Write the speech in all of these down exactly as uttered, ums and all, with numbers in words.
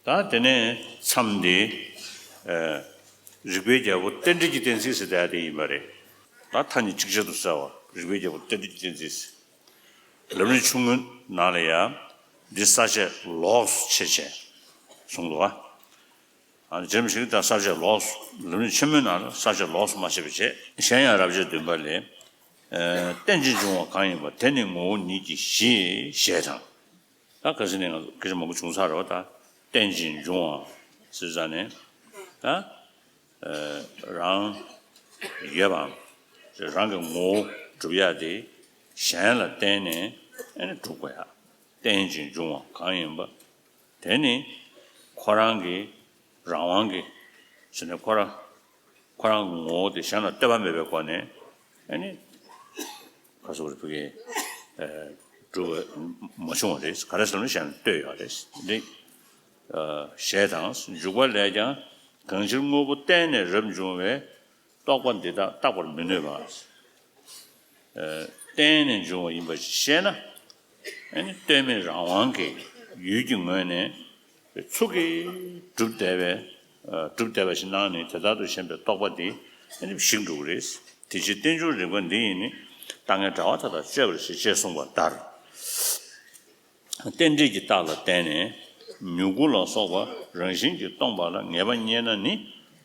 ད་དེ་ནས་མཚམས་འདི། ཨ། རིགས་པའི་རྒྱལ་པོ་རྟེན་འབྲེལ་གྱི་གཏན་ཚིགས་ཟེར་ད་དེ་ཡིན་པ་རེད། ད་མཐའ་གཉིས་ཅིག་ཅར་དུ་གསལ་བ་རིགས་པའི་རྒྱལ་པོ་རྟེན་འབྲེལ་གྱི་གཏན་ཚིགས། ལམ་རིམ་ཆུང་ངུའི་ནང་ལ་ཡང་འདི་ས་བཅད་ལོགས་སུ་ཕྱེ་བྱས་གསུངས་འདུག་བ། ཨ་ནི་རྗེ་རིན་པོ་ཆེ་གིས་ད་ས་བཅད་ལོགས་སུ། ལམ་རིམ་ཆེན་མོའི་ནང་ལ་ས་བཅད་ལོགས་སུ་མ་ཕྱེ་བ་བྱས། གཞན་ཡང་རབ་བྱེད་བདུན་པ་ལས། ཨ། རྟེན་ཅིང་འབྱུང་བ་གང་ཡིན་པ། དེ་ནི་ངོ་བོ་ཉིད་ཀྱི་གཞི་ཞེས་དང་། ད་ག་ཟེར་ནས་ང་ཚོ་སྐད་ཆ་མང་པོ་བྱུང་ཚར་རེད་བ། ད་རྟེན་ཅིང་འབྱུང་བ་ཟེར་ཙང་ནས། ད་ཨ། རང་ཡོད་པའམ་རང་གི་ངོ་བོ་སྒྲུབ་ཡག་དེ་གཞན་ལ་བརྟེན་ནས་ཨ་ནི་སྒྲུབ་དགོས་ཡ། རྟེན་ཅིང་འབྱུང་བ་གང་ཡིན་པ། དེ་ནི་ཁོ་རང་གི་རང་དབང་གིས་ཟེར་ནས། ཁོ་རང་ཁོ་རང་གི་ངོ་བོ་དེ་གཞན་ལ་ལྟོས་པ་མེད་པའི་སྒོ་ནས་ཨ་ནི། ག་ཟེར་དགོས་རེད། ཕ་གི། ཨ། སྒྲུབ་པ་མ་བྱུང་བ་རེད། ག་རེ་ཟེར་ན་གཞན་ལ་ལྟོས་ཡོད་རེད། འདི། ཨ། ཞེས་དང་། འཇུག་པ་ལས་ཀྱང་། གང་ཕྱིར་དངོས་པོ་བརྟེན་ནས་རབ་འབྱུང་བའི། རྟོག་པ་འདི་དག་བརྟག་པར་མི་ནུས་པ། ཨ། བརྟེན་ནས་འབྱུང་བ་ཡིན་པ་ཞིག་ཤེས་ན། ཨ་ནི་ལྟོས་མེད་རང་དབང་གིས་ཡུལ་གྱི་ངོས་ནས་ཚུགས་ཀྱིས་གྲུབ་བསྡད་པའི། ཨ། གྲུབ་བསྡད་པ་ཞིག་སྣང་ནས་དེ་ལྟར་དུ་ཞེན་པའི་རྟོག་པ་འདི་ཨ་ནི་ཞིག་འགྲོ་གི་རེད། དེ་ཕྱིར་རྟེན་འབྱུང་རིགས་པ་འདི་ཡིས་ནི། ལྟ་ངན་དྲ་བ་མཐའ་དག་གཅོད་པར་བྱེད། ཅེས་གསུངས་པ་ལྟར། རྟེན་འབྲེལ་གྱི་རྟགས་ལ་བརྟེན་ནས་མྱུ་གུ་ལ་སོགས་པ་རང་བཞིན་གྱིས་སྟོང་པ་ལ་ངེས་པ་རྙེད་ན་ནི།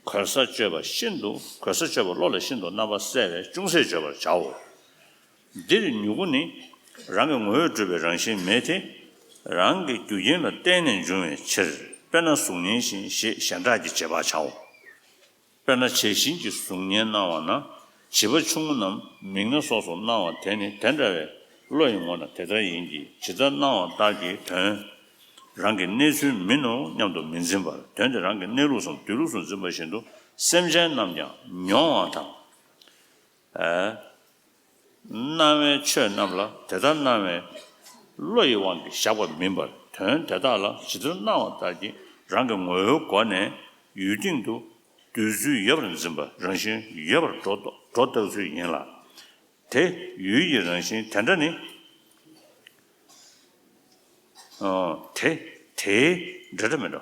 གོལ་ས་གཅོད་པ་ཤིན་ཏུ། གོལ་ས་གཅོད་པ་བློ་ལ་ཤིན་ཏུ་རྣམ་པ་གསལ་བས་ཅུང་ཟད་བརྗོད་པར་བྱའོ། འདིར་མྱུ་གུ་ནི་རང་གི་ངོ་བོས་གྲུབ་པའི་རང་བཞིན་མེད་དེ། རང་གི་རྒྱུ་རྐྱེན་ལ་བརྟེན་ནས་འབྱུང་བའི་ཕྱིར། དཔེར་ན་གཟུགས་བརྙན་བཞིན་ཞེས་གཞན་གྲགས་ཀྱི་རྗེས་དཔག་བྱའོ། དཔེར་ན་བྱད་བཞིན་གྱི་གཟུགས་བརྙན་སྣང་བ་ན། བྱིས་པ་ཆུང་ངུ་རྣམས་མིག་སྣ་སོགས་སུ་སྣང་བ་དེ་ནི་དེ་འདྲ་བའི་བློ་ཡི་ངོ་ན་དེ་ལྟར་ཡིན་གྱི། ཇི་ལྟར་སྣང་བ་ལྟར་གྱི་དོན་རང་གི་གནས་ཚུལ་མིན་ནོ་སྙམ་དུ་མི་འཛིན་པར། དོན་དེ་རང་གི་གནས་ལུགས་སམ་སྡོད་ལུགས་སུ་འཛིན་པ་བཞིན་དུ་སེམས་ཅན་རྣམས་ཀྱང་མྱོང་བ་དང་། ཨ། སྣང་བའི་ཆོས་རྣམས་ལ་དེ་ལྟར་སྣང་བའི་བློ་ཡི་དབང་གིས་བཞག་པ་མིན་པར། དོན་དེ་དག་ལ་ཇི་ལྟར་སྣང་བ་ལྟར་གྱི་རང་གི་ངོ་བོའི་སྒོ་ནས་ཡུལ་སྟེང་དུ་འདོད་ཚུལ་ཡོད་པར་འཛིན་པ། རང་བཞིན་ཡོད་པར་སྒྲོ་སྒྲོ་བཏགས་ཚུལ་ཡིན་ལ། དེ་ཡུལ་གྱི་རང་བཞིན་དེ་འདྲ་ནི། ཨ། དེ་དེའི་འདྲ་འདྲ་མི་འདྲ།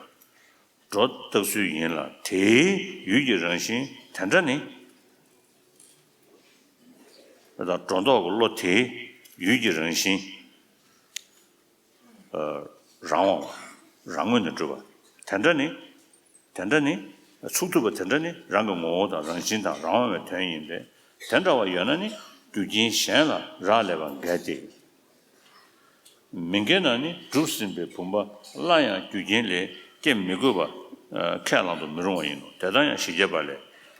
སྒྲོ་བཏགས་ཚུལ་ཡིན་ལ། དེའི་ཡུལ་གྱི་རང་བཞིན་དེ་འདྲ་ནི། ད་སྒྲོ་འདོགས་ཀྱི་བློ་དེའི་ཡུལ་གྱི་རང་བཞིན། ཨ། རང་དབང་བ། རང་ངོས་ནས་གྲུབ་པ་དེ་འདྲ་ནི། དེ་འདྲ་ནི། ཚུགས་ཐུབ་པ་དེ་འདྲ་ནི་རང་གི་ངོ་བོ་དང་རང་བཞིན་དང་རང་དབང་བའི་དོན་ཡིན་པས། དེ་འདྲ་བ་ཡོད་ན་ནི་རྒྱུ་རྐྱེན་གཞན་ལ་རག་ལས་པ་འགལ་ཏེ། མི་འགལ་ན་ནི་གྲུབ་ཟིན་པའི་བུམ་པ་སླར་ཡང་རྒྱུ་རྐྱེན་ལས་སྐྱེ་མི་དགོས་པ་ཁས་བླང་དུ་མི་རུང་བ་ཡིན་ནོ། དེ་ལྟར་ཡང་ཞིབ་རྒྱས་པ་ལས།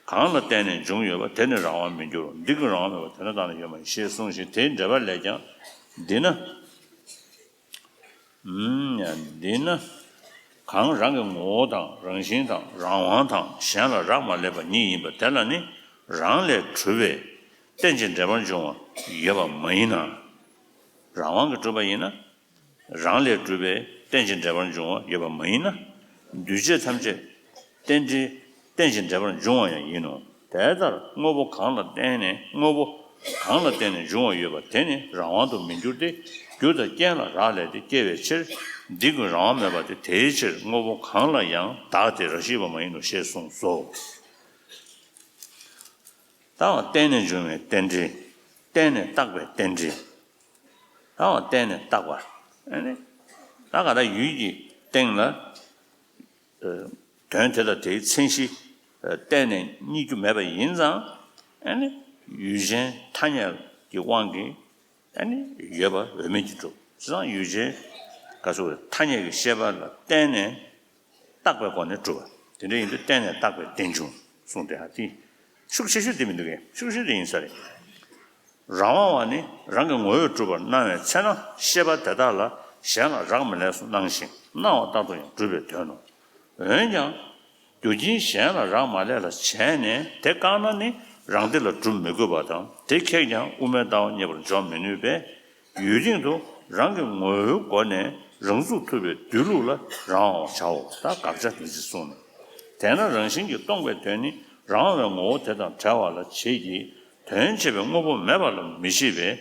གང་ལ་བརྟེན་ནས་འབྱུང་ཡོད་པ་དེ་ནི་རང་དབང་མི་འགྱུར་རོ། འདི་ཀུན་རང་དབང་མེད་པ་དེ་ནི་བདག་ལ་ཡོད་མ་ཡིན་ཞེས་གསུངས་ཤིང་། དེའི་འགྲེལ་པ་ལས་ཀྱང་། འདི་ན། འདི་ན། གང་རང་གི་ངོ་བོ་དང་རང་བཞིན་དང་རང་དབང་དང་གཞན་ལ་རག་མ་ལས་པ་ཉིད་ཡིན་པ་དེ་ལ་ནི་རང་ལས་གྲུབ་པའི་རྟེན་ཅིང་འབྲེལ་པར་འབྱུང་བ་ཡོད་པ་མ་ཡིན་ན། རང་དབང་གིས་གྲུབ་པ་ཡིན་ན། རང་ལས་གྲུབ་པའི་རྟེན་ཅིང་འབྲེལ་པར་འབྱུང་བ་ཡོད་པ་མ་ཡིན་ན། འདུས་བྱས་ཐམས་ཅད་རྟེན་འབྲེལ་རྟེན་ཅིང་འབྲེལ་པར་འབྱུང་བ་ཡང་ཡིན་ནོ། དེ་ལྟར་དངོས་པོ་གང་ལ་བརྟེན་ནས་དངོས་པོ་གང་ལ་བརྟེན་ནས་འབྱུང་བ་ཡོད་པ་དེ་ནི་རང་དབང་དུ་མི་འགྱུར་ཏེ། རྒྱུ་དང་རྐྱེན་ལ་རག་ལས་ཏེ་སྐྱེ་བའི་ཕྱིར། འདི་ཀུན་རང་དབང་མེད་པ་སྟེ། དེའི་ཕྱིར་དངོས་པོ་གང་ལ་ཡང་བདག་སྟེ་རང་བཞིན་ཡོད་པ་མ་ཡིན་ནོ་ཞེས་གསུངས་སོ། ད་བརྟེན་ནས་འབྱུང་བའི་རྟེན་འབྲེལ། བརྟེན་ནས་བཏགས་པའི་རྟེན་འབྲེལ། ད་བརྟེན་ནས་བཏགས་པ། ཨ་ནི། ད་ག་ད་ཡུལ་གྱི་སྟེང་ལ། ཨ། དོན་དེ་དང་དེའི་མཚན་གཞི། ཨ། གཏན་ནས་རྙེད་རྒྱུ་མེད་པ་ཡིན་ཙང་། ཨ་ནི། ཡུལ་ཅན་ཐ་སྙད་ཀྱི་དབང་གིས། ཨ་ནི། ཡོད་པ་འོས་མིན་གྱིས་གྲུབ། བྱས་ཙང་ཡུལ་ཅན་ག་ཚོད་ཐ་སྙད་ཀྱི་ཤེས་པ་ལ་བརྟེན་ནས། བཏགས་པའི་སྒོ་ནས་གྲུབ་པ། དེ་འདྲ་ཡིན་དུས་བརྟེན་ནས་བཏགས་པའི་རྟེན་འབྱུང་གསུངས་ཏེ། ཨ། དེ་ཤུགས་ཆེ་ཤོས་དེ་མི་འདུག་གས། ཤུགས་ཆེ་ཤོས་དེ་ཡིན་ས་རེད། རང་དབང་བ་ནི་རང་གི་ངོ་བོས་གྲུབ་པར་སྣང་བའི་ཚེ་ན་ཤེས་པ་དེ་དག་ལ་གཞན་ལ་རག་མ་ལས་སུ་སྣང་ཞིང་སྣང་བ་ལྟར་དུ་ཡང་གྲུབ་པའི་དོན་ནོ། འོན་ཀྱང་རྒྱུ་རྐྱེན་གཞན་ལ་རག་མ་ལས་ལ་བྱས་ནས་དེ་བཀག་ན་ནི་རང་སྡེ་ལ་གྲུབ་མི་དགོས་པ་དང་། དེ་ཁེགས་ཀྱང་དབུ་མའི་ལྟ་བ་རྙེད་པར་འཇོག་མི་ནུས་པས། ཡུལ་སྟེང་དུ་རང་གི་ངོ་བོའི་སྒོ་ནས་རང་ཚུགས་ཐུབ་པའི་སྡོད་ལུགས་ལ་རང་དབང་བྱའོ། ད་དགག་བྱ་དེ་ཅི་གསུངས་ནས། དེས་ན་རང་བཞིན་གྱིས་སྟོང་པའི་དོན་ནི་རང་དབང་བའི་ངོ་བོ་དེ་དང་བྲལ་བ་ལ་བྱེད་ཀྱི། དོན་བྱེད་པའི་དངོས་པོ་མེད་པ་ལ་མི་བྱེད་པས།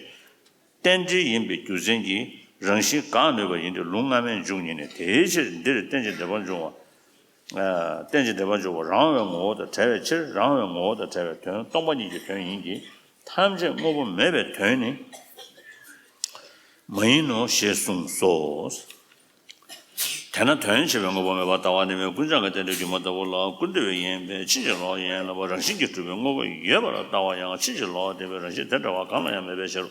རྟེན་འབྲེལ་ཡིན་པའི་རྒྱུ་མཚན་གྱིས་ རང་བཞིན་འགག་ནུས་པ་ཡིན་ཏེ། ལུང་སྔ་མས་འཇུག་ཉིད་ནི། དེའི་ཕྱིར་འདིར་རྟེན་ཅིང་འབྲེལ་པར་འབྱུང་བ། ཨ། རྟེན་ཅིང་འབྲེལ་པར་འབྱུང་བ་རང་བའི་ངོ་བོ་དང་བྲལ་བའི་ཕྱིར། རང་བའི་ངོ་བོ་དང་བྲལ་བའི་དོན་སྟོང་པ་ཉིད་ཀྱི་དོན་ཡིན་གྱི། ཐམས་ཅད་དངོས་པོ་མེད་པའི་དོན་ནི་མ་ཡིན་ནོ་ཞེས་གསུངས་སོ། དེས་ན་དོན་བྱེད་པའི་དངོས་པོ་མེད་པར་ལྟ་བ་ནི་མིའི་ཀུན་བྱང་གི་རྟེན་འབྲེལ་སྒྱུ་མ་ལྟ་བུ་ལ་ཀུན་བཏུས་པ་ཡིན་པས་ཕྱིན་ཅི་ལོག་ཡིན་ལ། རང་བཞིན་གྱིས་གྲུབ་པའི་དངོས་པོ་ཡོད་པར་ལྟ་བ་ཡང་ཕྱིན་ཅི་ལོག་འདོད་པའི་རང་བཞིན་དེ་འདྲ་བ་གང་ལ་ཡང་མེད་པའི་ཕྱིར།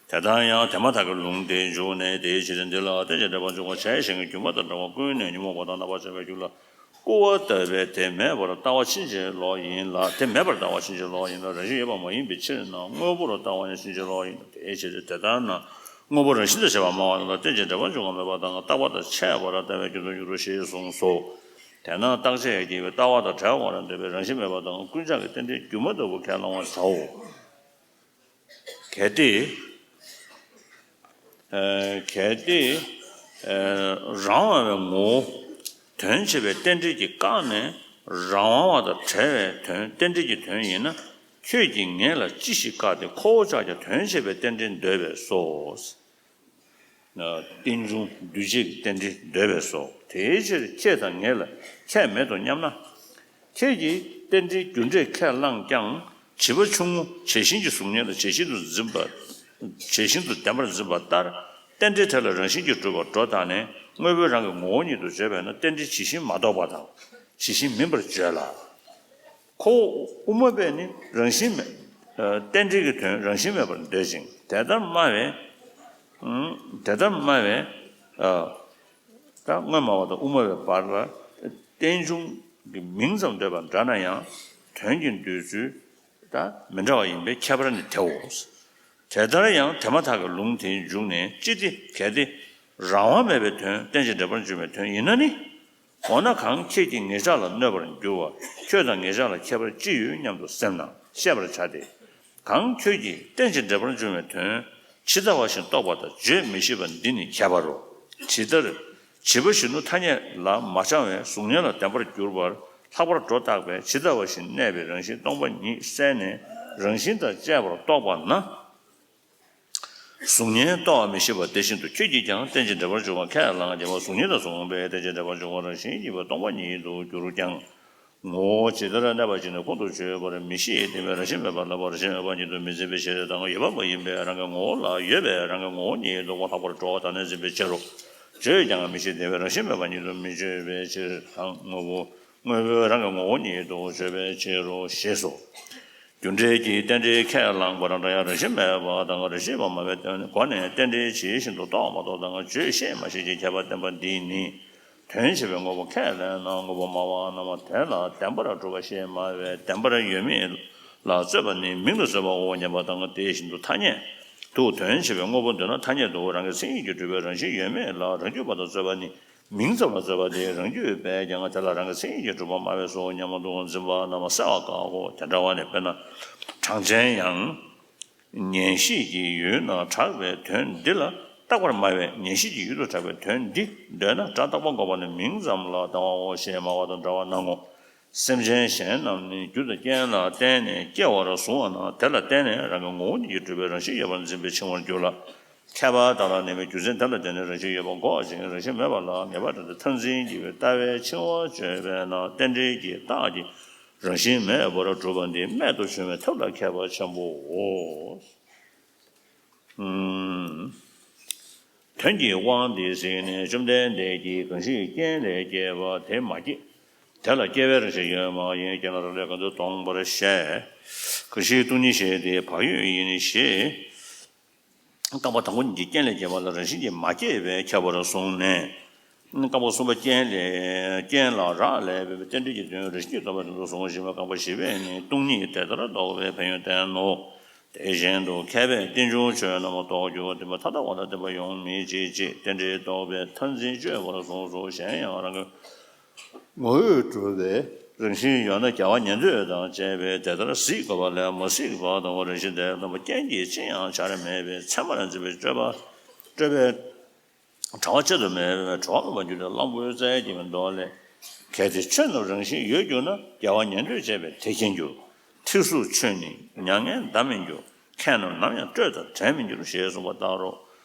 དེ་ལྟར་ཡང་དེ་མ་ཐག་གི་ལུང་དེས་འཇུག་ནས། དེའི་ཕྱིར་འདི་ལ་རྟེན་ཅིང་འབྲེལ་པར་འབྱུང་བ་བྱས་ཞེས་པའི་སྒྱུ་མ་དང་འདྲ་བར་ཀུན་ནས་ཉོན་མོངས་པ་དང་རྣམ་པར་ཤེས་པའི་རྒྱུ་ལ་སྐུར་བ་བཏབ་པས། དེ་མེད་པར་ལྟ་བ་ཕྱིན་ཅི་ལོག་ཡིན་ལ། དེ་མེད་པར་ལྟ་བ་ཕྱིན་ཅི་ལོག་ཡིན་ལ། རང་བཞིན་ཡོད་པ་མ་ཡིན་པའི་ཕྱིར་ན་དངོས་པོར་ལྟ་བ་ཡང་ཕྱིན་ཅི་ལོག་ཡིན་ནོ། དེའི་ཕྱིར་དེ་ལྟར་ན་དངོས་པོ་རང་བཞིན་དུ་བྱེད་པར་སྨྲ་བ་ལ་རྟེན་ཅིང་འབྲེལ་པར་འབྱུང་བ་མེད་པ་དང་རྟག་པ་དང་ཁྱད་པར་ལྟ་བས་སྐྱོན་དུ་འགྱུར་རོ་ཞེས་གསུངས་སོ། དེས་ན་རྟག་ཆད་ཡང་སྐྱེ་བའི་ལྟ་བ་དང་བྲལ་བར་འདོད་པའི་རང་བཞིན་མེད་པ་དང་ཀུན་བྱང་གི་རྟེན་འབྲེལ་སྒྱུ་མ་ལྟ་བུ་ཁས་བླང་བར་བྱའོ། གལ་ཏེ། ཨ། གལ་ཏེ། ཨ། རང་དབང་བའི་ངོ་བོ་དོན་བྱེད་པའི་རྟེན་འབྲེལ་གྱིས་བཀག་ནས་རང་དབང་བ་དང་བྲལ་བའི་དོན་རྟེན་འབྲེལ་གྱི་དོན་ཡིན་ན། ཁྱོད་ཀྱིས་ངེད་ལ་ཅི་ཞིག་བཀག་སྟེ་ཁོ་བོ་ཅག་ཀྱང་དོན་བྱེད་པའི་རྟེན་འབྲེལ་འདོད་པས་སོ། རྟེན་འབྱུང་འདུས་བྱས་ཀྱི་རྟེན་འབྲེལ་འདོད་པས་སོ། དེའི་ཕྱིར་ཁྱེད་དང་ངེད་ལ་ཁྱད་མེད་དོ་སྙམ་ན། ཁྱེད་ཀྱིས་རྟེན་འབྲེལ་རྒྱུ་འབྲས་ཁས་བླངས་ཀྱང་། བྱིས་པ་ཆུང་ངུ་བྱད་བཞིན་གྱི་གཟུགས་བརྙན་ལ་བྱད་བཞིན་དུ་འཛིན་པ། བྱད་བཞིན་དུ་བདེན་པར་འཛིན་པ་ལྟར། རྟེན་འབྲེལ་དེ་ལ་རང་བཞིན་གྱིས་གྲུབ་པར་སྒྲོ་བཏགས་ནས་དངོས་པོའི་རང་གི་ངོ་བོ་ཉིད་དུ་བརྗོད་པས་ན། རྟེན་འབྲེལ་ཇི་བཞིན་མ་རྟོགས་པ་དང་ཇི་བཞིན་མིན་པར་བརྗོད་ལ། ཁོ་བོ་དབུ་མ་པས་ནི་རང་བཞིན་མེད། ཨ། རྟེན་འབྲེལ་གྱི་དོན་རང་བཞིན་མེད་པར་འདོད་ཅིང་། དེ་ལྟར་སྨྲ་བས། ཨ། དེ་ལྟར་སྨྲ་བས། ཨ། ད་སྔོན་སྨྲ་བ་དང་དབུ་མ་པའི་བར་ལ་རྟེན་འབྱུང་གི་མིང་ཙམ་འདོད་པ་འདྲ་ན་ཡང་དོན་གྱི་འདོད་ཚུལ་ད་མི་འདྲ་བ་ཡིན་པས་ཁྱད་པར་ནི་དེའོ། དེ་ལྟར་ཡང་དེ་མ་ཐག་གི་ལུང་དེའི་མཇུག་ནས། ཅི་སྟེ་གལ་ཏེ་རང་དབང་མེད་པའི་དོན་རྟེན་ཅིང་འབྲེལ་པར་འབྱུང་བའི་དོན་ཡིན་ན་ནི། འོ་ན་གང་ཁྱེད་ཀྱིས་ངེད་ཅག་ལ་གནོད་པར་འགྱུར་བ་ཁྱོད་དང་ངེད་ཅག་ལ་ཁྱད་པར་ཅི་ཡོད་སྙམ་དུ་སེམས་ན་བཤད་པར་བྱ་སྟེ། གང་ཁྱོད་ཀྱིས་རྟེན་ཅིང་འབྲེལ་པར་འབྱུང་བའི་དོན་ཇི་ལྟ་བ་བཞིན་རྟོགས་པ་དང་བརྗོད་མི་ཤེས་པ་འདི་ནི་ཁྱད་པར་རོ། ཇི་ལྟར་བྱིས་པ་གཞོན་ནུ་ཐ་སྙད་ལ་མ་བྱང་བའི་གཟུགས་བརྙན་ལ་བདེན་པར་གྱུར་པར་ལྷག་པར་སྒྲོ་བཏགས་པས་ཇི་ལྟ་བ་བཞིན་གནས་པའི་རང་བཞིན་སྟོང་པ་ཉིད་གསལ་ནས་རང་བཞིན་དང་བཅས་པར་རྟོགས་པ་ན། གཟུགས་བརྙན་རྟོགས་པ་མི་ཤེས་པ་དེ་བཞིན་དུ་ཁྱོད་ཀྱིས་ཀྱང་རྟེན་ཅིང་འབྲེལ་པར་འབྱུང་བ་ཁས་བླངས་ཀྱང་། གཟུགས་བརྙན་དང་གཟུགས་དབང་པོའི་རྟེན་ཅིང་འབྲེལ་པར་འབྱུང་བ་རང་བཞིན་གྱིས་སྟོང་པ་ཉིད་དུ་གྱུར་ཀྱང་། ངོ་བོ་ཇི་ལྟར་གནས་པ་ཅིག་ནི་ཁོང་དུ་ཆུད་པར་མི་ཤེས་ཏེ། རང་བཞིན་མེད་པར་ལབ་པ་རང་བཞིན་མེད་པ་ཉིད་དུ་མི་འཛིན་པའི་ཕྱིར་དང་། ཡོད་པ་མ་ཡིན་པའི་རང་གི་ངོ་བོ་ལ་ཡོད་པའི་རང་གི་ངོ་བོ་ཉིད་དུ་ལྷག་པར་སྒྲོ་བཏགས་ནས་འཛིན་པའི་ཕྱིར་རོ། བརྗོད་ཀྱང་མི་ཤེས་ཏེ། རང་བཞིན་མེད་པ་ཉིད་དུ་མི་བརྗོད་པའི་ཕྱིར་དང་། དངོས་པོ་དངོས་པོའི་རང་གི་ངོ་བོ་ཉིད་དུ་བརྗོད་པའི་ཕྱིར་རོ་ཞེས་སོ། རྒྱུ་འབྲས་ཀྱི་རྟེན་འབྲེལ་ཁས་བླངས་པ་རང་འདྲ་ཡང་རང་བཞིན་མེད་པ་དང་རང་བཞིན་མ་ཡིན་པའི་སྒོ་ནས་རྟེན་འབྲེལ་ཇི་བཞིན་དུ་རྟོགས་མ་རྟོགས་དང་བརྗོད་ཤེས་མ་ཤེས་ཀྱི་ཁྱད་པར་བསྟན་པ་འདིས་ནི། དོན་བྱེད་པའི་དངོས་པོ་ཁས་ལེན་ན་དངོས་པོ་སྨྲ་བ་རྣམས་དེ་ལ་བདེན་པར་གྲུབ་པ་ཞེས་སྨྲ་བས། བདེན་པར་ཡོད་མེད་ལ་རྩོད་པ་ནི་མིང་ལ་རྩོད་པའོ་སྙམ་པ་དང་། དེ་བཞིན་དུ་ཐ་སྙད་དུ་དོན་བྱེད་པའི་དངོས་པོ་འདོད་ན་ཐ་སྙད་དུ་རང་གི་མཚན་ཉིད་ཀྱིས་གྲུབ་པའི་རང་བཞིན་ཡོད་མེད་ལ་རང་རྒྱུད་པ་དང་རྩོད་པ་ནི། མིང་ཙམ་ལ་རྩོད་པ་དེ་རང་རྒྱུད་པས་ཀྱང་དེ་ལ་རང་གི་མཚན་ཉིད་ཀྱིས་གྲུབ་པར་སྨྲ་བས་སོ་སྙམ་དུ་འཛིན་པ་རྣམས་གསལ་བར་བཀག་གོ། དེ་འདྲ་བ་ནི་དཔེར་ན་གྲངས་ཅན་ཡང་། ཉན་ཤེས་ཀྱི་ཡུལ་ན་གྲགས་པའི་དོན་འདི་ལ་རྟག་པར་སྨྲ་བས། ཉན་ཤེས་ཀྱི་ཡུལ་དུ་གྲགས་པའི་དོན་འདི་འདོད་ན་སྒྲ་རྟག་པ་འགོག་པ་ནི་མིང་ཙམ་ལ་ལྟ་བའོ་ཞེས་སྨྲ་བ་དང་འདྲ་བར་སྣང་ངོ་། སེམས་ཅན་གཞན་རྣམས་ནི་རྒྱུ་དང་རྐྱེན་ལ་བརྟེན་ནས་སྐྱེ་བར་གཟུང་བ་ན་དེ་ལ་བརྟེན་ནས་རང་གི་ངོ་བོ་ཉིད་ཀྱིས་གྲུབ་པའི་རང་བཞིན་ཡོད་པར་འཛིན་པས་འཆིང་བར་འགྱུར་ལ། མཁས་པ་དག་ལ་ནི་རྒྱུ་མཚན་དེ་ལ་བརྟེན་ནས་རང་བཞིན་ཡོད་པ་འགོག་ཅིང་རང་བཞིན་མེད་པ་ལ་ངེས་པར་འགྲོ་སྟེ་མཐར་འཛིན་བགྱིས་པའི་ལྟ་བས་འཆིང་བ་གཅོད་པས་ན་རྟེན་འབྲེལ་གྱི་རྟགས་ཀྱིས་རང་བཞིན་མེད་པར་གྲུབ་པ་འདི་རྨད་དུ་བྱུང་བའི་ཐབས་ལ་མཁས་པ་ཆེན་པོའོ། དོན་གྱི་དབང་འདི་གཟིགས་ནས་བཅོམ་ལྡན་འདས་ཀྱིས་གང་ཞིག་རྐྱེན་ལས་སྐྱེས་པ་དེ་མ་སྐྱེས། དེ་ལ་སྐྱེ་བའི་རང་བཞིན་ཡོད་མ་ཡིན། སྐྱེས་ན་རང་ལས་གང་འདོད་སྟོང་པར་བཤད། གང་ཞིག་སྟོང་ཉིད་ཞེས་དེ་བག་ཡོད་ཡིན་ཞེས། རྐང་པ་དང་པོ་ཉིད་ཀྱི་རྐྱེན་ལས་སྐྱེས་པ་ལ་རང་བཞིན་གྱིས་མ་སྐྱེས་པས་ཁྱབ་པར་གསུངས་ནས། རྐང་པ་གསུམ་པ་རྐྱེན་ལས་རྐྱེན་ལ་རག་ལས་པའི་རྟེན་འབྲེལ་གྱི་དོན་རང་བཞིན་གྱིས་སྟོང་པ་དོན་དུ་གསུངས་ཤིང་། རྐང་པ་བཞི་པས་ནི་སྟོང་ཉིད་དེ་ལྟར་རྟོགས་པའི་ཕན་ཡོན་བསྟན་ནོ། དེ་བཞིན་དུ་མཁས་པས་རྟེན་འབྱུང་ཆོས་རྣམས་རྟོགས་རྒྱུ་བསྟན་པ་མཐའ་དག་པ་ལ་བརྟེན་པ་ཡོང་མི་བྱེད་ཅེས་རྟེན་འབྲེལ་རྟོགས་པའི་མཐར་འཛིན་གཅོད་པར་གསུངས་སོ། གཞན་ཡང་རང་གི་ངོ་བོས་གྲུབ་པའི་རང་བཞིན་ཡོད་ན་རྒྱལ་བ་ཉན་ཐོས་དང་བཅས་པས་དེ་ལྟར་གཟིགས་དགོས་པ་ལས་མ་གཟིགས་པ་དང་། རང་བཞིན་དེ་སྟོང་པ་རྐྱེན་གྱིས་ཅི་ཡང་བྱར་མེད་པས་མཚན་མར་འཛིན་པའི་སྤྲོས་པ་སྤྲོས་པའི་གྲོགས་བྱེད་དུ་མེད་པས་གྲོགས་མེད་པར་འགྱུར་ཏེ་གླང་པོའི་རྩལ་གྱིས་མི་འདོར་ལས། གལ་ཏེ་ཆོས་རྣམས་རང་བཞིན་ཡོད་གྱུར་ན། རྒྱལ་བ་ཉན་ཐོས་བཅས་པས་དེ་མཁྱེན་གྱུར། ཐེག་གཟུགས་ཆོས་ནི་མྱ་ངན་འདའ་མི་འགྱུར། མཁས་རྣམས་ནམ་ཡང་སྤྲོས་དང་བྲལ་མི་འགྱུར་ཞེས་གསུངས་པ་ལྟར་རོ།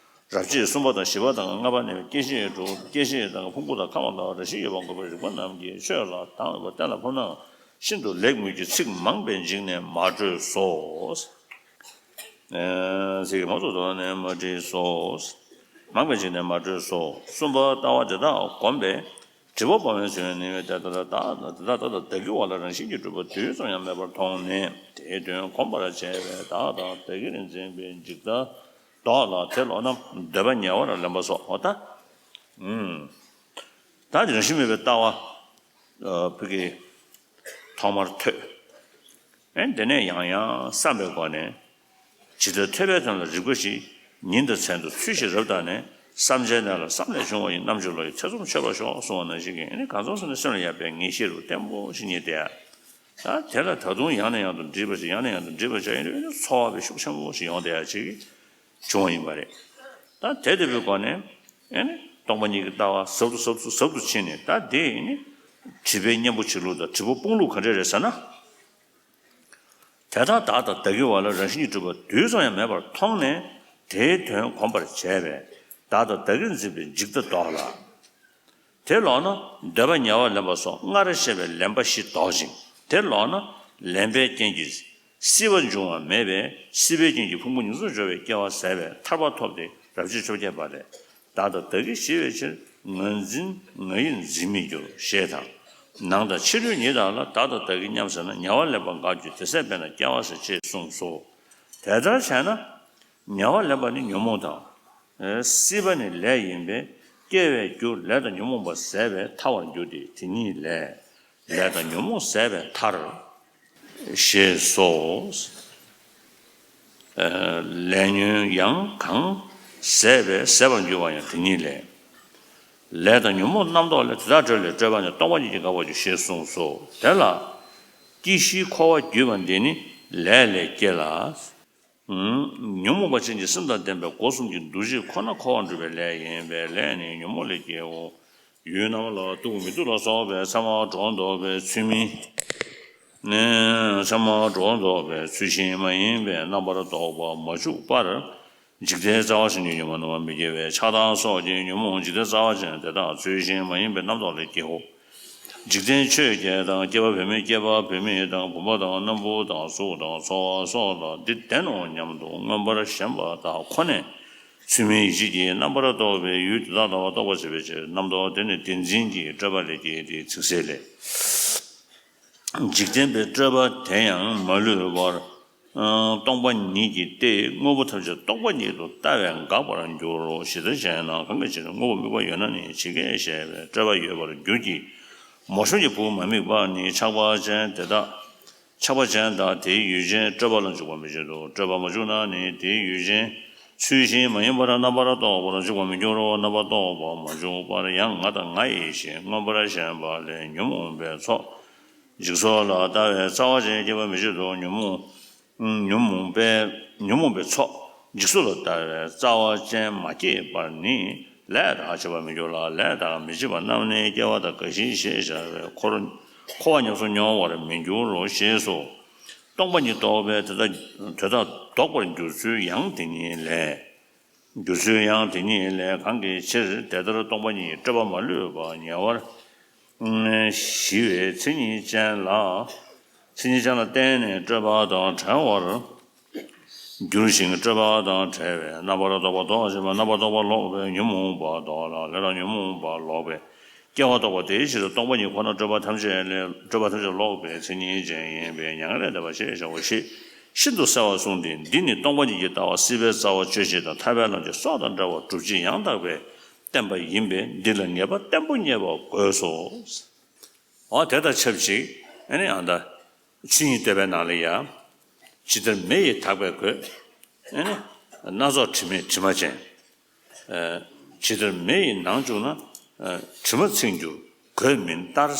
རབ་བྱེད་གསུམ་པ་དང་བཞི་པ་དང་ལྔ་པ་ནི་སྐྱེ་མཆེད་དྲུག་སྐྱེ་མཆེད་དང་ཕུང་པོ་དང་ཁམས་ལ་རང་བཞིན་ཡོད་པ་འགོག་པའི་རིགས་པ་རྣམས་ཀྱིས་ཆོས་ལ་དང་བས་པ་གཏན་ལ་ཕབ་ནའང་ཤིན་ཏུ་ལེགས་མོད་ཀྱི་ཚིག་མང་པས་འཇིགས་ནས་མ་གྲོལ་སོ། ཚིག་མང་དུ་དོར་ནས་མ་བྲིས་སོ། མང་པས་འཇིགས་ནས་མ་གྲོལ་སོ། གསུམ་པ་ལྟ་བ་དེ་དག་བསྒོམས་པས། དྲི་མ་སྤངས་པའི་ཚུལ་ནི་དེ་ལྟར་བདག་དང་དེ་དག་བདག་དང་བདག་གི་བར་ལ་རང་བཞིན་གྱིས་གྲུབ་པ་དུས་ཙམ་ཡང་མེད་པར་མཐོང་ནས་དེའི་དོན་གོམས་པར་བྱས་པས་བདག་དང་བདག་གིར་འཛིན་པའི་འཇིག་ལྟ་ལྡོག་ལ། དེ་ལོག་ན་འདོད་པ་ཉེ་བར་ལེན་པ་སོགས། འོ་ད། ཨུམ། ད་དེ་རང་བཞིན་མེད་པའི་ལྟ་བ། ཨ། ཕ་གི་ཐོག་མར་ཐོས། ཨེ། དེ་ནས་ཡང་ཡང་བསམ་པའི་སྒོ་ནས། ཇི་ལྟར་ཐོས་པའི་དོན་ལ་རིགས་པ་བཞི། ཉིན་དང་མཚན་དུ་ཚུལ་བཞིན་རབ་བརྟགས་ནས། བསམ་བྱའི་གནས་ལ་བསམ་ལས་བྱུང་བ་ཡི། རྣམ་འགྱུར་བློ་ཡི་ཐེ་ཚོམ་ཆོད་པར་ཤོག་གསུངས་པ་ནང་བཞིན་གྱི། ཨེ་ནི་གང་ཚང་སོང་ནས་སེམས་ལ་ཡོད་པའི་ངེས་ཤེས་རུ་བརྟན་པོ་ཞིག་རྙེད་བསྡད་ཡ། ད་དེ་ལ་ད་དུང་ཡང་ནས་ཡང་དུ་འདྲིས་པ་ཞིག་ཡང་ནས་ཡང་དུ་འདྲིས་པ་བྱ་ཡིན་དུས་ཨེ་ནི་ཚོར་བ་བའི་ཤུགས་ཆེན་པོ་ཞིག་ཡོང་བསྡད་ཡ་ཅིག་བྱུང་བ་ཡིན་པ་རེད། ད་དེ་ལྟ་བུའི་སྒོ་ནས་ཨེ་ནི་སྟོང་པ་ཉིད་ཀྱི་ལྟ་བ་ཟབ་ཏུ་ཟབ་ཏུ་ཟབ་ཏུ་ཕྱིན་ནས། ད་དེ་ཨེ་ནི་དྲི་བའི་གཉེན་པོ་བྱེད་ལུགས་དང་དྲི་བ་སྤོང་ལུགས་ག་འདྲས་རེད་ཟེར་ན། དེ་ལྟར་བདག་དང་བདག་གི་བར་ལ་རང་བཞིན་གྱིས་གྲུབ་པ་དུས་ཙམ་ཡང་མེད་པར་མཐོང་ནས་དེའི་དོན་གོམས་པར་བྱས་པས་བདག་དང་བདག་གིར་འཛིན་པའི་འཇིག་ལྟ་ལྡོག་ལ། དེ་ལོག་ན་འདོད་པ་ཉེ་བར་ལེན་པ་སོགས་སྔར་བཤད་པའི་ལེན་པ་བཞི་ལྡོག་ཅིང་། དེ་ལོག་ན་ལེན་པའི་རྐྱེན་གྱིས་སྲིད་པ་འབྱུང་བ་མེད་པས་སྲིད་པའི་རྐྱེན་གྱིས་ཕུང་པོ་ཉིད་སུ་འབྱོར་བའི་སྐྱེ་བ་ཟད་པས་ཐར་པ་ཐོབ་སྟེ་རབ་བྱེད་བཅོ་བརྒྱད་པ་ལས། བདག་དང་བདག་གིར་ཞི་བའི་ཕྱིར། ང་འཛིན་ང་ཡིར་འཛིན་མི་འགྱུར། ཞེས་དང་། ནང་དང་ཕྱི་རོལ་ཉིད་དག་ལ་བདག་དང་བདག་གིར་མཉམ་ཟེར་ན་ཉེ་བར་ལེན་པ་འགགས་འགྱུར། དེ་ཚེ་འཕེལ་ན་སྐྱེ་བ་ཟད། ཅེས་གསུངས་སོ། དེ་ལྟར་བྱས་ན། ཉེ་བར་ལེན་པ་ནི་ཉོན་མོངས་དང་། སྲིད་པ་ནི་ལས་ཡིན་པས་སྐྱེ་བའི་རྒྱུ་ལས་དང་ཉོན་མོངས་པ་ཟད་པས་ཐར་བར་འགྱུར་ཏེ་དེ་ཉིད་ལས། ལས་དང་ཉོན་མོངས་ཟད་པས་ཐར། ཞེས་སོ། ལས་ཉོན་ཡང་གང་ཟད་པས་ཟད་པར་འགྱུར་བ་ཡང་དེ་ཉིད་ལས། ལས་དང་ཉོན་མོངས་རྣམ་རྟོག་ལས། དེ་དག་གྲོལ་ལས་སྤྲོས་པ་ནི། སྟོང་པ་ཉིད་ཀྱིས་འགག་པར་འགྱུར། ཞེས་གསུངས་སོ། དེ་ལ། སྐྱེ་ཤིའི་འཁོར་བ་བརྒྱུད་པ་འདི་ནི་ལས་ལས་སྐྱེ་ལ། ཉོན་མོངས་པ་ཅན་གྱི་སེམས་དང་ལྡན་པའི་སྒོ་གསུམ་གྱི་འདུ་བྱེད་ཁོ་ན་འཁོར་བར་འགྲོ་བའི་ལས་ཡིན་པས་ལས་ནི་ཉོན་མོངས་ལས་སྐྱེའོ། ཡུལ་རྣམས་ལ་སྡུག་མི་སྡུག་ལ་སོགས་པའི་མཚན་མ་སྒྲོ་འདོགས་པའི་ཚུལ་མིན། ནས་མཚན་མ་སྒྲོ་འདོགས་པའི་ཚུལ་གཞན་མ་ཡིན་པའི་རྣམ་པར་རྟོག་པ་མ་བཅུག་པར། འཇིག་རྟེན་རྩ་བ་ཅན་གྱི་ཉོན་མོངས་རྣམ་པར་མི་སྐྱེ་བས། ཆགས་སྡང་སོགས་ཀྱི་ཉོན་མོངས་འཇིག་རྟེན་རྩ་བ་ཅན་དེ་དག་ཚུལ་གཞན་མ་ཡིན་པའི་རྣམ་རྟོག་ལས་སྐྱེའོ། འཇིག་རྟེན་ཆོས་བརྒྱད་དང་སྐྱེས་པ་བུད་མེད་སྐྱེས་པ་བུད་མེད་དང་བུམ་པ་དང་སྣམ་བུ་དང་གཟུགས་དང་ཚོར་བ་སོགས་ལ་འདི་བདེན་ནོ་སྙམ་དུ་མངོན་པར་ཞེན་པ་དག་ཁོ་ནས་ཚུལ་མིན་ཡིད་བྱེད་ཀྱི་རྣམ་པར་རྟོག་པའི་ཡུལ་དེ་དག་ལ་རྟོག་པར་བྱེད་པའི་ཕྱིར། རྣམ་རྟོག་དེ་ནི་བདེན་འཛིན་གྱི་སྤྲོས་པ་ལས་སྐྱེས་ཏེ། ཚིག་གསལ་ལས། འཇིག་རྟེན་པའི་སྤྲོས་པ་དེ་ཡང་མ་ལུས་པར། ཨ། སྟོང་པ་ཉིད་ཀྱིས་ཏེ། དངོས་པོ་ཐམས་ཅད་སྟོང་པ་ཉིད་དུ་ལྟ་བས་འགག་པར་འགྱུར་རོ། ཇི་ལྟར་ཞེ་ན། གང་གི་ཕྱིར་དངོས་པོ་དམིགས་པ་ཡོད་ན་ནི་ཇི་སྐད་བཤད་པའི་སྤྲོས་པ་ཡོད་པར་འགྱུར་གྱི། མོ་གཤམ་གྱི་བུ་མ་དམིགས་པ་ནི་ཆགས་པ་ཅན་དེ་དག་ཆགས་པ་ཅན་དང་དེའི་ཡུལ་ཅན་སྤྲོས་པ་ལ་འཇུག་པར་མི་བྱེད་དོ། སྤྲོས་པ་མ་བྱུང་ན་ནི་དེའི་ཡུལ་ཅན་ཚུལ་གཞན་མ་ཡིན་པར་རྣམ་པར་རྟོག་པར་འཇུག་པར་མི་འགྱུར་རོ། རྣམ་པར་རྟོག་པ་མ་བྱུང་བར་ཡང་ང་དང་ང་ཡི་ཞེས་མངོན་པར་ཞེན་པ་ལས་ཉོན་མོངས་པའི་ཚོགས་འཇིག་ཚོགས་ལ་ལྟ་བའི་རྩ་བ་ཅན་སྐྱེད་པར་མི་བྱེད་དོ། ཉོན་མོངས་ཉོན་མོངས་པའི་ཉོན་མོངས་པའི་ཚོགས་འཇིག་ཚོགས་ལ་ལྟ་བའི་རྩ་བ་ཅན་མ་སྐྱེས་པར་ནི་ལས་དག་བྱེད་པར་མི་འགྱུར་ལ། ལས་དག་མི་བྱེད་པ་རྣམས་ནི་སྐྱེ་བ་དང་རྒ་ཤི་ཞེས་བྱ་བའི་འཁོར་འཁོར་བ་ཉམས་སུ་མྱོང་བར་མི་འགྱུར་རོ། ཞེས་སོ། སྟོང་པ་ཉིད་རྟོགས་པས་དེ་དག་དེ་དག་ལྡོག་པར་འགྱུར་ཚུལ་ཡང་དེ་ཉིད་ལས། འགྱུར་ཚུལ་ཡང་དེ་ཉིད་ལས། གང་གི་ཕྱིར་དེ་ལྟར་སྟོང་པ་ཉིད་སྤྲོས་པ་མ་ལུས་པ་ཉེ་བར་ཞི་བའི་མཚན་ཉིད་ཅན་ལ། མཚན་ཉིད་ཅན་ལ་བརྟེན་ནས་སྤྲོས་པ་དང་བྲལ་བར་འགྱུར་ཞིང་། སྤྲོས་པ་དང་བྲལ་བའི་རྣམ་པར་རྟོག་པ་ལྡོག་ཕྱིན་པ་རྣམ་པར་རྟོག་པ་ལོག་པས་ཉོན་མོངས་པ་ལྡོག་ལ། ལས་དང་ཉོན་མོངས་པ་ལོག་པས་སྐྱེ་བ་ལྡོག་པ་དེའི་ཕྱིར་སྟོང་པ་ཉིད་ཁོ་ན་སྤྲོས་པ་ཐམས་ཅད་ལས་སྤྲོས་པ་ཐམས་ཅད་ལོག་པའི་མཚན་ཉིད་ཅན་ཡིན་པས་མྱ་ངན་ལས་འདས་པ་ཞེས་བྱ་བ་ཞིག་ཤིན་ཏུ་གསལ་བར་གསུངས་ཏེ། འདི་ནི་སྟོང་པ་ཉིད་ཀྱི་ལྟ་བ་སྲིད་པའི་རྩ་བ་གཅོད་བྱེད་དང་ཐར་པའི་ལམ་གྱི་སྲོག་དང་འདྲ་བར་སྒྲུབ་བྱེད་ཡང་དག་པས་བསྟན་པ་ཡིན་པས་འདི་ལ་ངེས་པ་བརྟན་པོ་རྙེད་པ་དགོས་སོ། འོ་དེ་དང་ཆབས་ཅིག་ཨ་ནི་ཨ་ད་ཆོས་ཉིད་བསྟོད་པའི་ནང་ལ་ཡང་། ཇི་ལྟར་མེ་ཡིས་དག་པའི་གོས། ཨ་ནི་སྣ་ཚོགས་དྲི་མེད་དྲི་མ་ཅན། ཇི་ལྟར་མེ་ཡི་ནང་བཅུག་ན། དྲི་མ་ཚིག་འགྱུར་གོས་མིན་ལྟར།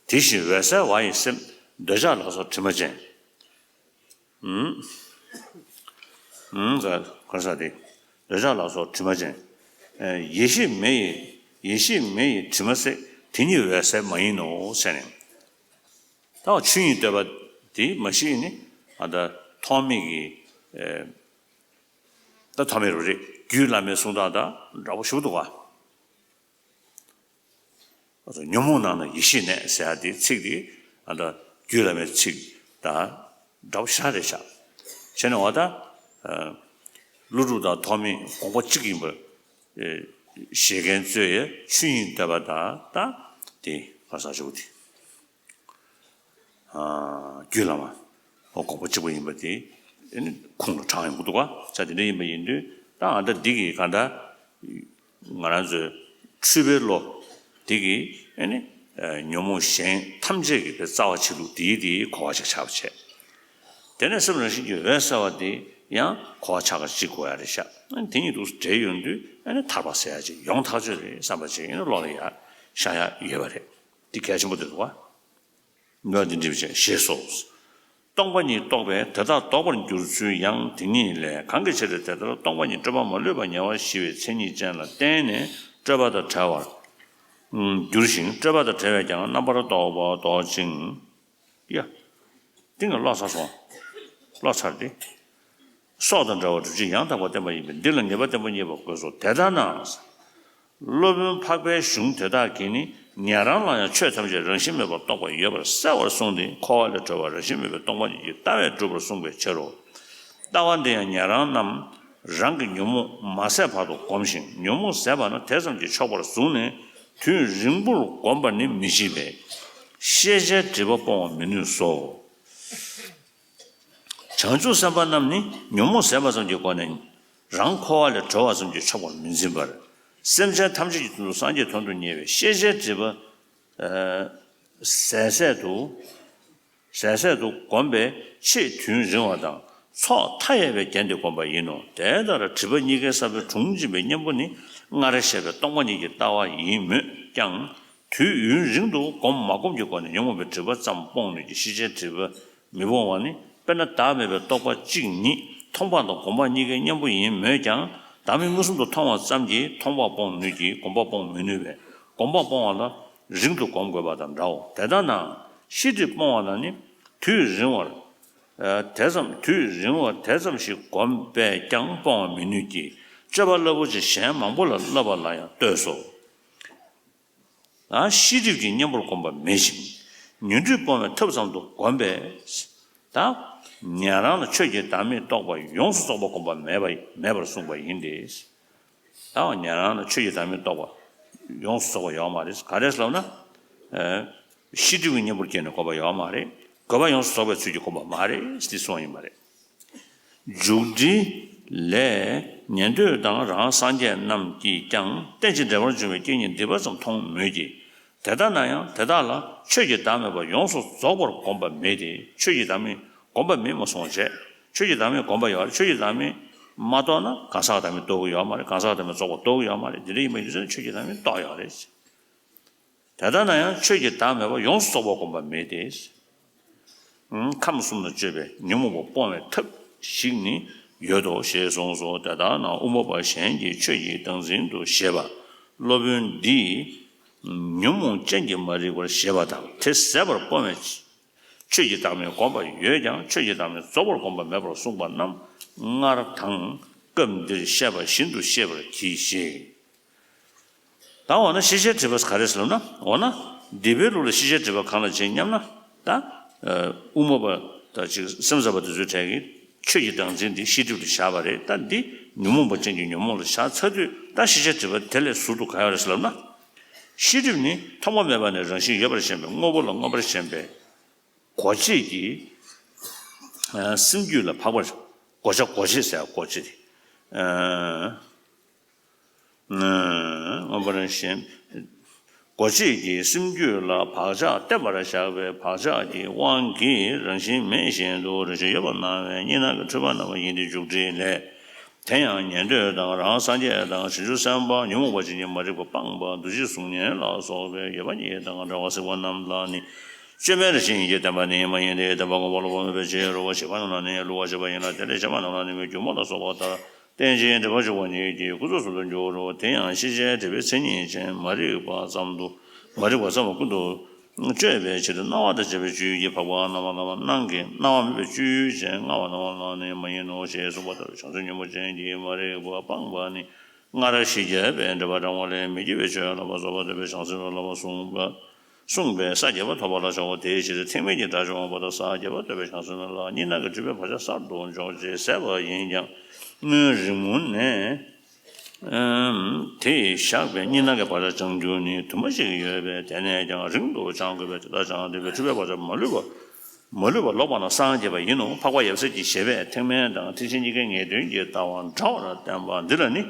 དེ་བཞིན་འོད་གསལ་བ་ཡི་སེམས། འདོད་ཆགས་ལ་སོགས་དྲི་མ་ཅན། ཨུམ། ཨུམ། ག་ག་ས་དེ། འདོད་ཆགས་ལ་སོགས་དྲི་མ་ཅན། ཡེ་ཤེས་མེ་ཡི་ཡེ་ཤེས་མེ་ཡི་དྲི་མ་བསྲེག་དེ་ཉིད་འོད་གསལ་མ་ཡིན་ནོ་ཟེར་ནས། ད་ཆོས་ཉིད་བསྟོད་པ་དེ་མ་གཞི་ནི་ཨ་ད་ཐོགས་མེད་ཀྱི། ད་ཐོགས་མེད་རུ་རེད། རྒྱུད་བླ་མའི་གསུང་སྟངས་དང་འདྲ་པོ་ཞིག་འདུག་ག་ཉོན་མོངས་ནང་ན་ཡེ་ཤེས་གནས་ཟེར་ཡ་དེ་ཚིག་དེ་ཨ་ད་རྒྱུད་བླ་མའི་ཚིག་དང་འདྲ་པོ་ཞེ་དྲག་རེད་ཤག་བྱས་ནས་འོ་ད་ཀླུ་སྒྲུབ་དང་ཐོགས་མེད་དགོངས་པ་གཅིག་ཡིན་པར་བཞེད་མཁན་ཚོས་ཡང་ཆོས་དབྱིངས་བསྟོད་པ་དང་ད་དེ་ག་ས་ཞུ་དེ། རྒྱུད་བླ་མ་དགོངས་པ་གཅིག་པ་ཡིན་པ་དེ་ཁུངས་ལ་དྲངས་ཡོང་གི་འདུག་ག་ཆ་དེ་འདྲ་ཡིན་པ་ཡིན་དུས་ད་ཨ་ད་འདི་གི་ག་ད་ང་རང་ཚོའི་འཁྲུལ་པའི་བློ་འདི་གི་ཨ་ནི་ཉོན་མོངས་གཞན་ཐམས་ཅད་ཀྱི་དེ་རྩ་བ་ཆེ་ལུགས་དེའི་དེའི་གོ་བ་ཅིག་ཆགས་པ་བྱས། དེ་ནས་སེམས་རང་བཞིན་གྱིས་འོད་གསལ་བ་དེ་ཡང་གོ་བ་ཆགས་ཀ་གཅིག་གོ་ཡ་རེད་ཤག་དེ་གཉིས་འདུག་འདྲེས་ཡོང་དུས་ཨ་ནི་ཐར་པ་ཟེར་ཡ་ཅིག་ཡོང་ཐག་ཆོད་རེད་བསམ་པ་ཅིག་ཨ་ནི་བློ་ལ་ཡ་ཤར་ཡ་ཡོད་པ་རེད། འདི་གལ་ཆེན་པོ་འདུག་ག་འདོད་འདི་འདྲི་བྱས་ཞེས་སོ། སྟོང་པ་ཉིད་རྟོགས་པས་དེ་དག་ལྡོག་པར་འགྱུར་ཚུལ་ཡང་དེ་ཉིད་ལས། གང་གི་ཕྱིར་དེ་ལྟར་སྟོང་པ་ཉིད་སྤྲོས་པ་མ་ལུས་པ་ཉེ་བར་ཞི་བའི་མཚན་ཉིད་ཅན་ལ་བརྟེན་ནས་སྤྲོས་པ་དང་བྲལ་བར་འགྱུར་ཞིང་། སྤྲོས་པ་དང་བྲལ་བས་ཀྱང་རྣམ་པར་རྟོག་པ་ལྡོག་ཅིང་། ཡ། ཏིང་ངེ་ལོག་ཚར་སོང་། ལོག་ཚར་ཏེ། སྲོག་དང་བྲལ་བ་སྒྲུབ་བྱེད་ཡང་དག་པར་བསྟན་པ་ཡིན་པས་འདི་ལ་ངེས་པ་བརྟན་པོ་རྙེད་པར་དགོས་སོ། དེ་ལྟ་ན། སློབ་དཔོན་འཕགས་པའི་གཞུང་དེ་དག་གིས་ནི་ཉན་རང་ལ་ཡང་ཆོས་ཐམས་ཅད་རང་བཞིན་མེད་པར་རྟོགས་པ་ཡོད་པར་གསལ་བར་གསུངས་ཏེ་འཁོར་བ་ལས་གྲོལ་བ་རང་བཞིན་མེད་པའི་སྟོང་པ་ཉིད་ཀྱི་ལྟ་བས་གྲུབ་པར་གསུངས་པའི་ཕྱིར་རོ། ལྟ་བ་འདི་ཡང་ཉན་རང་རྣམས་རང་གི་ཉོན་མོངས་མ་ཟད་བར་དུ་བསྒོམ་ཞིང་ཉོན་མོངས་ཟད་པ་ན་དེ་ཙམ་གྱིས་ཆོག་པར་བཟུང་ནས་དུས་རིང་པོར་བསྒོམ་པ་ནི་མི་བྱེད་པས་ཤེས་བྱའི་སྒྲིབ་པ་སྤོང་བར་མི་ནུས་སོ། བྱང་ཆུབ་སེམས་དཔའ་རྣམས་ནི་ཉོན་མོངས་ཟད་པ་ཙམ་གྱི་སྒོ་ནས་རང་འཁོར་བ་ལས་གྲོལ་བ་ཙམ་གྱིས་ཆོག་པར་མི་འཛིན་པར། སེམས་ཅན་ཐམས་ཅད་ཀྱི་དོན་དུ་སངས་རྒྱས་དོན་དུ་གཉེར་བའི་ཤེས་བྱའི་སྒྲིབ་པ་ཟད་ཟད་དུ་ཟད་ཟད་དུ་བསྒོམ་པའི་ཆེས་དུས་རིང་བ་དང་ཚོགས་མཐའ་ཡས་པའི་རྒྱན་དེ་བསྒོམ་པ་ཡིན་ནོ། དེ་ལྟར་སྒྲིབ་པ་གཉིས་ཀའི་ས་བོན་དྲུངས་འབྱིན་པའི་གཉེན་པོ་ནི་སྔར་བཤད་པའི་སྟོང་པ་ཉིད་ཀྱི་ལྟ་བ་ཡིན་མོད་ཀྱང་། དུས་ཡུན་རིང་དུ་བསྒོམ་མ་བསྒོམ་གྱི་སྒོ་ནས་ཉོན་མོངས་པའི་སྒྲིབ་པ་ཙམ་སྤོང་ནུས་ཀྱི་ཤེས་བྱའི་སྒྲིབ་པ་མི་སྤོང་བ་ནི་དཔེར་ན་བདག་མེད་པའི་རྟོགས་པ་གཅིག་ཉིད་མཐོང་སྤང་དང་སྒོམ་སྤང་གཉིས་ཀའི་གཉེན་པོ་ཡིན་མོད་ཀྱང་བདག་མེད་མངོན་སུམ་དུ་མཐོང་བ་ཙམ་གྱིས་མཐོང་སྤང་སྤོང་ནུས་ཀྱི་སྒོམ་སྤང་སྤོང་མི་ནུས་པས་སྒོམ་སྤང་སྤོང་བ་ལ་རིང་དུ་སྒོམ་དགོས་པ་དང་འདྲའོ། དེ་ལྟ་ན་ཤེས་སྒྲིབ་སྤོང་བ་ལ་ནི་དུས་རིང་བར་དེ་ཙམ་དུས་རིང་བར་དེ་ཙམ་ཞིག་བསྒོམས་པས་ཀྱང་སྤོང་བ་མི་ནུས་ཀྱི་སྤྱོད་པ་རླབས་པོ་ཆེ་གཞན་མང་པོ་ལ་བསླབ་པ་ལ་ཡང་ལྟོས་སོ། ཤེས་སྒྲིབ་ཀྱི་གཉེན་པོར་བསྒོམ་པ་མེད་ཅིང་ཉོན་སྒྲིབ་སྤོང་བའི་ཐབས་ཙམ་དུ་བསྒོམས་པས། ད་ཉན་རང་ལ་ཆོས་ཀྱི་བདག་མེད་རྟོགས་པ་ཡོངས་སུ་རྫོགས་པ་བསྒོམ་པ་མེད་པ་མེད་པར་གསུངས་པ་ཡིན་ཏེ། ད་ཉན་རང་ལ་ཆོས་ཀྱི་བདག་མེད་རྟོགས་པ་ཡོངས་སུ་རྫོགས་པ་ཡོད་མ་རེད། ག་རེ་ལབ་ན། ཤེས་སྒྲིབ་ཀྱི་གཉེན་པོར་སྐྱེས་ནས་བསྒོམ་པ་ཡོད་མ་རེད། དགོས་པ་ཡོངས་སུ་རྫོགས་པའི་ཚུལ་གྱིས་བསྒོམ་པ་མ་རེད་ཟེར་གསུངས་པ་ཡིན་པ་རེད། མཇུག་འབྲས་ལས། ཉན་ཐོས་དང་རང་སངས་རྒྱས་རྣམས་ཀྱིས་ཀྱང་རྟེན་ཅིང་འབྲེལ་པར་འབྱུང་བའི་རྐྱེན་གཉིས་སྡིག་པ་ཙམ་མཐོང་མོད་ཀྱི། དེ་ལྟ་ན་ཡང་དེ་དག་ལ་ཆོས་ཀྱི་བདག་མེད་པ་ཡོངས་སུ་རྫོགས་པར་བསྒོམ་པ་མེད་དེ། ཆོས་ཀྱི་བདག་མེད་བསྒོམ་པ་མེད་མ་སོང་བྱས། ཆོས་ཀྱི་བདག་མེད་བསྒོམ་པ་ཡོད་རེད། ཆོས་ཀྱི་བདག་མེད་མ་རྟོགས་ན་གང་ཟག་བདག་མེད་རྟོགས་ཀྱི་ཡོད་མ་རེད། གང་ཟག་བདག་མེད་རྫོགས་པ་རྟོགས་ཀྱི་ཡོད་མ་རེད། དེ་འདྲ་ཡིན་པ་ཡིན་ཙང་ཆོས་ཀྱི་བདག་མེད་རྟོགས་ཡོད་རེད། དེ་ལྟ་ན་ཡང་ཆོས་ཀྱི་བདག་མེད་པ་ཡོངས་སུ་རྫོགས་པར་བསྒོམ་པ་མེད་དེ། ཁམས་གསུམ་ལ་སྤྱོད་པའི་ཉོན་མོངས་པ་སྤོང་བའི་ཐབས་ཤིག་ནི་ཡོད་དོ་ཞེས་གསུངས་སོ། དེ་ལྟ་ན་དབུ་མ་པ་གཞན་གྱིས་ཆོས་ཀྱི་བདག་འཛིན་དུ་བཞེད་པ་སློབ་དཔོན་འདིས་ཉོན་མོངས་ཅན་གྱིས་མ་རིག་པར་བཞེད་པ་དང་དེ་ཟད་པར་སྤོང་བའི་ཆོས་ཀྱི་བདག་མེད་བསྒོམ་པ་ཡོད་ཀྱང་ཆོས་ཀྱི་བདག་མེད་རྫོགས་པར་བསྒོམ་པ་མེད་པར་གསུངས་པ་རྣམས་སྔར་དང་སྐབས་འདིར་བཤད་པ་བཞིན་དུ་ཤེས་པར་གྱིས་ཤིག་ད་འོ་ན་ཤེས་བྱའི་སྒྲིབ་པ་ག་རེ་ཟེར་ལབ་ན། འོ་ན་སྡིག་པའི་ལུགས་ལ་ཤེས་བྱའི་སྒྲིབ་པ་གང་ལ་བྱེད་སྙམ་ན། ད་དབུ་མ་པ་དང་ཅིག་སེམས་ཙམ་པ་དེ་ཚོའི་གྲས་ཀྱིས་ཆོས་ཀྱི་བདག་འཛིན་འདི་ཤེས་སྒྲིབ་ཏུ་བཞག་པ་རེད། ད་འདི་ཉོན་མོངས་པ་ཅན་གྱི་ཉོན་མོངས་ལ་བཞག་ཚར་དུས་ད་ཤེས་བྱའི་སྒྲིབ་པ་དེ་ལས་ཟུར་དུ་ག་ཡོད་རེད་ཟེར་ལབ་ན། ཤེས་སྒྲིབ་ནི་ཐོག་མ་མེད་པ་ནས་རང་བཞིན་ཡོད་པར་ཞེན་པའི་དངོས་པོ་ལ་མངོན་པར་ཞེན་པའི་གོ་བྱེད་ཀྱི་སེམས་རྒྱུད་ལ་བག་པར་གོ་ཆ་གོ་བྱེད་ཟེར་གོ་བྱེད་དེ། མངོན་པར་ཞེན། གོ་བྱེད་ཀྱི་སེམས་རྒྱུད་ལ་བག་ཆགས་བརྟན་པར་བཞག་པའི་བག་ཆགས་ཀྱི་དབང་གིས་རང་བཞིན་མེད་བཞིན་དུ་རང་བཞིན་ཡོད་པར་སྣང་བའི་གཉིས་སྣང་གི་འཁྲུལ་པ་རྣམ་པ་ཡིན་ཏེ། མཇུག་འབྲས་ལས། དེ་ཡང་ཉན་ཐོས་དང་རང་སངས་རྒྱས་དང་བྱང་ཆུབ་སེམས་དཔའ་ཉོན་མོངས་པ་ཅན་གྱིས་མ་རིག་པ་སྤངས་པ་འདུ་བྱེད་གཟུགས་བརྙན་ལ་སོགས་པའི་ཡོད་པ་གཉིས་དང་བྲལ་བ་གཟིགས་པ་རྣམས་ལ་ནི་བཅོས་མའི་རང་བཞིན་ཡིན་གྱི་བདེན་པ་ནི་མ་ཡིན་ཏེ། བདེན་པ་ངོ་བོ་ལ་བསྒོམས་པའི་ཕྱིར་རོ། བྱས་པ་རྣམས་ལ་ནི་བསླུ་བ་བྱས་པ་ཡིན་ལ། དེ་ལས་བྱས་པ་རྣམས་ལ་ནི་མི་སྒྱུ་མ་ལ་སོགས་པ་ལྟར། རྟེན་ཅིང་འབྲེལ་པར་འབྱུང་བ་ཉིད་ཀྱིས་ཀུན་རྫོབ་ཏུ་འགྱུར་རོ། དེ་ཡང་ཤེས་བྱའི་སྒྲིབ་པའི་མཚན་ཉིད་ཅན་མ་རིག་པ་ཙམ་དུ་མ་རིག་པ་ཙམ་ཀུན་ཏུ་ གཅོད་པའི་ཕྱིར་སྣང་བ་དང་བཅས་པའི་སྤྱོད་ཡུལ་གྱི་འཕགས་པ་རྣམ་པར་སྣང་བ་རྣམས་ཀྱིས་སྣང་བ་མེད་པའི་སྤྱོད་ཡུལ་ཅན་མངའ་བ་རྣམ་པར་སྣང་བ་ནི་མ་ཡིན་ནོ་ཞེས་གསུངས་པ་ལྟར་བྱང་ཆུབ་ཉོན་མོངས་ཅན་གྱིས་མ་རིག་པ་སྤངས་པ་ནི་སྔར་བཞི་བརྒྱ་པའི་འགྲེལ་པ་རང་དབང་ལས་མི་སྐྱེ་བའི་ཆོས་ལ་སོགས་པ་སྟོན་པའི་བྱང་སེམས་ལ་སློབ་པ་གསུངས་པ། གསུངས་པས་ས་བརྒྱད་པ་ཐོབ་པ་ལ་བྱའོ། དེའི་ཕྱིར་ཐེག་དམན་གྱི་དགྲ་བཅོམ་པ་དང་ས་བརྒྱད་པ་སྟོན་པའི་བྱང་སེམས་ལ་གཉིས་སྣང་གི་སྒྲིབ་པའི་བག་ཆགས་གསར་དུ་འཇོག་ཅེས་ཟད་པ་ཡིན་ཀྱང་སྔོན་རིང་མོ་ནས། ཨམ། དེས་བཞག་པའི་གཉིས་སྣང་གི་བག་ཆགས་སྦྱང་རྒྱུ་ནི་དུ་མ་ཞིག་ཡོད་པས་དེ་ནས་ཀྱང་རིང་དུ་སྦྱང་དགོས་པས་དེ་ལྟར་སྦྱང་སྟེ་འཁྲུལ་པའི་བག་ཆགས་མ་ལུས་པ་མ་ལུས་པ་ལོག་པ་ན་སངས་རྒྱས་པ་ཡིན་ནོ། འཕགས་པ་ཡབ་སྲས་ཀྱི་བཞེད་པས་ཐེག་དམན་དང་ཐེག་ཆེན་གཉིས་ཀའི་ངེས་དོན་གྱི་ལྟ་བ་འདྲ་བར་བསྟན་པ་འདི་ལ་ནི།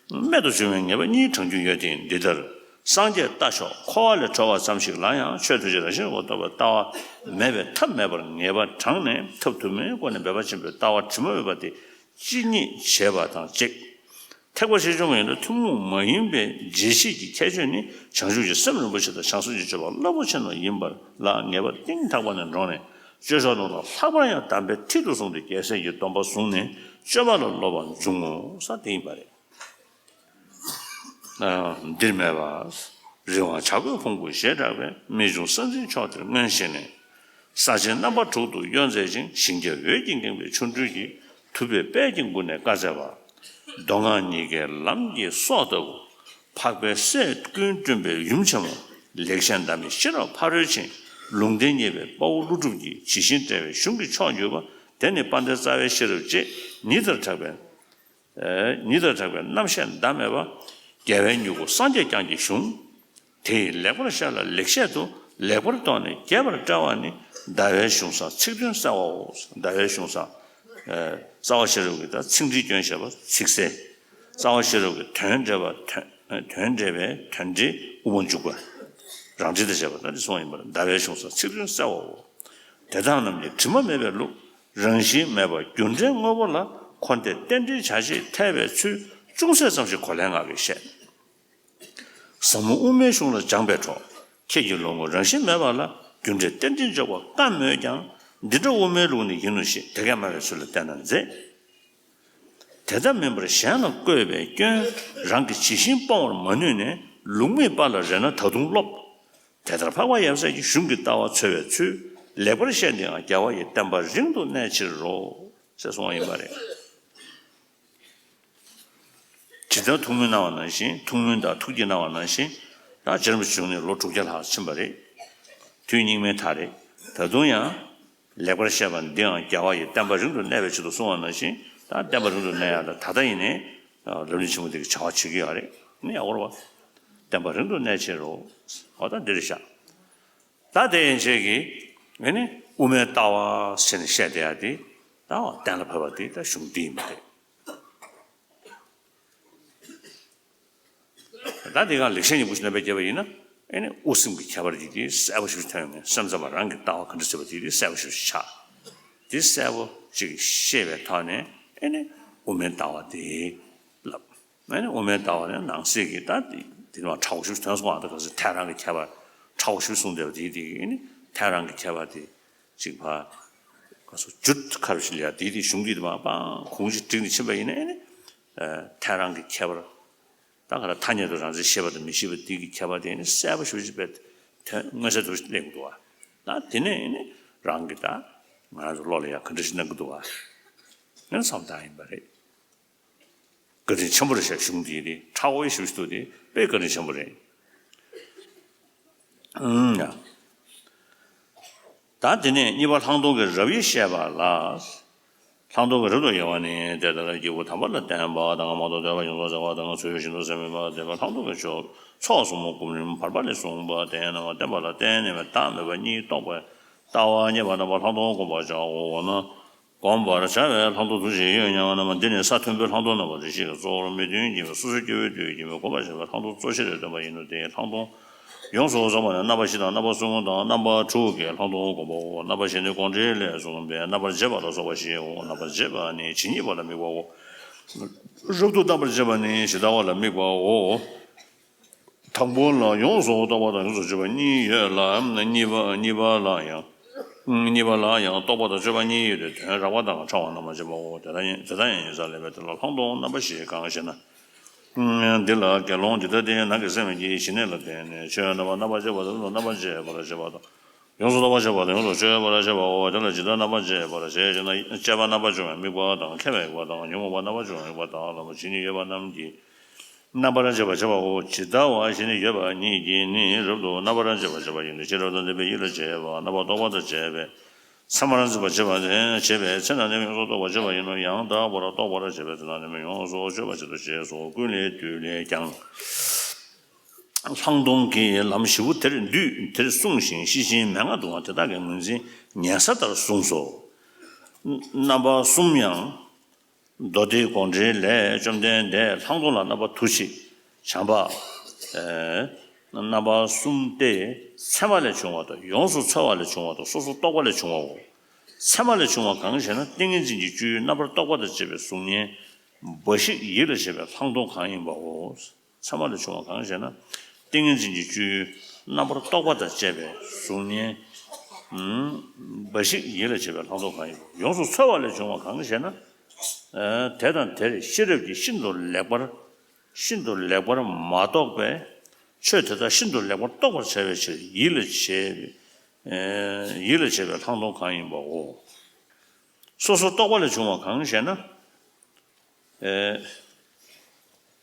རྨད་དུ་བྱུང་བའི་ངེས་པ་གཉིས་བགྲང་རྒྱུ་ཡོད་དེ་འདི་ལྟར། སངས་རྒྱས་ལྟ་ཞོག་འཁོར་བ་ལས་གྲོལ་བ་ཙམ་ཞིག་ལ་ཡང་ཆོས་ཐམས་ཅད་རང་བཞིན་གྱིས་རྟོགས་པའི་ལྟ་བ་མེད་པའི་ཐབས་མེད་པར་ངེས་པ་དྲངས་ནས་ཐབས་དུ་མའི་སྒོ་ནས་འབད་པ་ཆེན་པོའི་ལྟ་བ་དྲི་མ་མེད་པ་དེ་ཅི་སྙེད་བྱེད་པ་དང་གཅིག་ཐེག་པ་ཆེ་ཆུང་ཡིན་ན་ཐུན་མོང་མ་ཡིན་པའི་རྗེས་ཤེས་ཀྱི་ཁྱད་ཆོས་ནི་བྱང་ཆུབ་ཀྱི་སེམས་རིན་པོ་ཆེ་དང་བྱང་སེམས་ཀྱི་སྤྱོད་པ་རླབས་པོ་ཆེ་རྣམས་ཡིན་པ་ལ་ངེས་པ་གཏིང་ཐག་པ་ནས་འདྲོངས་ནས་སྤྱོད་ཕྱོགས་རྣམས་ལ་ལྷག་པར་ཡང་དམ་པའི་མཐིལ་དུ་བཟུང་སྟེ་རྒྱལ་སྲས་ཀྱི་སྡོམ་པ་བཟུང་ནས་སྤྱོད་པ་ལ་སློབ་པར་འཇུག་ངོ་ས་དེ་ཡིན་པ་རེད། འདིར་སྨྲས་པ། རི་དབང་བྱ་རྒོད་ཕུང་པོ་ཞེས་གྲགས་པའི་རྨད་བྱུང་ས་འཛིན་མཆོག་དེར་སྔོན་ཞིག་ནས། ས་ཆེན་རྣམ་པ་དྲུག་ཏུ་གཡོ་མཛད་ཅིང་ཞིང་རྒྱ་འོད་ཀྱིས་འགེངས་པའི་ཆོ་འཕྲུལ་གྱིས་ཐུབ་པའི་དཔལ་གྱི་སྐུ་ནས་བཀའ་སྩལ་པ། མདོ་སྔགས་གཉིས་ཀའི་ལམ་གྱི་སྲོག་ལྟ་བུ། འཕགས་པའི་སྲས་ཀུན་བསྐྲུན་པའི་ཡུམ་ཆེན་མོ། ལེགས་བཤད་ཟླ་མེད་ཤེས་རབ་ཕ་རོལ་ཕྱིན། ལུང་བསྟན་རྙེད་པའི་དཔའ་བོ་ཀླུ་སྒྲུབ་ཀྱིས་ཇི་བཞིན་བཀྲལ་བའི་གཞུང་གི་མཆོག་གྱུར་པ། དེ་ནི་དཔལ་ལྡན་རྩ་བའི་ཤེས་རབ་ཅེས་ཉིད་ལྟར་གྲགས་པའི། ཉིད་ལྟར་གྲགས་པའི་རྣམ་བཤད་ཟླ་མེད་པ། རྒྱལ་བའི་མྱུ་གུ་སངས་རྒྱས་བསྐྱངས་ཀྱི་གཞུང་། དེ་ཡི་ལེགས་པར་བཤད་ལ་ལེགས་བཤད་དུ་ལེགས་པར་རྟོགས་ནས་རྒྱས་པར་བཀྲལ་བ་ནི་ཟླ་བའི་གཞུང་བཟང་ཚིག་དོན་གསལ་བའོ། ཟླ་བའི་གཞུང་བཟང་། རྩ་བ་ཤེས་རབ་ཀྱི་ད་ཚིག་འགྲེལ་སྐྱོན་བཤད་པ་ཚིག་གསལ། རྩ་བ་ཤེས་རབ་ཀྱི་དོན་འགྲེལ་བ་དོན་དོན་འགྲེལ་བའི་དོན་འགྲེལ་དབུ་མ་འཇུག་པ། རང་འགྲེལ་དུ་བཤད་པ་ད་འདི་གསུངས་ཡིན་པར་ཟླ་བའི་གཞུང་བཟང་ཚིག་དོན་གསལ་བའོ། དེ་དག་རྣམས་ཀྱི་དྲི་མ་མེད་པའི་ལུགས། རང་བཞིན་མེད་པ་རྒྱུ་འབྲས་དངོས་པོ་ལ་འཁོར་འདས་རྟེན་འབྲེལ་བྱ་བྱེད་ཐལ་བའི་ཚུལ་ཅུང་ཟད་ཙམ་ཞིག་གོ་ལའི་ངག་གིས་བཤད། ཟབ་མོ་དབུ་མའི་གཞུང་ལ་སྦྱངས་པའི་གྲོགས། ཁྱེད་ཀྱི་ལོ་ངོ་རང་བཞིན་མེད་པ་ལ་རྒྱུ་འབྲས་རྟེན་འབྲེལ་འཇོག་པ་དཀའ་མོད་ཀྱང་འདི་འདྲ་དབུ་མའི་ལུགས་ནི་ཡིན་ནོ་ཞེས་དེ་སྐད་སྨྲ་བའི་ཚུལ་ལ་བལྟས་ན་མཛེས། དེ་ལྟ་མིན་པར་གཞན་ལ་བཀོད་པའི་སྐྱོན་རང་གིས་ཇི་བཞིན་སྤོང་བར་མ་ནུས་ནས་ལུགས་མེད་པ་ལ་རེ་ན་ད་དུང་སློབ། དེ་ལྟར་འཕགས་པ་ཡབ་སྲས་ཀྱི་གཞུང་གི་ལྟ་བ་འཚོལ་བའི་ཚུལ་ལེགས་པར་བཤད་འདི་ཡང་རྒྱལ་བ་ཡི་བསྟན་པ་རིང་དུ་གནས་ཕྱིར་རོ། ཞེས་གསུངས་པ་ཡིན་པ་རེད། ཇི་ལྟར་ཐུགས་སྨོན་གནང་བ་ནང་བཞིན་ཐུགས་སྨོན་དང་ཐུགས་བསྐྱེད་གནང་བ་ནང་བཞིན་ད་རྗེ་རིན་པོ་ཆེ་བྱུང་ནས་ལོ་དྲུག་བརྒྱ་ལྷག་ཕྱིན་པ་རེད། དུས་སྙིགས་མའི་མཐའ་རེད། ད་དུང་ཡང་ལེགས་པར་བཤད་པ་འདི་ཡང་རྒྱལ་བ་ཡི་བསྟན་པ་རིང་དུ་གནས་པའི་ཆེད་དུ་གསུངས་པ་ནང་བཞིན་ད་བསྟན་པ་རིང་དུ་གནས་ཡག་ལ་ད་ལྟ་ཡིན་ནའི་ལམ་རིམ་ཆེན་མོ་འདི་གི་བྱ་བ་བྱེད་ཀྱི་ཡོད་རེད། ནི་ཡག་པོ་རེད་བ། བསྟན་པ་རིང་དུ་གནས་ཕྱིར་རོ། འོ་ད་འདི་རེད་ཤག་ད་དེ་ཡན་ཆད་ཀྱིས་ཨེ་ནི་དབུ་མའི་ལྟ་བ་ཟེར་ནས་བཤད་བསྡད་ཡ་དེ་ད་གཏན་ལ་ཕབ་པ་དེ་ད་གཞུང་འདི་ཡིན་པ་རེད། ད་དེ་ག་ལེགས་བཤད་སྙིང་པོ་ཞིག་རྣམ་པར་རྒྱས་པ་ཡིན་ན་ཨེ་ནི་དབུ་སེམས་ཀྱི་ཁྱད་པར་དེ་དེ་གསལ་པོ་ཞིག་ཐོན་ཡོང་ངེས། སེམས་ཙམ་པ་རང་གི་ལྟ་བ་ག་འདྲ་བྱེད་པ་དེ་དེ་གསལ་པོ་ཞིག་ཆགས། དེ་གསལ་པོ་ཅིག་ཤེས་པའི་ཐོག་ནས་ཨེ་ནི་དབུ་མའི་ལྟ་བ་དེ་ལབ། ཨེ་ནི་དབུ་མའི་ལྟ་བ་ནི་ནང་གསེས་ཀྱི་ད་དེ་དེ་མ་ཕྲ་བོ་ཞིག་ཐོན་སོང་ཨ། ད་ག་ཚོད་ཐལ་རང་གི་ཁྱད་པར་ཕྲ་བོ་ཞིག་གསུངས་བསྡད་པ་དེ་དེ་ཨེ་ནི་ཐལ་རང་གི་ཁྱད་པར་དེ། ཅིག་ཕ། ག་སོ་ཇུ་ཁ་རུ་ཞིག་ལ་ཡ་དེའི་དེ་གཞུང་འདི་དེ་མ་པང་གུང་ཞིག་བསྒྲིགས་ནས་ཕྱིན་པ་ཡིན་ན་ཨེ་ནི། ཐལ་རང་གི་ཁྱད་པར། ད་ག་ལ་ཐ་སྙད་དུ་རང་མཚན་ཤེས་པ་དང་མི་ཤེས་པ་དེ་གི་ཁྱད་པར་དེ་ཨེ་ནི་གསལ་པོ་ཞེ་པོ་ཅིག་པའི་དོན་མངོན་གསལ་དུ་གླེང་གི་འདུག་བ། ད་དེ་ནས་ཨེ་ནི་རང་གི་ད་ང་རང་ཚོ་བློ་ལ་ཡ་ག་འདྲ་ཞིག་སྣང་གི་འདུག་བ། ཨེ་ནི་བསམ་སྟངས་ཡིན་པ་རེད། བཀའ་དྲིན་ཆེན་པོ་རེད་ཤག་གཞུང་འདིའི་རེད་ཕྲ་བོའི་ཞུ་ཞུ་དེ་དཔེ་བཀའ་དྲིན་ཆེན་པོ་རེད། ཨུམ་ཡ། ད་དེ་ནས་གཉིས་པ་ལྷག་མཐོང་གི་རབ་དབྱེ་བཤད་པ་ལ། ལྷག་མཐོང་གི་རབ་ཏུ་དབྱེ་བ་ནི་དེ་ལྟར་སྐྱེས་བུ་དམ་པ་ལ་བརྟེན་པ་དང་མ་རྟོགས་ལྟོས་པ་ཡོངས་སུ་བཙལ་བ་དང་ཚུལ་བཞིན་དུ་སེམས་མེད་པ་དེ་ལ་ལྷག་མཐོང་གི་ཕྱོགས་ཚོགས་གསུམ་གོམས་རིམ་བར་པ་ལས་གསུངས་པ་དེ་རྣམས་བསྟན་པ་ལ་བརྟེན་ནས་བདག་མེད་པ་གཉིས་རྟོགས་པའི་ལྟ་བ་རྙེད་པ་རྣམས་ལྷག་མཐོང་བསྒོམ་པར་བྱའོ། འོ་ན། བསྒོམ་པར་བྱ་བའི་ལྷག་མཐོང་དུ་ཞིག་ཡོད་སྙམ་པ་རྣམས་འདི་ནི་ས་མཐོན་པོའི་ལྷག་མཐོང་རྣམ་པ་རེ་ཞིག་གི་གཙོ་བོར་མི་མཐུན་གྱི་སོ་སོའི་སྐྱེ་བོའི་དུས་ཀྱི་མི་བསྒོམ་པར་བྱ་བའི་ལྷག་མཐོང་གཙོ་ཆེར་བསྟན་པ་ཡིན་ནོ། དེའི་ལྷག་མཐོང་ཡོངས་སུ་རྫོགས་པ་ནི་རྣམ་པ་བཞི་དང་རྣམ་པ་གསུམ་དང་རྣམ་པ་དྲུག་གི་ལྷག་མཐོང་བསྒོམ་པའོ། རྣམ་པ་བཞི་ནི་དགོངས་འགྲེལ་ལས་གསུངས་པའི་རྣམ་པར་འབྱེད་པ་ལ་སོགས་པ་བཞིའོ། རྣམ་པར་འབྱེད་པ་ནི་ཇི་སྙེད་པ་ལ་དམིགས་པའོ། རབ་ཏུ་རྣམ་པར་འབྱེད་པ་ནི་ཇི་ལྟ་བ་ལ་དམིགས་པའོ། དང་པོ་ལ་ཡོངས་སུ་རྟོག་པ་དང་ཡོངས་སུ་དཔྱོད་པ་གཉིས་ཡོད་ལ། གཉིས་པ་གཉིས་པ་ལ་ཡང་། གཉིས་པ་ལ་ཡང་རྟོག་པ་དང་དཔྱོད་པ་གཉིས་ཡོད་དེ་དོན་རགས་པ་དང་ཕྲ་བ་རྣམ་པར་འབྱེད་པའོ། དེ་ལྟ་ཡང་དེ་ལྟ་ཡང་ཡིན་ས་ལས་པས་དེ་ལ་ལྷག་མཐོང་རྣམ་པ་བཞི་གང་ཞེ་ན། འདི་ལ་དགེ་སློང་འདི་ལྟ་སྟེ། ནང་གི་སེམས་ཀྱི་ཞི་གནས་ལ་བརྟེན་ནས་ཆོས་རྣམ་པར་རྣམ་པར་འབྱེད་པ་དང་། རྣམ་པར་འབྱེད་པར་བྱེད་པ་དང་། ཡོངས་སུ་རྟོག་པར་བྱེད་པ་དང་། ཡོངས་སུ་གཅོད་པར་བྱེད་པའོ། དེ་ལ་ཇི་ལྟར་རྣམ་པར་འབྱེད་པར་བྱེད་ཅེ་ན། དཔྱད་པ་རྣམ་པར་སྦྱོང་བའི་དམིགས་པ་དང་། མཁས་པའི་དབང་དང་། ཉོན་མོངས་པ་རྣམ་པར་སྦྱོང་བའི་དམིགས་པ་དང་། ལམ་ཇི་སྙེད་ཡོད་པ་རྣམས་ཀྱིས་རྣམ་པར་འབྱེད་པར་བྱེད་པའོ། ཇི་ལྟ་བ་ཞི་གནས་ཡོད་པ་ཉིད་ཀྱིས་ནི་རབ་ཏུ་རྣམ་པར་འབྱེད་པར་བྱེད་པ་ཡིན་ཏེ། ཤེས་རབ་དང་ལྡན་པའི་ཡིད་ལ་བྱེད་པ། རྣམ་པར་རྟོག་པ་དང་བཅས་པས་མཚན་མར་འཛིན་པར་བྱེད་པ་བྱེད་པའི་ཚེ་ན་ནི་ཡོངས་སུ་རྟོག་པར་བྱེད་པ་ཡིན་ནོ། ཡང་དག་པར་རྟོག་པར་བྱེད་པའི་ཚེ་ན་ནི་ཡོངས་སུ་གཅོད་པར་བྱེད་དོ་ཞེས་སོ། ཀུན་ལས་བཏུས་ལས་ཀྱང་། ལྷག་མཐོང་གི་ལམ་བཞི་པོ་དེར་འདུས། དེར་གསུངས་ཤིང་ཤེས་བཞིན་མན་ངག་ཏུ་དེ་དག་གི་ངོས་འཛིན་ཉན་ས་ལྟར་གསུངས་སོ། རྣམ་པ་གསུམ་ཡང་མདོ་སྡེ་དགོངས་འགྲེལ་ལས། བཅོམ་ལྡན་འདས་ལྷག་མཐོང་ལ་རྣམ་པ་དུ་ཞེས་བྱ་བ། ཨེ། རྣམ་པ་གསུམ་སྟེ། ཚད་མ་ལས་བྱུང་བ་དང་། ཡོངས་སུ་ཚོལ་བ་ལས་བྱུང་བ་དང་། སོ་སོར་རྟོག་པ་ལས་བྱུང་བའོ། ཚད་མ་ལས་བྱུང་བ་གང་ཞེ་ན། ཏིང་ངེ་འཛིན་གྱི་བཅུད་རྣམ་པར་རྟོག་པ་དང་བཅས་པའི་གཟུགས་བརྙན་འབའ་ཞིག་ཡིད་ལ་བྱེད་པའི་ལྷག་མཐོང་གང་ཡིན་པའོ། ཚད་མ་ལས་བྱུང་བ་གང་ཞེ་ན། ཏིང་ངེ་འཛིན་གྱི་བཅུད་རྣམ་པར་རྟོག་པ་དང་བཅས་པའི་གཟུགས་བརྙན་འབའ་ཞིག་ཡིད་ལ་བྱེད་པའི་ལྷག་མཐོང་གང་ཡིན་པའོ། ཡོངས་སུ་ཚོལ་བ་ལས་བྱུང་བ་གང་ཞེ་ན། དེ་དང་དེར་ཤེས་རབ་ཀྱིས་ཤིན་ཏུ་ལེགས་པར། ཤིན་ཏུ་ལེགས་པར་མ་རྟོགས་པས་ཆོས་དེ་དག་ཤིན་ཏུ་ལེགས་པར་རྟོགས་པར་བྱ་བའི་ཕྱིར་ཡིད་ལ་བྱེད། ཡིད་ལ་བྱེད་པའི་ལྷག་མཐོང་གང་ཡིན་པའོ། སོ་སོར་རྟོག་པ་ལས་བྱུང་བ་གང་ཞེ་ན།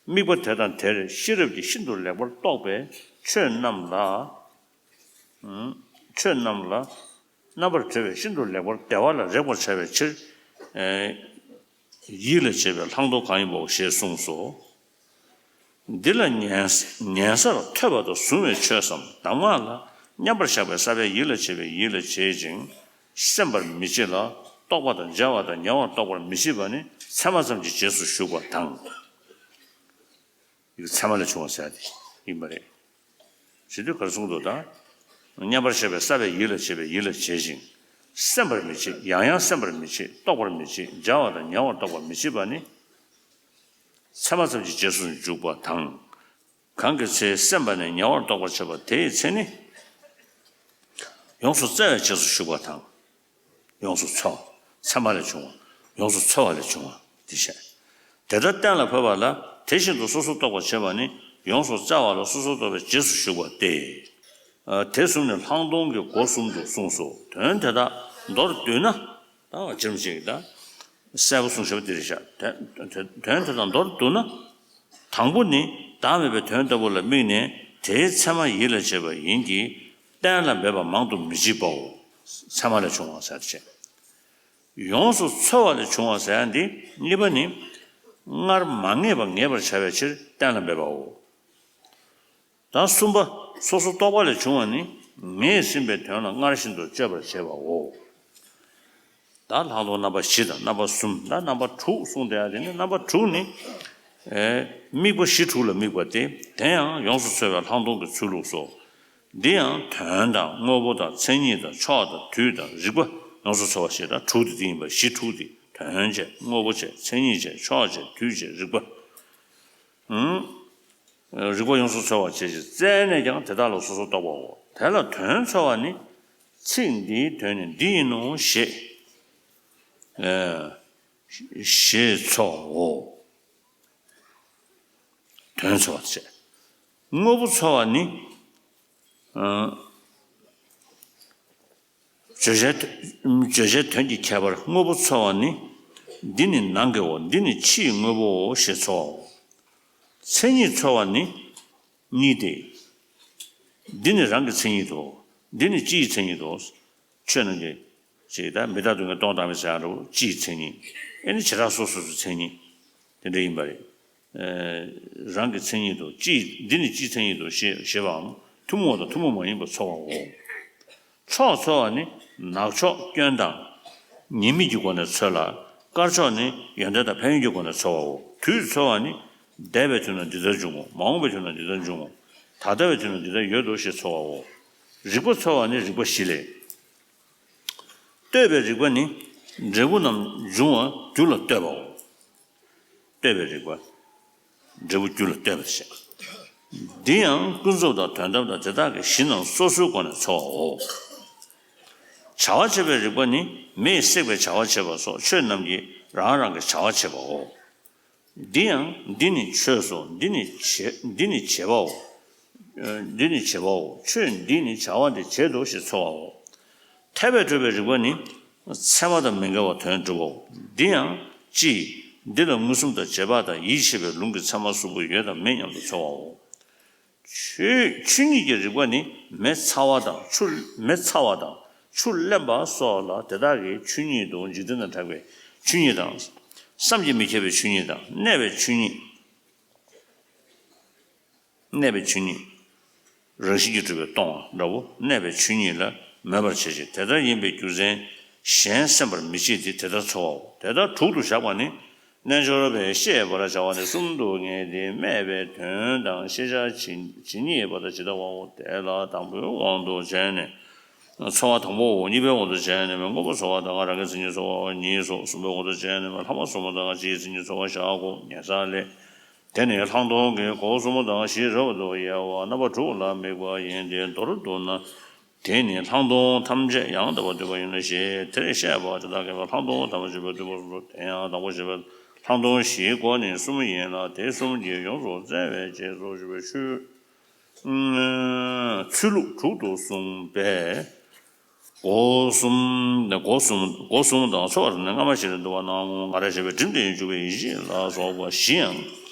དམིགས་པ་དེ་དང་དེར་ཤེས་རབ་ཀྱིས་ཤིན་ཏུ་ལེགས་པར་རྟོགས་པས་ཆོས་རྣམས་ལ། ཆོས་རྣམས་ལ་རྣམ་པར་གྲོལ་བའི་ཤིན་ཏུ་ལེགས་པར་བདེ་བ་ལ་རེག་པར་བྱ་བའི་ཕྱིར། ཡིད་ལ་བྱེད་པའི་ལྷག་མཐོང་གང་ཡིན་པའོ་ཞེས་གསུངས་སོ། འདི་ལ་ཉན་ཉན་སར་ཐོས་པ་དང་གཟུང་བའི་ཆོས་སམ་གདམས་ངག་ལ་མཉམ་པར་བཞག་པའི་ས་པའི་ཡིད་ལ་བྱེད་པའི་ཡིད་ལ་བྱེད་ཅིང་སེམས་པར་མི་བྱེད་ལ། རྟོག་པ་དང་སྦྱར་བ་དང་ཉེ་བར་རྟོགས་པར་མི་བྱེད་པ་ནི་ཚད་མ་ཙམ་གྱི་རྗེས་སུ་ཞུགས་པ་དང་། ཡིག་ཚད་མ་ལས་བྱུང་བ་ཟེར་ཡ་དེ་ཡིན་པ་རེད། ཞེས་དུས་གར་གསུངས་འདུག་ད། མཉམ་པར་བཞག་པའི་ས་པའི་ཡིད་ལ་བྱེད་པའི་ཡིད་ལ་བྱེད་ཅིང་། སེམས་པར་མི་བྱེད། ཡང་ཡང་སེམས་པར་མི་བྱེད། རྟོགས་པར་མི་བྱེད། སྦྱར་བ་དང་ཉེ་བར་རྟོགས་པར་མི་བྱེད་པ་ནི། ཚད་མ་ཙམ་གྱི་རྗེས་སུ་འཇུག་པ་དང་། གང་གི་ཚེ་སེམས་པ་ནི་ཉེ་བར་རྟོགས་པར་བྱེད་པ་དེའི་ཚེ་ནི། ཡོངས་སུ་བཙལ་བའི་རྗེས་སུ་ཞུགས་པ་དང་། ཡོངས་སུ་ཚོལ་བ། ཚད་མ་ལས་བྱུང་བ། ཡོངས་སུ་ཚོལ་བ་ལས་བྱུང་བ་དེ་བཤད། དེ་ལྟར་གཏན་ལ་ཕབ་པ་ལ་དེ་བཞིན་དུ་སོ་སོར་རྟོག་པར་བྱེད་པ་ནི་ཡོངས་སུ་བཙལ་བ་ལ་སོ་སོར་རྟོག་པའི་རྗེས་སུ་ཞུགས་པ་སྟེ། དེ་གསུམ་ནི་ལྷག་མཐོང་གི་སྒོ་གསུམ་དུ་གསུངས་སོ། དོན་དེ་དག་མདོར་བསྡུས་ན། ད་ཅིར་མི་ཅིག་ད། གསལ་པོ་གསུངས་བཞག་པ་འདི་རེད་ཤག་དོན་དོན་དེ་དག་མདོར་བསྡུ་ན། དང་པོ་ནི་བདག་མེད་པའི་དོན་ལྟ་བུ་ལ་དམིགས་ནས་དེའི་ཚད་མ་ཡིད་ལ་བྱེད་པ་ཡིན་གྱི། གཏན་ལ་འབེབས་པ་མང་དུ་མི་བྱེད་པའོ། ཚད་མ་ལས་བྱུང་བ་ཟེར་བྱས། ཡོངས་སུ་ཚོལ་བ་ལས་བྱུང་བ་ཟེར་ཡ་འདི་གཉིས་པ་ནི། སྔར་མ་ངེས་པ་ངེས་པར་བྱ་བའི་ཕྱིར་གཏན་ལ་འབེབས་པའོ། ད་གསུམ་པ། སོ་སོར་རྟོག་པ་ལས་བྱུང་བ་ནི་ངེས་ཟིན་པའི་དོན་ལ་སྔར་བཞིན་དུ་དཔྱོད་པར་བྱེད་པའོ། ད་ལྷག་མཐོང་རྣམ་པ་བཞི་དང་རྣམ་པ་གསུམ་དང་རྣམ་པ་དྲུག་གསུངས་བསྡད་ཡ་དེ་ནི་རྣམ་པ་དྲུག་ནི། ཨེ། དམིགས་པ་གཞི་དྲུག་ལ་དམིགས་པ་སྟེ། དེ་ཡང་ཡོངས་སུ་ཚོལ་བའི་ལྷག་མཐོང་གི་ཚུལ་ལུགས་སོ། འདི་ཡང་དོན་དང་དངོས་པོ་དང་མཚན་ཉིད་དང་ཕྱོགས་དང་དུས་དང་རིགས་པ་ཡོངས་སུ་ཚོལ་བ་ཞེས་གྲགས། དྲུག་དེ་དེ་ཡིན་པ། གཞི་དྲུག་དེ་དོན་བྱས། དངོས་པོ་བྱས། མཚན་ཉིད་བྱས། ཕྱོགས་བྱས། དུས་བྱས། རིགས་པ། ཨུམ། རིགས་པ་ཡོངས་སུ་ཚོལ་བར་བྱེད་ཅིང་བཙལ་ནས་ཀྱང་དེ་དག་ལ་སོ་སོར་རྟོག་པའོ། དེ་ལ་དོན་འཚོལ་བ་ནི། ཚིག་འདིའི་དོན་ནི་འདི་ཡིན་ནོ་ཞེས། ཨེ། ཞེས་འཚོལ་བའོ། དོན་འཚོལ་བར་བྱེད། དངོས་པོ་འཚོལ་བ་ནི། ཨ། བརྗོད་བྱའི་དོན། བརྗོད་བྱའི་དོན་གྱི་ཁྱད་པར། དངོས་པོ་འཚོལ་བ་ནི། འདི་ནི་ནང་གི་འོ། འདི་ནི་ཕྱིའི་དངོས་པོའོ་ཞེས་འཚོལ་བའོ། མཚན་ཉིད་འཚོལ་བ་ནི། གཉིས་ཏེ། འདི་ནི་རང་གི་མཚན་ཉིད་དོ། འདི་ནི་སྤྱིའི་མཚན་ཉིད་དོ། ཆོས་རྣམས་ཀྱི། ཅེས་དང་མི་རྟག་སྡུག་བསྔལ་སྟོང་བདག་མེད་ཟེར་ཡ་འདྲ་བོ་སྤྱིའི་མཚན་ཉིད། ཨེ་ནི་བྱེ་བྲག་སོ་སོ་སོའི་མཚན་ཉིད། དེ་འདྲ་ཡིན་པ་རེད། ཨེ། རང་གི་མཚན་ཉིད་དོ། སྤྱིའི། འདི་ནི་སྤྱིའི་མཚན་ཉིད་དོ་ཞེས་ཞེས་པའམ། ཐུན་མོང་བ་དང་ཐུན་མོང་མ་ཡིན་པ་འཚོལ་བའོ། ཕྱོགས་འཚོལ་བ་ནི་ནག་ཕྱོགས་སྐྱོན་དང་ཉེས་དམིགས་ཀྱི་སྒོ་ནས་འཚོལ་ལ། དཀར་ཕྱོགས་ནི་ཡོན་ཏན་དང་ཕན་ཡོན་གྱི་སྒོ་ནས་འཚོལ་བའོ། དུས་འཚོལ་བ་ནི་འདས་པའི་དུས་ན་འདི་ལྟར་བྱུང་ངོ་། མ་འོངས་པའི་དུས་ན་འདི་ལྟར་འབྱུང་ངོ་། ད་ལྟ་བའི་དུས་ན་འདི་ལྟར་ཡོད་དོ་ཞེས་འཚོལ་བའོ། རིགས་པ་འཚོལ་བ་ནི་རིགས་པ་བཞི་ལས། ལྟོས་པའི་རིགས་པ་ནི་འབྲས་བུ་རྣམས་འབྱུང་བ་རྒྱུ་ལ་ལྟོས་པའོ། ལྟོས་པའི་རིགས་པ། འབྲས་བུ་རྒྱུ་ལ་ལྟོས་པར་བྱེད། འདི་ཡང་ཀུན་རྫོབ་དང་དོན་དམ་དང་དེ་དག་གི་གཞི་རྣམས་སོ་སོའི་སྒོ་ནས་འཚོལ་བའོ། བྱ་བ་བྱེད་པའི་རིགས་པ་ནི་མེས་བསྲེགས་པའི་བྱ་བ་བྱེད་པ་སོགས་ཆོས་རྣམས་ཀྱིས་རང་རང་གི་བྱ་བ་བྱེད་པའོ། འདི་ཡང་འདི་ནི་ཆོས་སོ། འདི་ནི་བྱེད་འདི་ནི་བྱེད་པའོ། འདི་ནི་བྱེད་པའོ། ཆོས་འདིས་ནི་བྱ་བ་འདི་བྱེད་དོ་ཞེས་འཚོལ་བའོ། ཐལ་བས་གྲུབ་པའི་རིག་པ་ནི་ཚད་མ་དང་མི་འགལ་བར་དོན་གྲུབ་བོ། འདི་ཡང་ཅི། འདི་ལ་མངོན་སུམ་དང་རྗེས་དཔག་དང་ཡིད་ཆེས་པའི་ལུང་གི་ཚད་མ་གསུམ་པོ་ཡོད་དམ་མེད་སྙམ་དུ་འཚོལ་བའོ། ཆོས་ཆོས་ཉིད་ཀྱི་རིག་པ་ནི་མེ་ཚ་བ་དང་ཆུ། མེ་ཚ་བ་དང་ཆུ་རླན་པ་སོགས་ལ་དེ་དག་གི་ཆོས་ཉིད་དུ་འཇིག་རྟེན་དང་འཁྲུལ་པའི་ཆོས་ཉིད་དང་། བསམ་གྱིས་མི་ཁྱབ་པའི་ཆོས་ཉིད་དང་གནས་པའི་ཆོས་ཉིད། གནས་པའི་ཆོས་ཉིད། རང་བཞིན་གྱིས་གྲུབ་པའི་སྟོང་པ་འདྲ་བོ་གནས་པའི་ཆོས་ཉིད་ལ་མོས་པར་བྱེད་ཅིང་དེ་ལྟར་ཡིན་པའི་རྒྱུ་མཚན་གཞན་སེམས་པར་མི་བྱེད་དེ་དེ་ལྟར་འཚོལ་བའོ། དེ་ལྟར་དྲུག་ཏུ་བཞག་པ་ནི། རྣལ་འབྱོར་པས་ཤེས་པར་བྱ་བ་ནི་གསུམ་དུ་ངེས་ཏེ་སྨྲས་པའི་དོན་དང་ཤེས་བྱ་ཇི་ཇི་སྙེད་པ་དང་ཇི་ལྟ་བའོ། དེ་ལ་དང་པོའི་དབང་དུ་བྱས་ནས་ཚོར་བ་དང་པོའོ། གཉིས་པའི་དབང་དུ་བྱས་ནས་མངོན་པར་ཚོར་བ་དང་རང་གི་མཚན་ཉིད་ཚོར་བ་གཉིས་སོ། གསུམ་པའི་དབང་དུ་བྱས་ནས་ལྷག་མ་གསུམ་དང་སྤྱིའི་མཚན་ཉིད་ཚོར་བ་བཞག་གོ། ཉན་ས་ལས། དེ་ནི་ལྷག་མཐོང་གི་སྒོ་གསུམ་དང་བཞི་རབ་ཏུ་དབྱེ་བ་རྣམ་པ་དྲུག་ལ་དམིགས་པ་ཡིན་ཏེ། མདོར་བསྡུ་ན། དེ་ནི་ལྷག་མཐོང་ཐམས་ཅད་ཡང་དག་པར་སྡུད་པ་ཡིན་ནོ་ཞེས་དེར་བཤད་པ་དེ་དག་གི་ལྷག་མཐོང་ཐམས་ཅད་པའི་སྡུད་པ་གསུམ་དུ་དེ་ཡང་དང་པོ་བཞི་པའི་ལྷག་མཐོང་བཞིའི་སྒོ་ནི་གསུམ་ཡིན་ལ། དེ་གསུམ་གྱིས་ཡོངས་སུ་བཙལ་བའི་རྗེས་སུ་ཞུགས་པའི་ཆོས། ཚུལ་ལུགས་དྲུག་ཏུ་གསུངས་པས། སྒོ་གསུམ་ནས་སྒོ་གསུམ་སྒོ་གསུམ་དང་ཚོར་བ་ནི་སྔ་མ་བཞིན་དུ་འདུ་བ་ནའང་ངར་ཞེས་པའི་སྒྲིམ་དུ་འཇུག་པའི་ཡིད་ཆེས་ལ་སོགས་པ་བཞི་ཡང་།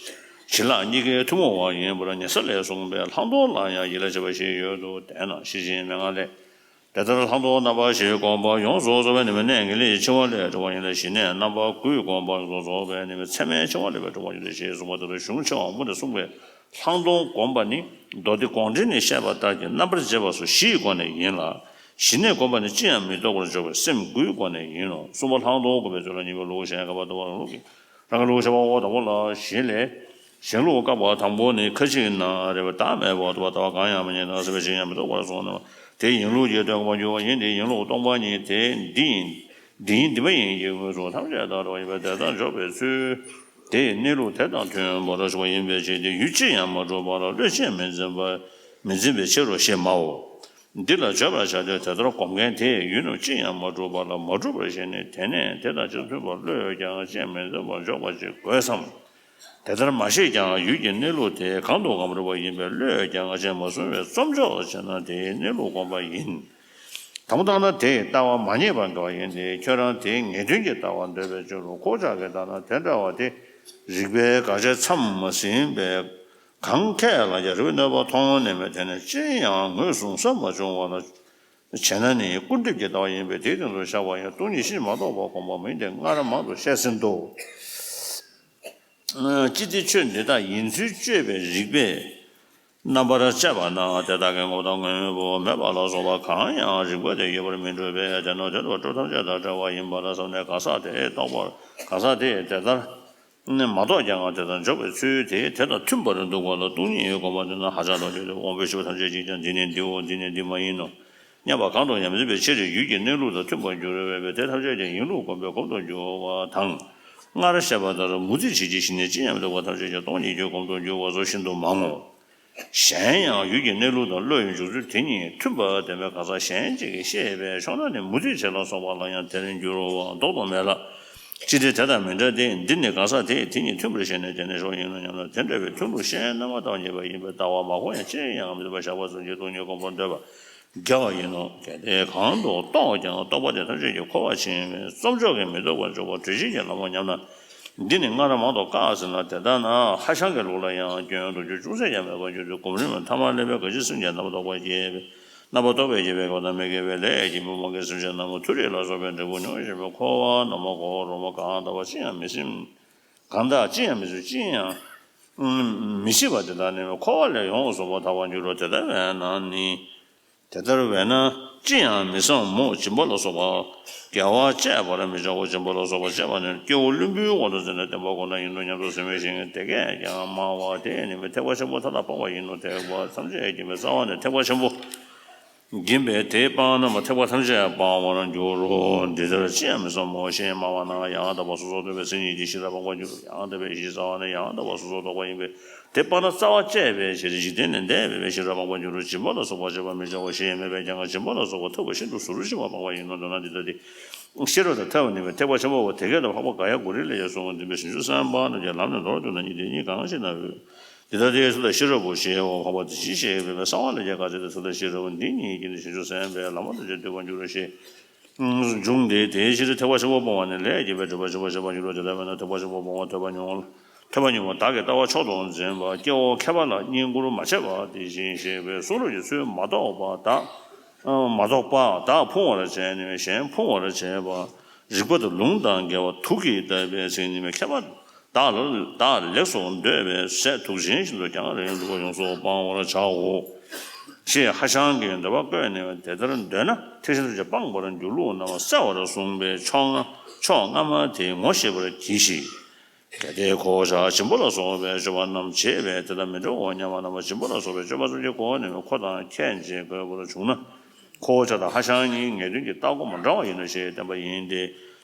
བྱིན་རླབས་གཉིས་ཀའི་ཐུན་མོང་བ་ཡིན་པར་ཉན་ས་ལས་གསུངས་པས་ལྷག་མཐོང་ལ་ཡང་ཡིད་ལ་བྱེད་པ་བཞི་ཡོད་དོ། དེས་ན་ཤེར་ཕྱིན་མན་ངག་ལས། དེ་ལྟར་ལྷག་མཐོང་རྣམ་པ་བཞིའི་སྒོམ་པ་ཡོངས་སུ་རྫོགས་པའི་ནི་མི་གནས་ངེས་ལེགས་ཀྱི་འཆིང་བ་ལས་གྲུབ་པ་ཡིན་ལ། ཞི་གནས་རྣམ་པ་དགུའི་སྒོམ་པ་ཡོངས་སུ་རྫོགས་པའི་ནི་མི་མཚན་མའི་འཆིང་བ་ལས་གྲུབ་པ་ཡིན་ཏེ་ཞེས་གསུངས་པ་ལྟར་གཞུང་ཆེ་བ་མུ་ནས་གསུངས་པའི་ལྷག་མཐོང་སྒོམ་པ་ནི་མདོ་སྡེ་དགོངས་འགྲེལ་ནས་བཤད་པ་ལྟར་གྱི་རྣམ་པར་འབྱེད་པ་སོགས་བཞིའི་སྒོ་ནས་ཡིན་ལ། ཞི་གནས་སྒོམ་པ་ནི་ཅི་ཡང་མི་རྟོག་པར་འཇོག་པའི་སེམས་དགུའི་སྒོ་ནས་ཡིན་ནོ། གསུམ་པ་ལྷག་མཐོང་སྒོམ་པའི་ཚུལ་ལ་གཉིས་པའི་ལུགས་གཞན་ཁ་བ་ལྟ་བུ་རང་ལུགས་ཀྱི། རང་གི་ལུགས་བྱ་བ་འོ་དང་པོ་ལ་གཞི་ལས། གཞན་ལུགས་བཀག་པ་དང་པོ་ནི་ཁ་ཅིག་ན་རེ་བ་བདག་མེད་པར་ལྟ་བ་གང་ཡང་མི་རྙེད་ན་སྲིད་པའི་ཞིང་ཡང་མི་རྟོགས་པར་སོང་ན། དེ་ཡིན་ལུགས་ཀྱི་སྟོན་པར་འགྱུར་བ་ཡིན་ཏེ། ཡིན་ལུགས་སྟོང་པ་ཉིད་དེ་འདི་ཡིན། འདི་ཡིན་འདི་མ་ཡིན་གྱི་དངོས་སུ་ཐམས་ཅད་དང་བྲལ་བ་ཡིན་པས་དེ་ལྟར་འཇོག་པའི་ཚུལ། དེ་ཡི་གནས་ལུགས་དེ་དང་མཐུན་པར་ཞུགས་པ་ཡིན་པའི་ཕྱིར་ཏེ། ཡུལ་ཅི་ཡང་མ་གྲུབ་པ་ལ་བློས་གཅིག་མི་འཛིན་པ། མི་འཛིན་པའི་ཕྱིར་རོ་ཞེས་སྨྲའོ། འདི་ལ་བརྗོད་པར་བྱ་སྟེ། དེ་ལྟར་སྒོམ་མཁན་དེས་ཡུལ་རྣམས་ཅི་ཡང་མ་གྲུབ་པ་ལ་མ་གྲུབ་པར་ཞེན་ནས་དེ་ནས་དེ་དང་ཅི་མཐུན་པར་བློས་ཀྱང་གཅིག་མི་འཛིན་པར་འཇོག་པ་ཅིག་དགོས་སམ། དེ་ལྟར་མ་ཤེས་ཀྱང་ཡུལ་གྱི་གནས་ལུགས་དེ་གང་དུ་གང་འགྲོ་བ་ཡིན་པས་བློས་ཀྱང་གཅིག་མ་བཟུང་བས་བརྩམ་འཇོག་བྱས་ན་དེའི་གནས་ལུགས་སྒོམ་པ་ཡིན། དང་པོ་ལྟར་ན་དེས་ལྟ་བ་མ་ངེས་པར་འགལ་བ་ཡིན་ཏེ། ཁྱོད་རང་དེའི་ངེས་དོན་གྱི་ལྟ་བ་འདོད་པའི་ཕྱིར་རོ། ཁོ་ཅག་གིས་ལྟ་ན་དེ་འདྲ་བ་དེ་རིགས་པས་དགག་བྱ་མཚམས་མ་ཟིན་པས། གང་ཁས་བླངས་ཀྱང་རིགས་པས་གནོད་པ་མཐོང་ནས་མེད། དེ་ནི་ཅི་ཡང་ངོས་བཟུང་ས་མ་བྱུང་བ་ལ་བྱས་ན་ནི་སྐུར་འདེབས་ཀྱི་ལྟ་བ་ཡིན་པས་དེའི་སྟེང་དུ་བཞག་པ་ཡང་སྟོང་ཉིད་ཕྱིར་མ་ལྡོག་པར་སྒོམ་པ་མིན་ཏེ། སྔར་མང་དུ་བཤད་ཟིན་ཏོ། ཅི་སྟེ་ཆོས་འདི་དག་ཡིན་ཚུལ་དཔྱོད་པའི་རིགས་པས་རྣམ་པར་དཔྱད་པ་ན་དེ་དག་གི་ངོ་བོ་དང་དངོས་པོ་མེད་པ་ལ་སོགས་པ་གང་ཡང་རིགས་པ་དེ་ཡོད་པར་མི་འགྲུབ་པས། དེ་ནི་དོན་དུ་སྤྲོས་ཐམས་ཅད་དང་བྲལ་བ་ཡིན་པ་ལ་བསམས་ནས་གང་ཟག་དེས་རྟོགས་པར་གང་ཟག་དེས་དེ་ལྟར་མ་རྟོགས་ཀྱང་དེ་ལྟར་འཇོག་པའི་ཚུལ་དེ་དེ་དང་མཐུན་པར་འདུག་པ་ལ་སྟོང་ཉིད་སྒོམ་པ་འདི་ནི་ཧ་ཅང་ལོག་སྟེ་དབང་པོའི་ཤེས་པ་ཐམས་ཅད་ཀྱིས་ཀྱང་འདི་ནི་འདིའོ་འདི་ནི་འདི་མ་ཡིན་ནོ་སྙམ་པ་གང་དུ་ཡང་མི་འཛིན་པའི་ཕྱིར་ཡུལ་གྱི་གནས་ལུགས་དང་མཐུན་པར་འགྱུར་བས་དེ་ཐམས་ཅད་ཀྱང་ཡིན་ལུགས་སྒོམ་པའི་སྒོམ་དུ་འགྱུར་བ་དང་། སྔར་བཤད་པ་ལྟར་མུ་སྟེགས་བྱེད་ཀྱི་ཞི་གནས་ཅི་ཡང་མི་རྟོགས་པ་ཐམས་ཅད་ཀྱང་སྟོང་ཉིད་ཀྱི་སྒོམ་དུ་འགྱུར་བ་སོགས་ཤིན་ཏུ་མང་ངོ་། གཞན་ཡང་ཡུལ་གྱི་གནས་ལུགས་དང་བློ་ཡི་འཇུག་ཚུལ་དེ་གཉིས་མཐུན་པ་བདེན་པའི་གང་ཟག་གཞན་གཅིག་གིས་ཤེས་པས་ཕྱོགས་ན་ནི་མུ་སྟེགས་བྱེད་ལ་སོགས་པ་ལ་ཡང་དེར་འགྱུར་བ་ལྡོག་ཏུ་མེད་ལ། ཅི་སྟེ་དེ་དང་མི་འདྲ་སྟེ། འདི་ནི་གང་ཟག་དེས་དེ་གཉིས་མཐུན་པར་ཤེས་ནས་དེ་ནས་ཞོག་ཡིན་ནོ་སྙམ་ན་དེ་འདྲ་བའི་མཐུན་ལུགས་གཞན་རྣམ་པ་དང་ཉེ་བ་ཡིན་པས་ལྟ་བ་མ་གོ་ཡང་ཅི་ཡང་མི་འདོད་པར་བཞག་པ་ཙམ་གྱིས་སྟོང་ཉིད་སྒོམ་པར་འདོད་པ། དགེ་བ་ཡིན་ནོ། གལ་ཏེ་གང་དུ་རྟོགས་ཀྱང་རྟོགས་པ་དེ་ཐམས་ཅད་ཀྱིས་འཁོར་བར་འཆིང་བས་བརྩམ་འཇོག་གིས་མི་ལྡོག་པར་འཇོག་པ་གྲོལ་བྱེད་ཀྱི་ལམ་མོ་སྙམ་ན། འདི་ནི་སྔར་མང་དུ་བཀག་ཟིན་ལ། དེ་ལྟ་ན་ཧྭ་ཤང་གི་ལུགས་ལ་ཡང་སྐྱོན་དུ་གྱུར་ཅུང་ཟད་ཀྱང་མེད་པར་འགྱུར་ཏེ། གོམས་རིམ་ཐ་མ་ལས་པའི་དགག་བྱའི་སེམས་ཀྱིས་རྣམ་པར་རྟོག་པ་སྐྱེས་པས་རྣམ་པར་རྟོག་པས་སྐྱེས་པའི་སྒོ་དང་མི་དགེ་བའི་ལས་ཀྱིས་མི་རྨོངས་པའི་སེམས་ཅན་རྣམས་མཐོ་རིས་ལ་སོགས་པའི་འབྲས་བུ་མྱོང་བཞིན་པའི་འཁོར་བ་ནམ་མཁའ་འཁོར་རོལ་མོ་གང་དག་པ་ཅི་ཡང་མི་སེམས་གང་དག་ཅི་ཡང་མི་སེམས་ཅི་ཡང་མི་ཤེས་པ་དེ་དག་ནི་འཁོར་བ་ལས་ཡོངས་སུ་བ་ཐར་བར་འགྱུར་རོ། དེ་ལྟ་བས་ན་ནི། དེ་ལྟར་བས་ན་ཅི་ཡང་མི་བསམ་མོ། སྦྱིན་པ་ལ་སོགས་པ་དགེ་བ་སྤྱད་པར་མི་བྱའོ། སྦྱིན་པ་ལ་སོགས་པ་སྤྱད་པ་ནི་སྐྱེ་བོ་བླུན་པོའི་དབང་དུ་བྱས་ནས་བདེན་པ་ཁོ་ན་ཡིན་ནོ་སྙམ་དུ་སེམས་པའི་ཞིང་དེ་སྐད་ཀྱང་སྨྲ་བ་དེ་ནི་མི་ཐེག་པ་ཆེན་པོ་མཐའ་དག་སྤངས་པ་ཡིན་ནོ། ཐེག་པ་ཐམས་ཅད་ཀྱི་མི་རྩ་བ་ནས་ཐེག་པ་ཆེན་པོ། བགྱིས་པས་དེ་སྤངས་ན་ཐེག་པ་ཐམས་ཅད་སྤང་བར་འགྱུར་རོ། འདི་ལྟར་ཅི་ཡང་མི་བསམ་མོ་ཞེས་སྨྲ་བ་ན་ཡང་དག་པར་སོ་སོར་རྟོག་པའི་མཚན་ཉིད་ཀྱིས་ཤེས་རབ་སྤངས་པར་འགྱུར། ཡང་དག་པའི་གཞི་རྩ་བ་ནི་ཡང་དག་པར་སོ་སོར་རྟོག་པ་ཡིན་པས། དེ་སྤངས་ན་རྩ་བ་བཅད་པའི་ཕྱིར་འཇིག་རྟེན་ལས་འདས་པའི་ཤེས་རབ་སྤངས་པར་འགྱུར་རོ། སྦྱིན་པ་ལ་སོགས་པ་བྱེད་པ་མི་བྱའོ་ཞེས་སྨྲས་པས་ཀྱང་སྦྱིན་པ་ལ་སོགས་པ་ཐབས་ཤིན་ཏུ་ཟུར་ཞིག་པ་སྤངས་པ་ཡིན་ནོ། མདོར་ན་འདི་ལྟ་སྟེ། ཤེས་རབ་དང་ཐབས་ནི་ཐེག་པ་ཆེན་པོའོ། དེ་སྐད་དུ་འཕགས་པ་ག་ཡ་གུ་རུ་ལས་ཀྱང་གསུངས་པ། འདུན་པའི་བྱང་ཆུབ་སེམས་དཔའ་རྣམས་ཀྱིས་ལམ་ནི་མདོར་བསྡུ་ན་གཉིས་ཏེ། གཉིས་གང་ཞེ་ན། འདི་ལྟ་སྟེ་ཚུལ་དང་ཤེས་རབ་བོ་ཞེས་པ་འཕགས་པ་དེ་བཞིན་གཤེགས་པའི་གསང་བ་ལས་ཀྱང་བཀའ་སྩལ་ཏེ། ཚུལ་དང་ཤེས་རབ་བོ་འདི་གཉིས་ཀྱིས་ནི་བྱང་ཆུབ་སེམས་དཔའི་ལམ་ཐམས་ཅད་བསྡུས་པར་འགྱུར་རོ་ཞེས་འབྱུང་སྟེ། དེའི་ཕྱིར་ཐེག་པ་ཆེན་པོ་སྤོང་བ་ནི་ལས་སྐྱེས་པའི་སྒྲིབ་པ་ཆེན་པོ་ཞེས་པར་འགྱུར་རོ། དེ་ལྟར་མིན་ན་ཐེག་པ་ཆེན་པོ་སྤོང་བ་ཐོས་པ་མྱོང་ཐོས་པ་མྱོང་བ་བདག་གིས་ལྟ་བ་མཆོག་ཏུ་འཛིན་པ་སྐྱེ་བོ་མཁས་པ་ལ་བསྙེན་བཀུར་མ་བྱས་པ་དེ་བཞིན་གཤེགས་པའི་གསུང་རབ་ཀྱི་ཚུལ་མ་རྟོགས་པ་དག་མ་རྟོགས་པ་བདག་ཕུང་བར་བྱས་ནས་གཞན་ཕུང་བར་བྱས་པ། རིགས་པ་དང་ལུང་དང་འགལ་བ་དུག་གིས་བཏབ་པའི་ཚིག་ནི་མཁས་པ་བདག་ལ་བདག་ལེགས་སུ་འདོད་པའི་ཟས་དུག་ཅན་བཞིན་དུ་རྒྱང་རིང་དུ་ཡོངས་སུ་སྤང་བར་བྱའོ། ཞེས་ཧ་ཤང་གི་འདོད་པ་བཀོད་ནས། དེ་ལྟར་འདོད་ན་ཐེག་ཆེན་ཐམས་ཅད་སྤང་བར་འགྱུར་ལུགས་རྣམས་གསལ་བར་གསུངས་པས་ཕྱོགས་སྔ་ཕྱོགས་སྔ་མ་དེ་ངོ་ཤེས་པར་གྱིས་ཤིག་གལ་ཏེ་འཁོར་བ་ཆགས་སྦྱིན་པ་ལ་སོགས་པའི་སྤྱོད་པ་རྣམས་བྱེད་པས་དེ་དག་མི་འདྲའོ་སྙམ་པ་རྣམ་པ་སྦྱིན་པ་ལ་སོགས་པའི་སྤྱོད་པ་ཙམ་གྱིས་གོ་ནས་ཁོ་དང་ཁྱད་འབྱེད་དགོས་པར་བྱུང་ན། འཁོར་བ་ཆགས་དང་ཧ་ཤང་གཉིས་ངེས་དོན་གྱི་ལྟ་སྒོ་མི་འདྲ་བ་ཡིན་ནོ་ཞེས་བསྟན་པ་ཡིན་ཏེ།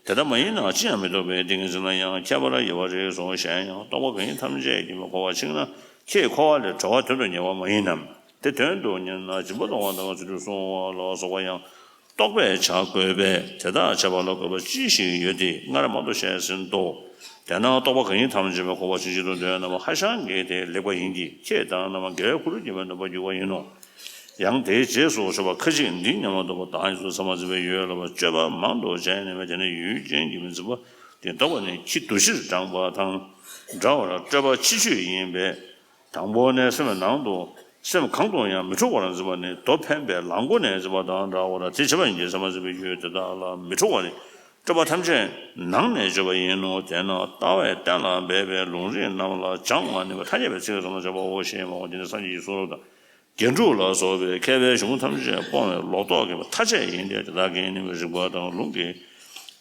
དེ་ལྟ་མ་ཡིན་ན་ཅི་ཡང་མི་རྟོགས་པས། ཏིང་ངེ་འཛིན་ལ་ཡང་ཁྱད་པར་དབྱེ་བ་རིགས་སོ། གཞན་ཡང་རྟོག་པ་གང་ཡིན་ཐམས་ཅད་ཀྱིས་འཁོར་བར་འཆིང་ན་ཁྱེད་འཁོར་བ་ལས་གྲོལ་བ་དོན་དུ་གཉེར་བ་མ་ཡིན་ནམ། དེ་དོན་དུ་གཉེར་ན་སྦྱིན་པ་གཏོང་བ་དང་ཚུལ་ཁྲིམས་སྲུང་བ་ལ་སོགས་པ་ཡང་རྟོག་པས་བྱ་དགོས་པས། དེ་དག་བྱ་བ་ལ་དགོས་པ་ཅི་ཞིག་ཡོད་དེ་སྔར་མང་དུ་བཤད་ཟིན་ཏོ། དེས་ན་རྟོག་པ་གང་ཡིན་ཐམས་ཅད་པས་འཁོར་བར་འཆིང་བྱེད་དུ་འདོད་རྣམས་ཧ་ཤང་གིས་དེ་ལེགས་པ་ཡིན་གྱི། ཁྱེད་དང་རྣམ་པ་འགལ་བའི་ཁུར་གྱིས་མི་འདོད་པར་འགྱུར་བ་ཡིན་ནོ། ཡང་དེའི་རྗེས་སུ་ཤོག་པ་ཁ་ཅིག་འདི་སྙམ་པར་འདོད་པ། བདག་ཉིད་ཚུལ་ཚད་མར་འཛིན་པའི་ཡུལ་ལ་སྤྱོད་པ་མང་དུ་བྱས་ནས་དེ་ནི་ཡུལ་ཅན་གྱི་མི་འཛིན་པ་དེ་ལྡོག་པ་ནི་ཁྱི་འདུ་ཤེས་དྲངས་པ་དང་འདྲ་བར་སྤྲོས་པ་ཕྱི་ཆོས་ཡིན་པས། དང་པོ་ནས་སེམས་ནང་དུ་སེམས་གང་དུ་ཡང་མི་འཁྲུག་པར་འཛིན་པ་ནི་མདོ་འཕེན་པའི་ལག་མགོ་ནས་འཛིན་པ་དང་འདྲ་བར་དེ་བྱེད་པ་ཉིད་ཀྱིས་ཚད་མར་འཛིན་པའི་ཡུལ་དེ་དག་ལ་མི་འཁྲུག་པ་ནི་སྤྲོས་པ་ཐམས་ཅད་ནང་ནས་བརྗོད་པ་ཡིན་ནོ། དེས་ན་ལྟ་བས་གཏན་ལ་འབེབས་པའི་ལུང་རིགས་རྣམས་ལ་བྱང་བ་ནུས་པ་ཐ་སྙད་པའི་ཚིག་གི་ཚད་མར་བརྗོད་པའོ་ཞེས་སྨྲའོ། འདི་ནི་སངས་རྒྱས་ཀྱི་གསུང་རབ་དང་རྒྱན་དྲུག་ལ་སོགས་པའི་མཁས་པའི་གཞུང་ཐམས་ཅད་སྤོང་བའི་ལོག་རྟོག་གི་མཐའ་ཅན་ཡིན་ཏེ། དེ་དག་གི་ནི་རིགས་པ་དང་ལུང་གི་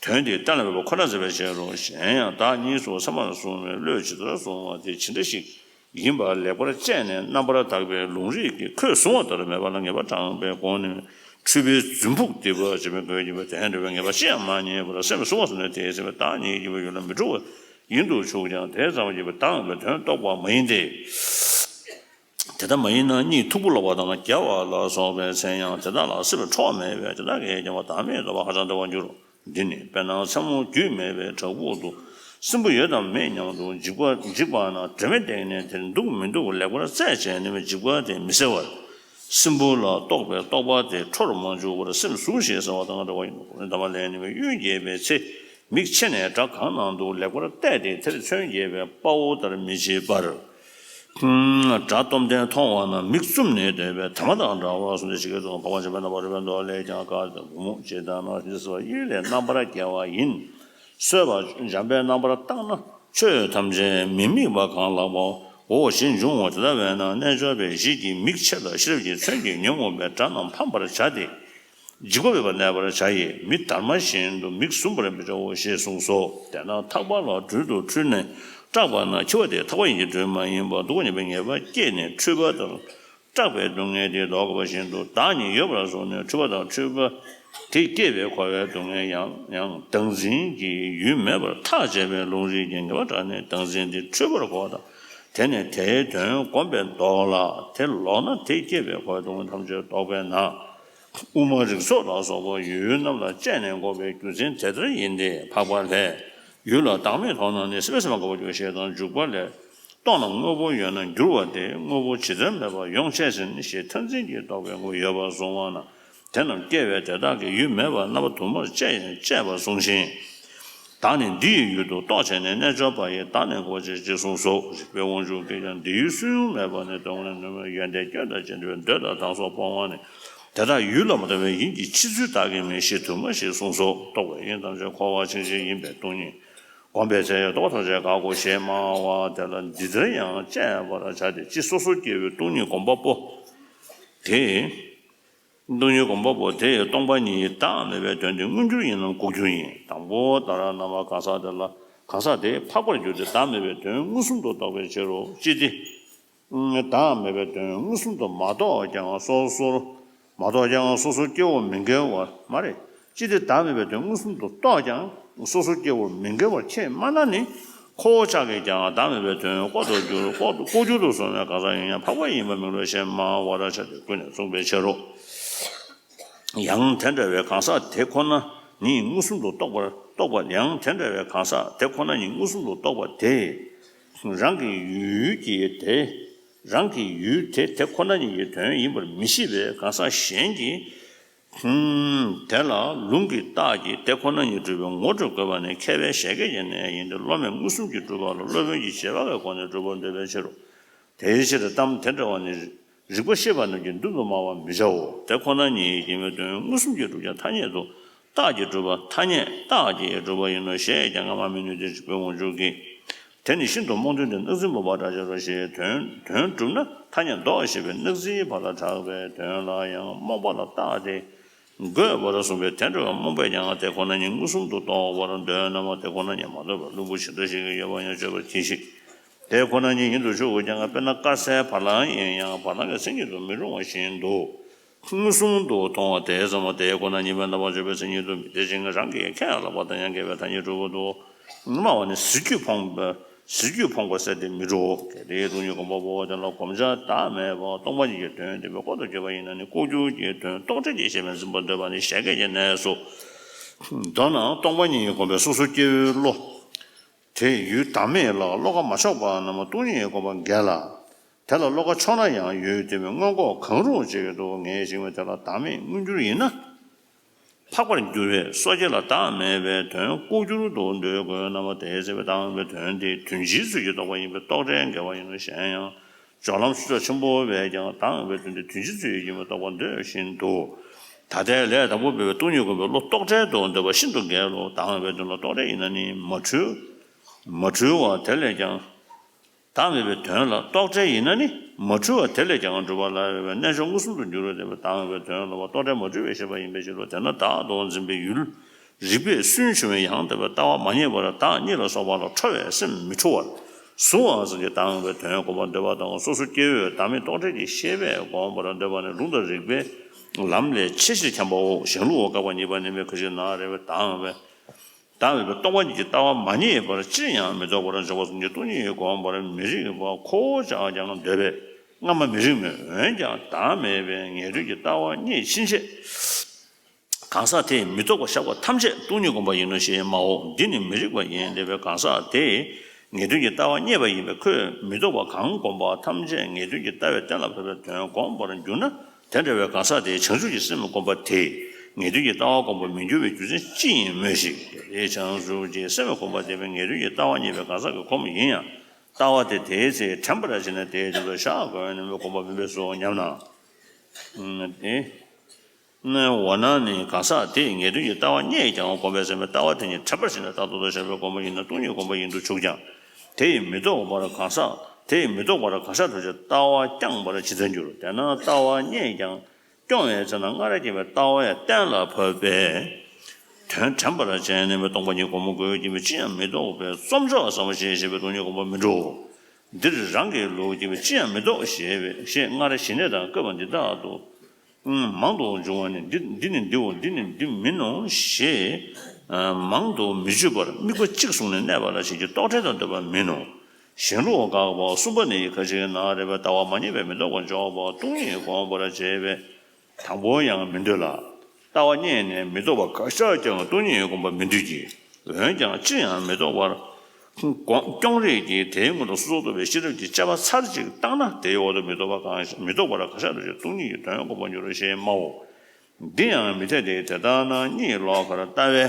དོན་དེ་གཏན་ལ་འབེབས་པ་ཁོ་ན་མཛད་པའི་ཕྱིར་རོ། གཞན་ཡང་བདག་ཉིད་ཚུལ་ཚད་མར་གསུངས་པའི་བློས་ཇི་ལྟར་གསུངས་པ་དེ་ཇི་འདྲ་ཞིག་ཡིན་པ་ལེགས་པར་དཔྱད་ནས་རྣམ་པར་དག་པའི་ལུང་རིགས་ཀྱིས་ཁོས་གསུངས་པ་ལྟར་མེད་པ་ལ་ངེས་པ་དྲངས་པའི་སྒོ་ནས་འཁྲུལ་པའི་རྫུན་ཕུག་སྡིག་པ་བྱེད་པའི་སྒོས་ཡིན་པས། དེ་ཡང་འགྲོ་བའི་ངེས་པ་ཅི་ཡང་མ་རྙེད་པར་སེམས་གསོ་བ་སོང་ནས་དེའི་སེམས་པས་བདག་ཉིད་ཀྱི་ཡུལ་ལ་མི་འཁྲུག་པ་ཡིན་དུ་ཆུག་ཀྱང་དེ་ཙམ་གྱིས་བདག་མེད་པའི་དོན་རྟོགས་པ་མ་ཡིན་ཏེ། དེ་ལྟ་མ་ཡིན་ན་གཉིད་འཐུག་པོ་ལོག་པ་དང་བརྒྱལ་བ་ལ་སོགས་པའི་མཚན་ཡང་དེ་དག་ལ་སྲིད་པའི་འཕྲོ་བ་མེད་པས། དེ་དག་གིས་ཀྱང་བདག་མེད་རྟོགས་པ་ཧ་ཅང་བདེ་བར་འགྱུར་རོ། འདི་ནི་དཔེར་ན་མཚན་མོ་རྒྱུས་མེད་པའི་བྲག་ཕུག་ཏུ་སྲིན་བུ་ཡོད་དམ་མེད་སྙམ་དུ་འཇིགས་པ་འཇིགས་པ་ན་དྲན་མེད་བསྡད་ནས་དེར་འདུག་མི་འདུག་ལེགས་པར་རྩད་བཅད་ནས་འཇིགས་པ་དེ་མི་སེལ་བར། སྲིན་བུ་ལ་གཏོགས་པའི་རྟོག་པ་དེ་འཕྲོར་མ་འཇུག་པར་སེམས་ཟུག་ཞེས་ཟེར་བ་དང་འདྲ་བ་ཡིན་ནོ། གོང་ནས་གདམས་པ་ལེན་ནས་གཡུལ་འགྱེད་པའི་ཚེ། མིག་ཕྱེ་ནས་བྲག་གང་ནང་དུ་ལེགས་པར་བལྟས་ཏེ་དེར་མཚོན་བརྒྱད་པའི་དཔའ་བོ་ལྟར་མི་བྱེད་པར། དགྲ་སྟོབས་ལྡན་མཐོང་བ་ན་མིག་བཙུམ་ནས་སྡོད་པའི་དར་མ་དང་འདྲ་བར་གསུངས་ཏེ། ཇི་སྐད་དུ་འཕགས་པ་སྤྱན་རས་གཟིགས་དང་འཕགས་པ་ཆེན་པོའི་རྣམ་པར་རོལ་པའི་མདོ་ལས་ཀྱང་། བཀའ་དང་བུ་མོ་ཇི་ལྟར་ན་ཞེས་པ་གཡུལ་ལས་རྣམ་པར་རྒྱལ་བ་ཡིན། གསོད་པ་འཇམ་པའི་རྣམ་པར་བཏང་ན་ཆོས་ཐམས་ཅད་མི་དམིགས་པ་གང་ལགས་པའོ། ཞེས་འབྱུང་ངོ་། དེ་ལྟ་བས་ན་རྣལ་འབྱོར་པའི་གཞི་གི་མིག་ཕྱེ་ལ་ཤེས་རབ་ཀྱི་མཚོན་གྱིས་ཉོན་མོངས་པའི་དགྲ་རྣམས་ཕམ་པར་བྱ་སྟེ། འཇིགས་པ་འབེབས་པ་གནས་པར་བྱ་ཡི། མི་དར་མ་བཞིན་དུ་མིག་ཟུམ་པར་མི་བྱའོ་ཞེས་གསུངས་སོ། དེས་ན་ཐག་པ་ལ་སྦྲུལ་དུ་འཁྲུལ་ནས་སྐྲག་པ་ན་འཆི་བ་དེ་ཐག་པ་ཡིན་གྱི་སྦྲུལ་མ་ཡིན་པར་སྡུག་པ་ཉེས་པའི་ངེས་པ་སྐྱེས་ནས་འཁྲུལ་པ་དང་སྐྲག་པའི་སྡུག་བསྔལ་དེ་ལྡོག་དགོས་པ་བཞིན་དུ་བདག་ཉིད་ཡོད་པར་བཟུང་ནས་འཁྲུལ་པ་དང་འཁྲུལ་པ་དེ་སྐྱེས་པའི་འཁོར་བའི་སྡུག་བསྔལ་ཡང་ཡང་བདག་འཛིན་གྱི་ཡུལ་མེད་པར་ཐག་བཅད་པའི་ལུང་རིགས་ཀྱི་ངེས་པ་དྲངས་ནས་བདག་འཛིན་དེ་འཁྲུལ་པར་གོ་དང་། དེ་ནས་དེའི་དོན་བསྒོམས་པས་ལྡོག་ལ། དེ་ལོག་ན་དེ་སྐྱེས་པའི་འཁོར་བའི་སྡུག་བསྔལ་ཐམས་ཅད་ལྡོག་པས་ན། དབུ་མ་རིགས་ཚོགས་ལ་སོགས་པ་ཡུལ་རྣམས་ལ་དཔྱད་ནས་འགོག་པའི་རྒྱུ་མཚན་དེ་ལྟར་ཡིན་ཏེ། འཕགས་པ་ལྷས་ཡུལ་ལ་བདག་མེད་མཐོང་ན་ནི་སྲིད་པའི་སེམས་ལ་འགོག་པར་འགྱུར་ཞེས་དང་། འཇུག་པ་ལས་རྟོགས་ན་དངོས་པོ་ཡོད་ན་འགྱུར་བ་སྟེ། དངོས་པོ་ཇི་ལྟར་མེད་པར་ཡོངས་བྱས་ཟིན་ཞེས་མཐར་འཛིན་གྱིས་རྟོགས་པའི་ངོ་ཡོད་པར་གསུངས་པ་ན། དེ་རྣམས་སྐྱེ་བས་དེ་དག་གི་ཡུལ་མེད་པར་རྣམ་པ་དུ་མར་དཔྱད་དཔྱད་པར་གསུངས་ཤིང་། བདག་ནི་འདི་ཡི་ཡུལ་དུ་རྟོག་བྱས་ནས། རྣལ་འབྱོར་པ་ཡིས་བདག་ནི་འགོག་ཅེས་ཅེས་གསུངས་སོ། རིགས་པའི་དབང་ཕྱུག་གིས་ཀྱང་འདི་ཡུལ་སུན་དབྱུང་མེད་པ་ནི་དོན་ནི་ནུས་མེད་ཡོན་ཏན་སྐྱོན་དང་བཅས་འདུལ་བའི་མདོས་དང་གདམས་སོགས་སྤོང་བ་ནི། དེ་དག་ཡུལ་ལ་མ་ལྟོས་པའི་ཡིན་གྱི་ཕྱི་ཚུལ་བདག་གིས་མིན་ཞེས་དུ་མ་ཞིག་གསུངས་སོ། རྟོག་པའི་དབྱིངས་ཐམས་ཅད་འཁོར་བར་འཆིང་བྱེད་ཡིན་པས་སྟོང་ཉིད་བསྒོམས་པའི་ཚེ་རྟོག་པ་ཐམས་ཅད་འགག་གོ་ཞེས་སྨྲ་བ་དེ་ལ་འདི་ལྟར་ཡང་དཔྱད་པར་བྱ་སྟེ། སྤྱིར་སོ་སོར་སྐྱེ་བོའི་སྟོང་ཉིད་སྒོམ་པ་པོ་དེ། སྟོང་ཉིད་སྒོམ་པ་པོ་དེ་ཡི་སྟོང་པ་ཉིད་བདག་མེད་པའི་དོན་དེ་མངོན་གྱུར་ཡིན་ནམ་ལྐོག་གྱུར་ཡིན། དང་པོ་ལྟར་རྣམ་པ་གང་ཟག་དེ་ལ་གང་ཟག་དེ་འཕགས་པར་གྱུར་ཏེ་བདག་མེད་པའི་དོན་མངོན་སུམ་དུ་རྟོགས་པའི་ཕྱིར་རོ། ཅི་སྟེ། བདག་མེད་པའི་དོན་མངོན་སུམ་དུ་མ་རྟོགས་ཀྱང་སོ་སོར་ མ་རྟོགས་ཀྱང་སོ་སོ་སྐྱེ་བོ་མི་འགལ་བ་མ་རེད། ཅི་སྟེ་བདག་མེད་པའི་དོན་མངོན་སུམ་དུ་རྟོགས་ཀྱང་སོ་སོ་སྐྱེ་བོ་མི་འགལ་བར་ཁས་མ་ན་ནི། ཁོ་བོ་ཅག་གིས་ཀྱང་བདག་མེད་པའི་དོན་ལྐོག་ཏུ་གྱུར་ལྐོག་ཏུ་ལྐོག་གྱུར་དུ་སོང་བའི་གང་ཟག་ཡིན་ཡང་འཕགས་པ་ཡིན་པར་མི་འགྲོ་ཞེས་སྨྲ་བར་བྱ་སྟེ་ཀུན་ནས་མཚུངས་པའི་ཕྱིར་རོ། ཡང་དེ་འདྲ་བའི་གང་ཟག་དེ་ཁོ་ན་ཉིད་མངོན་སུམ་དུ་རྟོགས་པར་རྟོགས་པ། ཡང་དེ་འདྲ་བའི་གང་ཟག་དེ་ཁོ་ན་ཉིད་མངོན་སུམ་དུ་རྟོགས་པ་དེས་རང་གི་ཡུལ་གྱི་དེ་རང་གི་ཡུལ་དེ་དེ་ཁོ་ན་ཉིད་ཀྱི་དོན་ཡིན་པར་མི་ཤེས་པའི་གང་ཟག་གཞན་གྱིས་དེ་ལ་ལུང་གི་རྟགས་ཀྱིས་དེ་ཁོ་ན་ཉིད་གྲུབ་པའི་ངོ་སྤྲོད་དགོས་པ་ནི་མཁས་པའི་བཞད་གད་ཀྱི་གནས་ཡིན་ཏེ། སློབ་མས་མངོན་སུམ་གྱིས་གྲུབ་པ་ལ་སློབ་དཔོན་གྱིས་རྗེས་དཔག་གི་སྒོ་ནས་གྲུབ་པར་འདོད་པའི་ཕྱིར་རོ། དེའི་ཕྱིར་གཏམ་དེ་འདྲ་བ་ནི་རིགས་པ་ཤེས་པ་རྣམས་ཀྱིས་མདུན་དུ་སྨྲ་བར་མི་བྱའོ། དེ་ཁོ་ན་ཉིད་ཡིན་པའི་དོན་མངོན་སུམ་གྱིས་གྲུབ་ཀྱང་ཐ་སྙད་དུ་རྟགས་ཀྱིས་གྲུབ་པ་ཐ་སྙད་རྟགས་ཀྱིས་གྲུབ་པ་ཡིན་ནོ་ཞེས་ཀྱང་སྔ་མ་མི་ནུས་ཏེ་རིགས་པས་དབང་འཇུག་གི། དེ་ནི་ཤིན་ཏུ་རྨོངས་དོན་ཏེ་གནག་རྫིང་བུ་ཕར་བསྒྲགས་བྱ་རོ་ཞེས་དོན་དོན་གྲུབ་ན་ཐ་སྙད་འདོགས་ཞེས་པའི་གནག་རྫིང་ཕར་ལ་གྲགས་པའི་དོན་ལ་ཡང་རྨོངས་པ་ལ་རྟགས་ཏེ། དགོས་པར་གསུངས་པས། དེ་འདྲ་བའི་རྨོངས་པས་ཀྱང་དེ་ཁོ་ན་ཉིད་མངོན་སུམ་དུ་རྟོགས་པར་འདོད་རྣམས་དེ་ཁོ་ན་ཉིད་མ་རྟོགས་པར་བླུན་པོ་ཇི་འདྲ་ཞིག་ཡོད་པ་ཡང་དཔྱོད་པར་གྱིས་ཤིག་དེ་ཁོ་ན་ཉིད་ཉིད་དུ་ཆུད་དགོས་ཀྱང་། དཔེར་ན་དཀར་གསལ་བ་ལང་ཡིན་ཡང་བ་ལང་གི་མཚན་ཉིད་དུ་མི་རུང་བ་བཞིན་དུ། མངོན་སུམ་དུ་མཐོང་བ་དེ་ཙམ་པ་དེ་ཁོ་ན་ཉིད་པའི་རྣམ་པར་འཇོག་པའི་མཚན་ཉིད་དུ་མི། དེ་བཞིན་རང་གིས་ཁས་བླངས་པ་དང་ཡང་འགལ་བའི་ཐ་སྙད་གྲུབ་པ་དུ་སྨྲ་བ་ནི་ཟིལ་གྱིས་ཕོངས་པའི་ཟིལ་གྱིས་ཕོངས་པ་ཟེར་ཏེ་མི་འགྲོ། གལ་ཏེ་སྟོང་ཉིད་སྒོམ་པ་པོ་དེ་ལ་བསྒོམ་བྱ་བདག་མེད་པ་སྟོང་པ་ཉིད་ཀྱི་དོན་བསྟན་པའི་ལྐོག་ཏུ་གྱུར་པ་ཡིན་ན་ནི་ལྐོག་གྱུར་གྱི་དོན་རྟོག་བྲལ་གྱི་ཞེན་པས་འཛིན་པར་འདོད་པ་ནི་བཞད་གད་ཀྱི་གནས་སོ། མདོར་ན་སྟོང་པ་ཉིད་ཀྱིས་བསྒོམས་པའི་སོ་སོ་སྐྱེ་བོའི་བློ། དེ་ཡུལ་བདག་མེད་ལ་བློ་ཁ་མ་ཕྱོགས་པ་རྣམས་སྟོང་ཉིད་སྒོམ་པ་འགལ་ལ། དེ་ལ་བློ་ཁ་ཕྱོགས་ན་ཡང་ཡུལ་དེ་མིན་མངོན་ལྐོག་གང་རུང་ཅིག་ཏུ་ངེས་ཤིང་དེ་ལ་བདག་མེད་མངོན་གྱུར་ཡིན་ན། འཕགས་པར་འགྱུར་བས་སོ་སྐྱེ་ལ་བདག་མེད་པའི་དོན་ལྐོག་གྱུར་དུ་འདོད་དགོས་རྣམ་པ་དེ་ཟེར་བའི་བདག་མེད་པའི་དོན་དེ་དོན་སྤྱིའི་ཚུལ་གྱིས་རྟོགས་པ་ཡིན་པས་རྟོག་བྲལ་འགལ་བ་ཡིན་ནོ། གཞན་ཡང་། སྦྱོར་ལམ་ཤེས་རབ་ཆེན་པོ་བས་ཀྱང་བདག་མེད་པའི་དོན་དེ་དོན་སྤྱིའི་ཚུལ་ཡིན་པས་རྟོགས་པར་འདོད་བཞིན་དུ། ད་ལྟའི་ལས་དང་པོ་འབད་པའི་སྟོང་ཉིད་སྒོམ་པའི་བློ་རྟོག་བྲལ་དུ་འདོད་པ་ཤིན་ཏུ་འགལ་ལོ། བདག་མེད་པའི་དོན་ལ་རྟོག་བྲལ་ཡིན་ན་ནི་མ་འཁྲུལ། མ་འཁྲུལ་བ་དེ་ལས་ཀྱང་། བདག་མེད་པའི་དོན་ལ་རྟོག་བྲལ་ཡིན་ན་ནི་མ་འཁྲུལ་བ་དེ་ལས་ཀྱང་གྲུབ་པ་ལ་རེ་བའི་རྣལ་འབྱོར་མངོན་སུམ་དུ་འགྱུར་བ་དེ་བདག་མེད་པའི་དོན་ལ་བ་རྟོག་བྲལ་མ་འཁྲུལ་བའི་ཤེས་པ་ཡིན་པའི་ཕྱིར་རོ། དེས་ན་བདག་ཏུ་འཛིན་པའི་ཡུལ། རིགས་པས་སུན་ཕྱུང་བའི་ཡང་དག་པའི་ལྟ་བ་མ་རྙེད་པར་བདག་གཉིད་ལ་སོགས་པ་ལ་ཁྲོ་བའི་སེམས་མི་འཁྲུལ་བར་གཟུང་བ་ཙམ་གྱིས་བདག་མེད་པའི་དོན་སྒོམ་པར་འདོད་པ་དང་། སོ་སོ་སྐྱེ་བོས་བདག་མེད་རྟོག་བྲལ་གྱི་ཤེས་པས་སྒོམ་པར་འདོད་པ་ནི་ལུང་དང་རིགས་པའི་ལམ་ལས་ཆེས་ཆེར་འཁྱམས་པའོ། གཞན་ལུགས་བཀག་པ་གཉིས་པ་ནི་མི་ཁ་ཅིག་ན་རེ་བའི་བདག་མེད་པའི། བདག་མེད་པའི་སྟོང་པ་ཉིད་ཀྱི་ལྟ་བ་མ་རྙེད་པར་ཅིར་ཡང་མི་རྟོགས་པར་འཇོག་པ་ཙམ་གྱིས་སྟོང་ཉིད་སྒོམ་པར་མི་རིགས་པ་ཁོ་བོ་ཅག་ཀྱང་འདོད་པས་སྔ་མ་མི་རིགས་མོད། འོན་ཀྱང་བདག་མེད་པའི་ངེས་དོན་གྱི་ལྟ་བ་རྙེད་ཕྱིན་ཆད། གང་ཟག་དེས་མི་རྟོགས་པར་བཞག་པ་ཐམས་ཅད་སྟོང་ཉིད་སྒོམ་པ་ཡིན་ནོ་ཞེས་སྨྲའོ། འདི་ནི་མི་རིགས་པ་ཡིན། དེ་བས་གང་ཟག་དེས་ངེས་དོན་གྱི་ལྟ་བ་རྙེད་པ་ཡིན་པས་ཁོས་མི་རྟོགས་པ་གང་བསྒོམ་པ་ཐམས་ཅད་ངེས་དོན་གྱི་ལྟ་བས་གཏན་ལ་ཕབ་པའི་དོན་བསྒོམ་པར་འགྱུར་ན། དེ་འདྲ་བའི་གང་ཟག་དེས་བྱང་ཆུབ་ཀྱི་སེམས་སྒོམ་པ་དེས་ངེས་དོན་གྱི་ལྟ་བ་སྒོམ་པར་མི་འགྱུར་བའི་རྒྱུ་མཚན་ཅི་ཡིན་སྨྲོས་ཤིག་དེས་བྱང་ཆུབ་ཀྱི་སེམས་སྒོམ་པ་དེ་བས་ངེས་དོན་གྱི་ལྟ་བ་རྙེད་པའི་གང་ཟག་གིས་སྒོམ་ཡིན་ཡང་ལྟ་བ་དེ་དེའི་ཚེ་དྲན་པར་བྱས་ནས་དེའི་དོན་དུ་བཞག་དགོས་ནི་མི་སྒོམ་པ་མིན་པས་སོ་སྙམ་ན། དེ། འོ་ན་ནི་གང་ཟག་དེས་ངེས་དོན་གྱི་ལྟ་བ་རྙེད་ཀྱང་སྒོམ་པས་ཟིན་པའི་ལྟ་བ་དེ་ཉིད་དྲན་པར་བྱས་ནས་རྟག་ཏུ་བཞག་པའི་སྒོམ་པ་ཡིན་ན་སྟོང་ཉིད་སྒོམ་པ་ཡིན་དུ་ཆུག་ཀྱང་། དེ་ཡིས་མི་རྟོགས་པར་གང་ཟག་དེ་ཡིས་མི་རྟོགས་པར་གང་ཟག་ཐམས་ཅད་ལྟ་བ་བསྐྱངས་པར་ཇི་ལྟར་འགྱུར། དེས་ན་ལྟ་བ་རྙེད་ཀྱང་སྐྱོང་བའི་ཚེ་ན་སྔར་སྐྱེས་པའི་ལྟ་བ་ཡང་གཏན་ལ་ཕབ་པས། དོན་དྲན་པར་བྱས་ནས་སྟོང་པ་ཉིད་སྒོམ་དགོས་ཀྱི་མི་ཅི་ཡང་མི་རྟོགས་པས་རྩོམ་བྱ་བ་ཟབ་མོ་ཞེས་བཤད་པའི་སྟོང་ཉིད་སྒོམ་པ་མི་འགྲོ། འདིར་རང་གི་ལུགས་ཀྱི་མི་ཅི་ཡང་མི་རྟོགས་ཞེས་པའི་ཞེས་སྔར་ཞི་གནས་དང་བཀོད་པ་འདི་དག་ཏུ། མང་དུ་འབྱུང་བ་ནི་འདི་འདི་ནི་འདིའོ་འདི་ནི་འདི་མིན་ནོ་ཞེས་མང་དུ་མི་འཇུག་པར་དམིགས་པ་གཅིག་བཟུང་ནས་གནས་པ་ལ་བྱིན་གྱིས་རྟོག་བྲལ་དུ་འདོད་པ་མིན་ནོ། གཞན་ལུགས་བཀག་པ་གསུམ་པ་ནི་ཁ་ཅིག་ན་རེ་བའི་ལྟ་བ་མ་རྙེད་པས་མི་རྟོགས་པར་འཇོག་པ་སྟོང་ཉིད་སྒོམ་པར་བྱེད་པས་དང་པོ་ཡང་མི་འདོད་ལ། ལྟ་བ་རྙེད་ནས་མི་རྟོགས་པ་གང་ཟག་ཀྱང་སྟོང་ཉིད་སྒོམ་པ་མི་འདོད་ཀྱི། འོན་ཀྱང་ཅི་ཡང་མི་རྟོགས་པར། སྐྱོང་རིགས་ཀྱིས་དེའི་སྔོན་དུ་སོ་སོར་རྟོག་པའི་ཤེས་རབ་ཀྱི་དཔྱད་པ་ཚར་གཅིག་བཏང་ན་དེའི་འོག་ཏུ་མི་རྟོགས་པ་གང་མི་རྟོགས་པར་གང་ཤར་དུ་ཞིག་སྟོང་ཉིད་ཀྱི་དོན་སྒོམ་པར་འགྱུར་རོ་ཞེས་སྨྲའོ། འདི་ཡང་མི་འཐད་དེ། དེ་ལྟ་ན་གཉིད་ལོག་ཁར་ལྟ་བའི་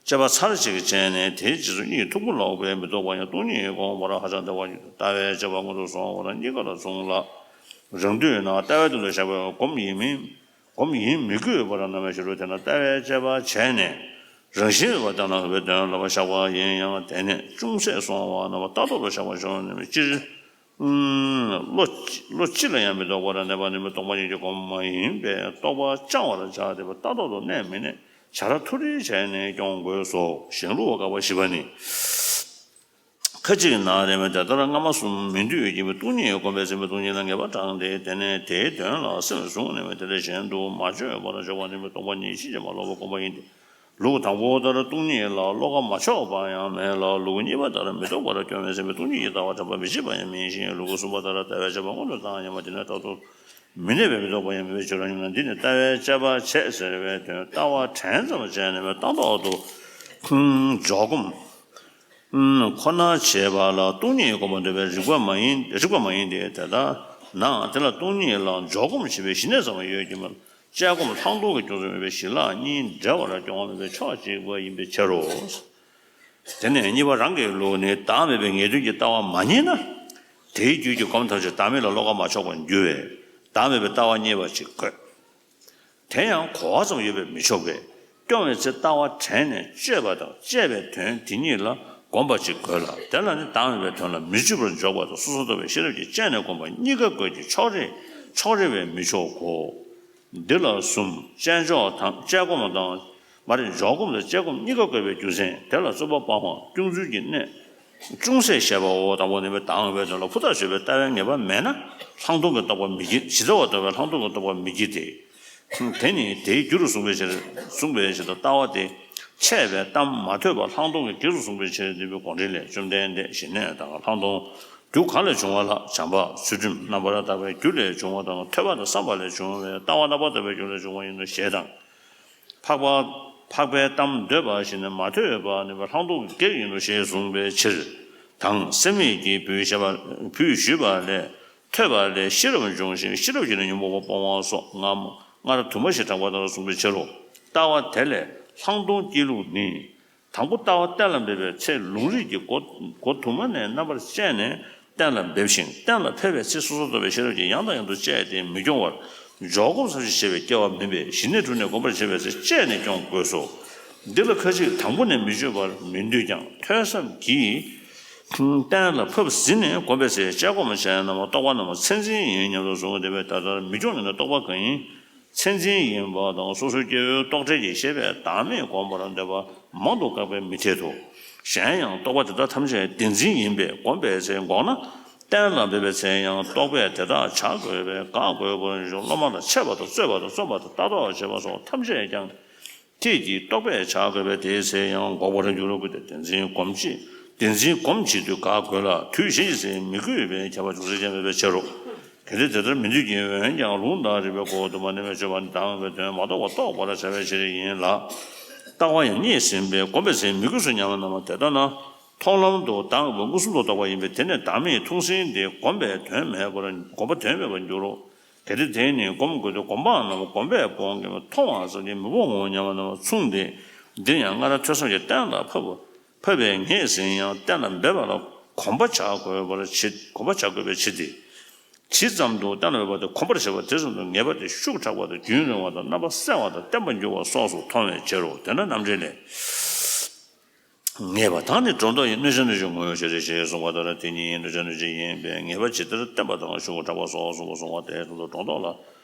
དཔྱད་པ་ཚར་གཅིག་བྱས་ནས་དེའི་རྗེས་སུ་གཉིད་འཐུག་པོ་ལོག་པས་མི་རྟོགས་པ་ཡང་སྟོང་ཉིད་སྒོམ་པར་ཧ་ཅང་བདེ་བ་ཡོད། ལྟ་བའི་དཔྱད་པ་སྔོན་དུ་སོང་བ་ལ་གཉིས་ཀ་ལ་བཟུང་ལ། རང་དུས་ན་ལྟ་བའི་དོན་དུ་བཞག་པའི་སྒོམ་ཡིན་མིན། སྒོམ་ཡིན་མི་དགོས་པར་རྣམ་པའི་ཕྱིར་རོ། དེ་ན་ལྟ་བའི་དཔྱད་པ་བྱས་ནས་རང་བཞིན་མེད་པ་གཏན་ལ་ཕབ་པའི་དོན་ལ་བཞག་པ་ཡིན་ཡང་དེ་ནས་ཅུང་ཟད་སོང་བ་རྣམ་པ་ལྟ་རྟོག་ཏུ་བཞག་པ་བྱུང་ནས་སྤྱིར། བློ་བློ་ཅི་ལ་ཡང་མི་རྟོག་པར་གནས་པ་ནི་མི་རྟོག་པ་ཉིད་ཀྱི་སྒོམ་མ་ཡིན་པས་རྟོག་པ་བཅང་བར་བྱ་སྟེ་ལྟ་རྟོག་ཏུ་གནས་མི་གནས་བྱ་ར་ཐུར་རེ་བྱས་ནས་སྐྱོང་དགོས་སོ། གཞན་ལུགས་བཀག་པ་བཞི་པ་ནི། ཁ་ཅིག་གི་ནང་རེ་མེད་དེ་ལྟར་སྔ་མ་གསུམ་མི་འདོད་ཀྱི་སྟོང་ཉིད་སྒོམ་པས་ཟིན་པའི་སྟོང་ཉིད་ལ་ངེས་པ་དྲངས་ཏེ། དེ་ནས་དེའི་དོན་ལ་སེམས་བཟུང་ནས་དེ་ལས་གཞན་དུ་མ་བྱོན་པར་འཇོག་པ་ནི་སྟོང་པ་ཉིད་ཕྱིན་ཅི་མ་ལོག་པར་སྒོམ་པ་ཡིན་ཏེ། ལུགས་དང་པོ་ལྟར་སྟོང་ཉིད་ལ་བློ་ཁ་མ་ཕྱོགས་པ་ཡང་མེད་ལ། ལུགས་གཉིས་པ་ལྟར་མི་རྟོག་པར་སྐྱོང་བས་ཟིན་པའི་སྟོང་ཉིད་ཀྱི་ལྟ་བ་དྲན་པ་མི་བྱེད་པ་ཡང་མིན་ཞིང་། ལུགས་གསུམ་པ་ལྟར་ལྟ་བའི་བྱ་བ་སྔོན་དུ་བཏང་ཡང་མ་དེ་ནས་རྟག་ཏུ་མི་གནས་པས་མི་རྟོག་པ་ཡང་མིན་པའི་ཕྱིར་རོ། སྙམ་ན་འདི་ནི་ལྟ་བའི་དཔྱད་པ་བྱེད་ཟེར་བའི་དོན། ལྟ་བ་དྲན་ཙམ་བྱས་ནས་མི་རྟག་ཏུ་འཇོག་སྒོམ་ཁོ་ན་བྱེད་པ་ལ་སྟོང་ཉིད་སྒོམ་པར་འདོད་པའི་རིགས་པ་མ་ཡིན། རིགས་པ་མ་ཡིན་ཏེ། དེ་ལྟ་ན་དེ་ལ་སྟོང་ཉིད་ལ་འཇོག་སྒོམ་བྱེད་པའི་ཞི་གནས་ཙམ་ཡོད་ཀྱི་མ། དཔྱད་སྒོམ་ལྷག་མཐོང་གི་སྐྱོན་ཙམ་ཡོད་པའི་ཞི་ལྷག་གཉིས་འབྲེལ་བར་སྐྱོང་བ་མེད་པའི་ཕྱོགས་གཅིག་པ་ཡིན་པའི་ཕྱིར་རོ། དེ་ནས་གཉིས་པ་རང་གི་ལུགས་ནི་བདག་མེད་པའི་ངེས་དོན་གྱི་ལྟ་བ་མ་རྙེད་ན། དེའི་རྒྱུད་ཀྱི་སྒོམ་ཐམས་ཅད་བདག་མེད་ལ་བློ་ཁ་མ་ཕྱོགས་པར་འགྱུར་བས། བདག་མེད་པའི་ལྟ་བ་རྙེད་པ་ཅིག་དགོས། དེ་ཡང་གོ་བ་ཙམ་ཡོད་པས་མི་ཆོག་པས། སྐྱོང་བའི་ཚེ་ལྟ་བ་དྲན་ནས་དཔྱོད་པ་དང་དཔྱད་པའི་དོན་དེ་ཉིད་ལ་གོམས་པ་ཅིག་དགོས་ལ། དེ་ལ་ནི་བདག་མེད་པའི་དོན་ལ་མི་འཇུག་པར་འཇོག་པ་དང་སོ་སོར་རྟོག་པའི་ཤེས་རབ་ཀྱིས་དཔྱད་ནས་གོམས་པ་གཉིས་ཀ་དགོས་ཀྱི་ཕྱོགས་རེ་ཕྱོགས་རེ་བས་མི་ཆོག་གོ། འདི་ལ་གསུམ། དཔྱད་འཇོག་དང་དཔྱད་སྒོམ་དང་། མ་རེད། འཇོག་སྒོམ་དང་དཔྱད་སྒོམ་གཉིས་ཀ་དགོས་པའི་རྒྱུ་མཚན་དེ་ལ་རྩོད་པ་སྤང་བ་སྐྱོང་ཚུལ་གྱི་གནད་ཅུང་ཟད་བཤད་པའོ། དང་པོ་ནི་བདག་མེད་པའི་དོན་ལ་ཧུར་ཐག་དཔྱོད་པའི་ལྟ་བའི་ངེས་པ་མེད་ན་ལྷག་མཐོང་གི་རྟོག་པ་མི་སྐྱེ། ཇི་ལྟ་བར་རྟོག་པའི་ལྷག་མཐོང་གི་རྟོག་པ་མི་སྐྱེ་སྟེ། དེ་ནི་དེའི་རྒྱུ་རུ་གསུངས་པའི་ཕྱིར། གསུངས་པའི་ཕྱིར་དུ་ལྟ་བ་དེ་འཆད་པའི་གཏམ་མ་ཐོས་པ་ལྷག་མཐོང་གི་གེགས་སུ་གསུངས་པའི་ཕྱིར་འདུན་པའི་དགོངས་འགྲེལ་ལས། བཅོམ་ལྡན་འདས་ཞི་གནས་དང་ལྷག་མཐོང་རྒྱུ་གང་ལས་བྱུང་བ་ལ་བྱམས་པ་ཚུལ་ཁྲིམས་རྣམ་པར་དག་པའི་རྒྱུ་ལས་བྱུང་བ་དང་། ཐོས་པ་དང་བསམ་པ་ལས་བྱུང་བའི་ལྟ་བ་རྣམ་པར་དག་པའི་རྒྱུ་ལས་བྱུང་བ་ཡིན་ནོ་ཞེས་དང་། འཕགས་པ་འཕགས་པའི་གཏམ་འདོད་པ་ཞིག་ནི་མ་ཐོས་པ་ནི་ལྷག་མཐོང་གི་གེགས་ཡིན་ནོ་ཞེས་གསུངས་པའི་ཕྱིར་དང་། སེམས་མེད་ཀྱིས་བུ་ཞེས་པ་བུས་ཞུས་པ་ལས། ཐོས་པ་ལས་ཤེས་རབ་འབྱུང་ཞིང་ཤེས་རབ་ཀྱིས་ནི་ཉོན་མོངས་པ་སྤོང་བ་སོགས་སྔ་མ་སྔར་དུ་མ་ཞིག་དྲངས་པ་དང་གསུངས་པའི་ཕྱིར་རོ། ལྟ་བ་དེ་ལས་ལྷག་མཐོང་སྐྱེ་ལུགས་ནི། དང་པོ་ལྟ་བ་གཏན་ལ་འབེབས་པའི་ཚེ་ལུང་རིགས་ཀྱི་སྒོ་སྒོ་དུ་མ་ནས་རྣམ་པར་དཔྱད་ནས་གཏན་ལ་འབེབས་ཤིང་། གཏན་ལ་ཕེབས་པའི་ཚེ་སོ་སོར་རྟོག་པའི་ཤེས་རབ་ཀྱིས་ཡང་དང་ཡང་དུ་དཔྱད་དེ་མི་སྐྱོང་བར་འཇོག་སྒོམ་ཙམ་ཞིག་བྱས་པས་སྐྱེ་བ་མིན་པས། ཞི་གནས་དྲུག་ནས་སྒོམ་པར་བྱེད་པའི་ཚེ་དཔྱད་ནས་སྐྱོང་དགོས་སོ། འདི་ལ་ཁ་ཅིག་དང་པོ་ནས་མི་དཔྱོད་པར་མི་འདོད་ཀྱང་ཐོས་བསམ་གྱིས་གཏན་ལ་ཕབ་ཟིན་ནས་སྒོམ་པའི་ཚེ་དཔྱད་སྒོམ་བྱས་ན་མ་རྟོགས་པ་རྣམས་མཚན་འཛིན་ཡིན་སྙམ་དུ་བཟུང་བསྡད་པས། ད་ལྟར་མི་སྐྱོང་ནས་ནི་རྟོགས་པ་གང་ཡིན། མཚན་འཛིན་ཡིན་པ་དང་སོ་སོའི་སྐྱེ་བོའི་རྟོག་བྲལ་གྱི་ཤེས་པས་བདག་མེད་བསྒོམ་པར་འདོད་པ་མང་དུ་བཀག་པས་མི་འཐད་དོ། གཞན་ཡང་རྟོག་པ་དེ་དག་ཐམས་ཅད་བདེན་འཛིན་ཡིན་པས་སྒོམ་པའི་ཚེ་འགོག་ན། གཏན་ལ་འབེབས་པའི་ཚེ་ཡང་རྟོག་པས་དེ་དག་བྱ་དགོས་པས་དགག་དགོས་པར་འཇོག། སློབ་མ་ལ་འཆད་པ་དང་རྩོད་པ་དང་རྩོམ་པ་དང་ལྟ་རྟོག་བྱེད་པ་སོགས་ཐམས་ཅད་ཀྱང་ཐེག་གི་རྟོག་པས་བྱ་དགོས་པས་དེའི་ཚེ་ཡང་འགོག་པར་འགྱུར་རོ། ཀུན་ཏུ་བདེན་འཛིན་སྒོམ་བྱེད་བདེན་འཛིན་སྒོམ་བྱེད་དུས་དགག་དགོས་ལ། དུས་གཞན་གྱི་ཚེ་མི་དགོས་པའི་ཁྱབ་པ་འཇོག་ཚུལ་ཅན་མེད་པའི་ཕྱིར་རོ། གལ་ཏེ་དེ་ལྟར་མི་འདོད་ཀྱི། འོན་ཀྱང་ལུང་དང་རིགས་པའི་སྒོ་དུ་མ་ནས་མི་དཔྱོད་པ་ནི་བདག་མེད་པའི་དོན་མ་རྟོགས་པ་རྟོགས་པར་བྱ་བའི་ཕྱིར་ཡིན་ལ། ལྟ་བ་ཡང་རྙེད་ཟིན་པས་སྒོམ་པའི་ཚེ་མི་དགོས་སོ་སྙམ་པ་རྣམས་དེ་ལྟ་ན། མཐོང་ལམ་དུ་བདག་མེད་པ་མངོན་སུམ་དུ་རྟོགས་པ་ཡིན་པས། དེ་ནི་བདག་མེད་མཐོང་ཟིན་ཏེ་སྒོམ་པའི་དོན་མེད་པར་སྒོམ་པ་དོན་མེད་པར་འགྱུར་རོ། གལ་ཏེ་དེ་ནི་སྒོམ་དགོས་ཏེ་སྒོམ་སྤང་རྣམས་སྒོམ་པས་སྤོང་གི་མཐོང་བ་ཙམ་གྱིས་མི་སྤོང་ངོ་སྙམ་པ་རྣམས་མཚུངས་ཏེ། འདིར་ཡང་སྔར་ཐོས་བསམ་གྱིས་གཏན་ལ་ཕབ། ཕབ་པའི་ངེས་ཟིན་ཡང་གཏན་ལ་འབེབས་པ་ལ་གོམས་པ་བྱ་དགོས་པར་བྱེད། གོམས་པ་བྱ་དགོས་པའི་ཕྱིར་ཏེ། ཇི་ཙམ་དུ་གཏན་ལ་འབེབས་པ་དེ་གོམས་པར་བྱེད་པ་དེ་ཙམ་དུ་ངེས་པ་དེ་ཤུགས་དྲག་པ་དང་རྒྱུན་རིང་བ་དང་རྣམ་པ་གསལ་བ་དང་བརྟན་པར་འགྱུར་བ་སོགས་སུ་མཐོང་བའི་ཕྱིར་རོ། དེ་འདྲ་རྣམ་འགྲེལ་ལས། ངེས་པ་དང་ནི་སྒྲོ་འདོགས་ཡིན། གནོད་བྱ་གནོད་བྱེད་ངོ་བོ་ཞེས་ཏེ་ཞེས་གསུངས་པ་ལྟར་དེ་ཉིད་གནོད་བྱ་གནོད་བྱེད་ཡིན་པས་ངེས་པ་ཇི་ལྟར་བརྟན་པ་དང་ཤུགས་དྲག་པ་སོགས་གསུངས་པ་གསུངས་པ་དེ་ཙམ་དུ་སྒྲོ་འདོགས་ལ།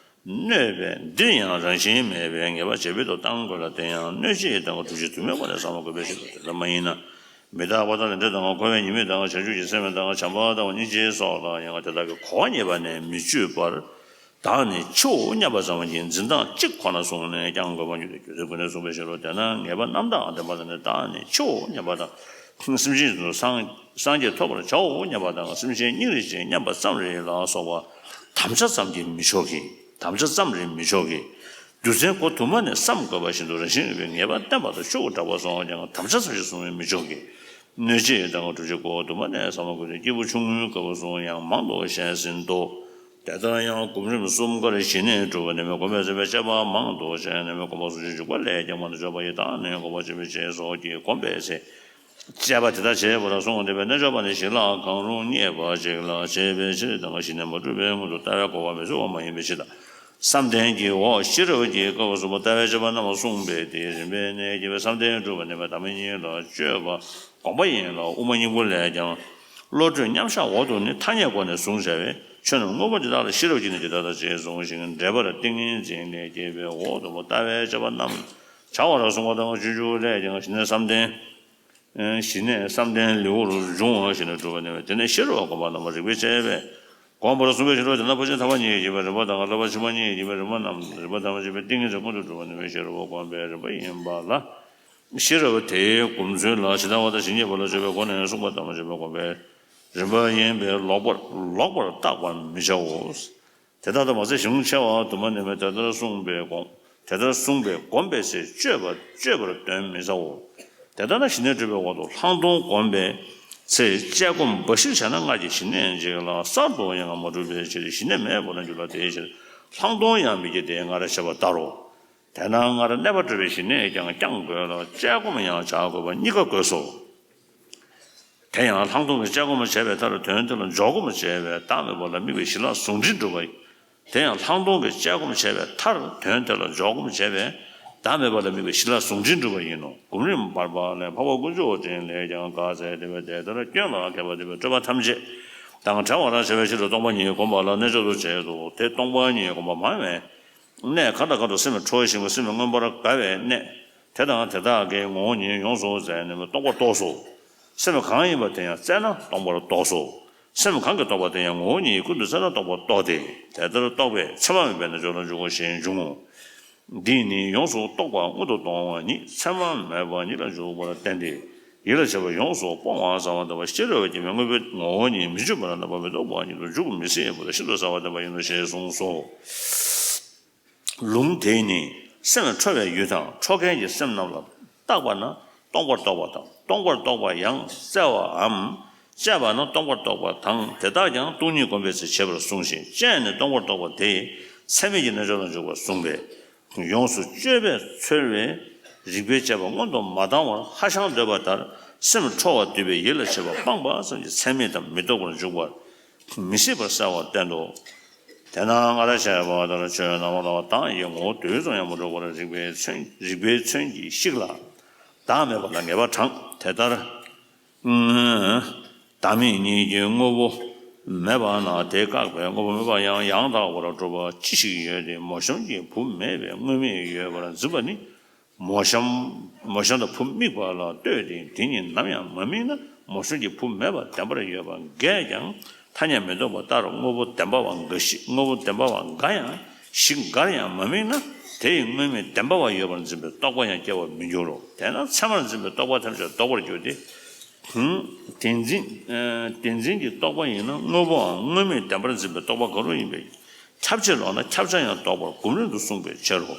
གནོད་པས་འདིར་ཡང་རང་བཞིན་མེད་པའི་ངེས་པ་བྱེད་པོ་དུ་བཏང་དགོས་ལ། དེ་ཡང་གནོད་བྱེད་དང་སྒྲུབ་བྱེད་དུ་མའི་སྒོ་ནས་བསམ་བློ་དགོས་པའི་ཕྱིར་རོ། དེ་ལྟ་མ་ཡིན་ན། མི་རྟག་པ་དང་ལས་འབྲས་དང་འཁོར་བའི་ཉེས་དམིགས་དང་བྱང་ཆུབ་ཀྱི་སེམས་དང་བྱམས་པ་དང་སྙིང་རྗེ་སོགས་ལ་ཡང་དེ་དག་གི་གོ་བ་རྙེད་པ་ནས་མི་དཔྱོད་པར། བདག་ནི་འཆིའོ་སྙམ་པ་ཙམ་གྱི་འཛིན་སྟངས་གཅིག་ཁོ་ན་བཟུང་ནས་ཀྱང་དགོས་པར་འགྱུར་ཏེ། རྒྱུ་མཚན་ཀུན་ནས་གསུངས་པའི་ཕྱིར་རོ། དེས་ན་ངེས་པ་རྣམ་དག་ལྡན་པ་དང་ནི་བདག་ནི་འཆིའོ་སྙམ་པ་དང་། སེམས་ཅན་དུ་སངས་སངས་རྒྱས་ཐོབ་པར་བྱའོ་སྙམ་པ་དང་། སེམས་ཅན་སྙིང་རེ་རྗེ་སྙམ་པ་ཙམ་རེ་ལ་སོགས་པ་དམ་བཅའ་ཙམ་གྱིས་མི་ཆོག་གི། དམ་བཅའ་ཙམ་རེ་མི་ཆོག་གི། རྒྱུ་མཚན་སྒོ་དུ་མ་ནས་བསམ་དགོས་པ་བཞིན་དུ་རང་བཞིན་གྱིས་ངེས་པ་བརྟན་པ་དང་ཤུགས་དྲག་པ་སོགས་ཀྱང་དམ་བཅའ་ཙམ་ཞིག་བཟུང་བས་མི་ཆོག་གི། གནོད་བྱེད་དང་སྒྲུབ་བྱེད་སྒོ་དུ་མ་ནས་བསམ་བློ་དགོས་ཏེ། སྐྱེས་བུ་ཆུང་ངུའི་སྐབས་སུ་ཡང་མང་དུ་བཤད་ཟིན་ཏོ། དེ་ལྟར་ཡང་སྒོམ་རིམ་གསུམ་ཀར་ཞི་གནས་སྒྲུབ་པ་ནས་མི་སྒོམ་པའི་ཚེ་བའི་དཔྱད་པ་མང་དུ་བྱས་ནས་མི་སྒོམ་པ་སོགས་ཀྱི་འཇུག་པ་ལས་ཀྱང་མ་ནུབ་པ་ཡི་དྭགས་ནས་སྒོམ་པ་བྱེད་པའི་རྗེས་སོགས་ཀྱིས་སྒོམ་པའི་ཚེ། དཔྱད་པ་དེ་དག་བྱེད་པར་གསུངས་ཏེ་བས་ན། དཔྱད་པ་ནི་ཞི་ལྷག་གང་རུང་རྙེད་པ་ཅིག་ལ་བྱེད་པའི་ཕྱིར་དང་། ཞི་གནས་མ་གྲུབ་པའི་སྔོན་དུ་ལྟ་བའི་གོ་བ་མི་འཚོལ་བ་མ་ཡིན་པའི་ཕྱིར་དང་། བསམ་གཏན་གྱི་འོག་ཤེས་རབ་ཀྱི་སྐབས་སུ་ལྟ་བའི་དཔྱད་པ་རྣམས་གསུངས་པས་དེའི་རིམ་པའི་གནས་ཀྱི་བསམ་གཏན་གྲུབ་པ་ནི་བདག་མེད་གཉིས་ལ་དཔྱོད་པ་སྒོམ་པ་ཡིན་ལ། དབུ་མ་སྙིང་པོ་ལས་ཀྱང་། བློ་གྲོས་མཉམ་བཞག་འོག་ཏུ་ནི་ཐ་སྙད་སྒོ་ནས་གཟུང་བྱ་བའི་ཆོས་རྣམས་དངོས་པོ་འདི་དག་ལ་ཤེས་རབ་ཀྱིས་ནི་ཇི་ལྟར་ལྟ་ཞེས་གཟུང་ཞིང་འགྲེལ་པར་ཏིང་ངེ་འཛིན་ལས་སྐྱེས་པའི་འོག་ཏུ་ལྟ་བའི་དཔྱད་པ་རྣམས་བྱ་བར་གསུངས་པ་དང་། སྤྱོད་འཇུག་ལས་ཀྱང་ཞི་གནས་བསམ་གཏན། ཞི་གནས་བསམ་གཏན་ལེའུར་འབྱུང་བ་ཞེས་ནས་སྒྲུབ་པ་ནི། དེ་ནས་ཤེས་རབ་བསྒོམ་པ་རྣམ་པ་རིགས་པས་དཔྱད་པས་བསྒོམ་པར་གསུངས་པའི་ཕྱིར་རོ། དེ་ན་ཕར་ཕྱིན་ཐ་མ་གཉིས་ཀྱིས་བསྐྱེད་པའི་རིམ་པ་དང་། ལྷག་པ་ཕྱི་མ་གཉིས་ཀྱིས་བསྐྱེད་པའི་རིམ་པ་རྣམས་རིམ་པ་ཐ་མ་ཕྱི་མའི་ཏིང་ངེ་འཛིན་ཀུན་ཏུ་གྲུབ་པ་ནི་ཤེས་རབ་བསྒོམ་པའི་རིམ་པ་ཡིན་པ་ལ། ཤེས་རབ་དེའི་སྒོམ་ཚུལ་ལ་ཇི་ལྟ་བ་དང་ཇི་སྙེད་པ་ལ་དཔྱོད་པའི་སྒོ་ནས་གསུངས་པ་ལྟར་དཔྱོད་པའི་སྒོམ་པའི་རིམ་པ་ཡིན་པས་ལོག་པར་ལོག་པར་བརྟག་པར་མི་བྱའོ། དེ་ལྟར་དུ་མ་ཟད་གཞུང་ཆེ་བ་དུ་མ་ནས་མེད་དེ་ལྟར་གསུངས་པའི་སྒོམ། དེ་ལྟར་གསུངས་པའི་སྒོམ་པའི་ཚེ་དཔྱོད་པ་དཔྱོད་པར་གདོན་མི་ཟའོ། དེ་ལྟར་ན་ཞི་གནས་སྒྲུབ་པའི་འོག་ཏུ་ལྷག་མཐོང་སྒོམ་པའི་ཚེ་དཔྱད་སྒོམ་འབའ་ཞིག་བྱས་ན་སྔར་གྱི་ཞི་གནས་འཇིག་ལ་གསར་དུ་ཡང་མ་གྲུབ་པའི་ཕྱིར། ཞི་གནས་མེད་པར་འགྱུར་ལ། དེའི་ཕྱིར་ལྷག་མཐོང་ཡང་མི་བགྱི་སྟེ་སྔར་བྱས་པ་ལྟར་རོ། དེས་ན་སྔར་གནས་པ་གྲུབ་པའི་ཞི་གནས་ཀྱང་བསྐྱང་དགོས་ལ་དཔྱད་སྒོམ་ཡང་བྱ་དགོས་པ་གཉིས་ཀ་དགོས་སོ། དེ་ཡང་ལྷག་མཐོང་གི་དཔྱད་སྒོམ་བྱས་པའི་མཐར་དོན་དེ་ལ་འཇོག་སྒོམ་བྱས་པས་བདག་མེད་པ་ལ་དམིགས་པའི་ཞི་ལྷག་ཟུང་འབྲེལ་འགྲུབ་པ། དེ་ཡང་ལྷག་མཐོང་གི་དཔྱད་སྒོམ་བྱས་པའི་མཐར་དོན་དེ་ལ་འཇོག་སྒོམ་བྱས་པས་བདག་མེད་པ་ལ་དམིགས་པའི་ཞི་ལྷག་ཟུང་འབྲེལ་འགྲུབ་པ་ཡིན་ནོ། སྒོམ་རིམ་བར་པ་ལས་འཕགས་པ་དཀོན་མཆོག་སྤྲིན་ལས་ཀྱང་བཀའ་སྩལ་ཏེ། དེ་ལྟར་སྐྱོན་ལ་མཁས་པ་དེ་བས་སྤྲོས་པ་ཐམས་ཅད་དང་བྲལ་བར་བྱ་བའི་ཕྱིར་དུ་སྟོང་པ་ཉིད་བསྒོམ་པ་ལ་རྣལ་འབྱོར་དུ་བྱེད་དོ། དེ་སྟོང་པ་ཉིད་བསྒོམ་པ་མང་བས། གནས་གང་དང་གང་དུ་སེམས་ཁྲོ་ཞིང་སེམས་མངོན་པར་དགའ་བའི་གནས་དེ་དང་དེ་དག་གི་ངོ་བོ་ཉིད་ཡོངས་སུ་བཙལ་ནས་སྟོང་པར་རྟོགས་སོ། སེམས་གང་ཡིན་པ་དེ་ཡང་བཙལ་ན་སྟོང་པར་རྟོགས་སོ། སེམས་གང་གིས་རྟོགས་པ་དེ་ཡང་ངོ་བོ་ཉིད་ཀུན་ཏུ་བཙལ་ན་སྟོང་པར་རྟོགས་ཏེ། དེ་ལྟར་རྟོགས་པས་མཚན་མ་མེད་པའི་རྣལ་འབྱོར་ལ་འཇུག་གོ་ཞེས་འབྱུང་ངོ་། འདིས་ནི་ཡོངས་སུ་རྟོག་པ་སྔོན་དུ་གཏོང་བ་ཉིད་མཚན་མ་མེད་པ་ཉིད་ལ་འཇུག་པར་བསྟན་ཏེ། ཡིད་ལ་བྱེད་པ་ཡོངས་སུ་སྤོང་བ་ཟབ་པ་ལྟ་བུ་ཤེས་རབ་ཀྱི་མེ་དངོས་པོའི་ངོ་བོ་ཉིད་མི་འབྱུང་བར་རྣམ་པར་མི་རྟོག་པ་ཉིད་དུ་འཇུག་མི་སྲིད་པར་ཤིན་ཏུ་གསལ་བར་བསྟན་པ་ཡིན་ནོ་ཞེས་གསུངས་སོ། ལུང་དེས་ནི་སེམས་ཁྲོ་བའི་ཡུལ་དང་ཁྲོ་མཁན་གྱི་སེམས་རྣམས་ལ་བརྟགས་པ་ན་སྟོང་པར་རྟོགས་པ་དང་། སྟོང་པར་རྟོགས་པ་ཡང་བཙལ་བའམ་དཔྱད་པ་ན་སྟོང་པར་རྟོགས་པ་དང་། དེ་དག་ཀྱང་སྟོང་ཉིད་བསྒོམ་པའི་ཚེ་བྱེད་པར་གསུངས་ཤིང་། དཔྱད་ནས་སྟོང་པར་རྟོགས་པ་དེ་མཚན་མེད་ཀྱི་རྣལ་འབྱོར་ལ་འཇུག་པར་གསུངས་པས། ཡོངས་སུ་དཔྱོད་པས་འཚོལ་བའི་རིགས་པས་དཔྱད་པ་སྔོན་དུ་མ་བཏང་བར་ཧ་ཅང་འདོད་པ་ལྟར་སེམས་ཁྲོ་བ་འདུས་པའི་ཡིད་ལ་བྱེད་པ་སྤངས་པ་ཙམ་གྱིས་མཚན་མེད་དམ་མི་རྟོག་པར་འཇུག་པར་མི་སྲིད་པར་གསལ་བར་བསྟན་ཏོ། དེས་ན་སྔར་བཤད་པ་ལྟར་ཆོས་རྣམ་པར་དག་པ་དག་ཡི་ངོ་བོ་དུས་སུ་ཡང་མ་གྲུབ་པར་རིགས་པའི་མཚོན་རིགས་པའི་མཚོན་གྱིས་བཤིག་ལ་བདག་མེད་པ་ལ་ངེས་པ་དྲངས། དེ་ལྟར་བདག་མེད་ཉིད་ཀྱི་དངོས་པོ་མེད་པ་ན་དེ་བཀག་པའི་དངོས་པོ་མེད་པ་ཡང་ཡང་དག་པར་གྲུབ་པ་ཅི་ཞིག་ཡོད་དེ། མོ་གཤམ་གྱི་བུ་མེད་པའི་དངོས་མེད་ཡོད་པར་འཛིན་པ་ནི། མོ་གཤམ་མོ་གཤམ་དང་བུ་དམིགས་པ་ལ་ལྟོས་ཏེ། དེ་ཉིད་ནམ་ཡང་མ་དམིགས་ན་མོ་གཤམ་གྱི་བུ་མེད་པ་བདེན་པར་ཡོད་པ་འགས་ཀྱང་ཐ་སྙད་མི་འདོགས་པ་ལྟར་དངོས་པོ་བདེན་པ་བ་འགའ་ཞིག་དངོས་པོ་བདེན་པ་བ་འགའ་ཡང་ཞིག་འགར་ཡང་མ་དམིགས་ན་དེ་ཡི་དངོས་མེད་བདེན་པ་བ་ཡོད་པར་འཛིན་པའི་རྟོག་པ་ཡང་སྐྱེ་བར་མི་འགྱུར་རོ། དེས་ན་མཚན་མར་འཛིན་པའི་རྟོག་པ་ཐམས་ཅད་ལྡོག་པར་འགྱུར་ཏེ། དེ་འཛིན་དེ་འཛིན་གྱི་རྟོག་པ་ཡིན་ན་དངོས་པོའང་དངོས་མེད་བདེན་པར་འཛིན་པའི་རྟོག་པ་གང་རུང་ཡིན་པས་ཁྱབ་བྱེད་ལོག་ན་ཁྱབ་བྱ་ཡང་ལྡོག་པར་སྒོམ་རིམ་དུ་གསུངས་པའི་ཕྱིར་རོ།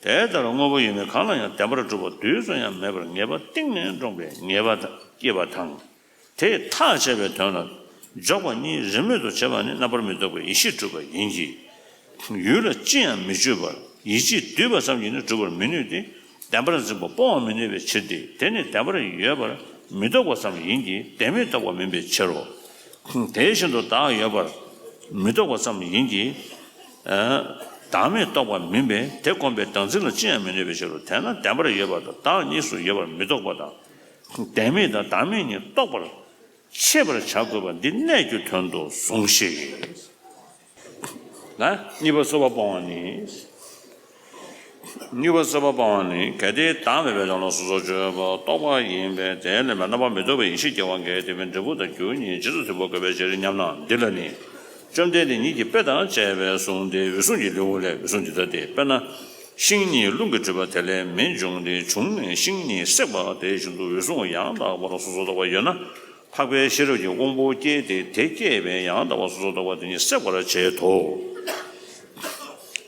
དེ་ལྟར་དངོས་པོ་ཡོད་མེད་གང་ལ་ཡང་བདེན་པར་གྲུབ་པ་དུས་སུ་ཡང་མེད་པར་ངེས་པ་གཏིང་ནས་འདྲོངས་པའི་ངེས་པ་སྐྱེས་པ་དང་། དེས་ཐག་བཅད་པའི་དོན་ལ་འཇོག་པ་གཉིས་རེས་མོས་སུ་བྱེད་པ་ནི་རྣམ་པར་མི་རྟོག་པའི་ཡེ་ཤེས་གྲུབ་པ་ཡིན་གྱི། ཡུལ་ལ་ཅི་ཡང་མི་སྤྱོད་པར་ཡིད་ཆེས་བསྡུས་པ་ཙམ་གྱིས་ནི་གྲུབ་པར་མི་ནུས་ཏེ། བདེན་པར་འཛིན་པ་སྤོང་བར་མི་ནུས་པའི་ཕྱིར་ཏེ། དེ་ནི་བདེན་པར་ཡོད་པར་མི་རྟོག་པ་ཙམ་ཡིན་གྱི་བདེན་མེད་རྟོག་པ་མིན་པའི་ཕྱིར་རོ། དེ་བཞིན་དུ་བདག་ཡོད་པར་མི་རྟོག་པ་ཙམ་ཡིན་གྱི། བདག་མེད་རྟོག་པ་མིན་པས་དེ་བསྒོམས་པས་བདག་འཛིན་ལ་ཅི་ཡང་མི་གནོད་པའི་ཕྱིར་རོ། དེས་ན་བདེན་པར་ཡོད་པ་དང་བདག་གཉིས་སུ་ཡོད་པར་མི་རྟོག་པ་དང་། བདེན་མེད་དང་བདག་མེད་གཉིས་རྟོགས་པར་ཤེས་པར་བྱ་དགོས་པ་འདི་གནད་ཀྱི་དོན་དུ་གསུངས་ཤིག་ལ། གཉིས་པ་རྩོད་པ་སྤོང་བ་ནི། གཉིས་པ་རྩོད་པ་སྤོང་བ་ནི། གལ་ཏེ་བདག་མེད་པའི་དོན་ལ་སོ་སོར་དཔྱོད་པ་རྟོག་པ་ཡིན་པས་དེ་ལས་མ་རྣམ་པར་མི་རྟོག་པའི་ཡེ་ཤེས་སྐྱེ་བ་འགལ་དེ་བས་འབྲས་བུ་དང་རྒྱུ་གཉིས་རྗེས་སུ་མཐུན་པ་དགོས་པའི་ཕྱིར་སྙམ་ན། འདི་ལ་ནི། བཅོམ་ལྡན་འདས་ཉིད་ཀྱིས་དཔེ་དང་བཅས་པས་གསུངས་ཏེ། འོད་སྲུང་གི་ལེའུ་ལས་འོད་སྲུང་འདི་ལྟ་སྟེ། དཔེར་ན། ཤིང་གཉིས་རླུང་གིས་དཀྲིས་པ་དེ་ལས་མེ་བྱུང་སྟེ་བྱུང་ནས་ཤིང་གཉིས་བསྲེགས་པ་དེ་བཞིན་དུ་འོད་སྲུང་ཡང་དག་པར་སོ་སོར་རྟོག་པ་ཡོད་ན། འཕགས་པའི་ཤེས་རབ་ཀྱི་དབང་པོ་སྐྱེས་ཏེ་དེ་སྐྱེས་པས་ཡང་དག་པར་སོ་སོར་རྟོག་པ་དེ་ཉིད་སྲེག་པར་བྱེད་དོ།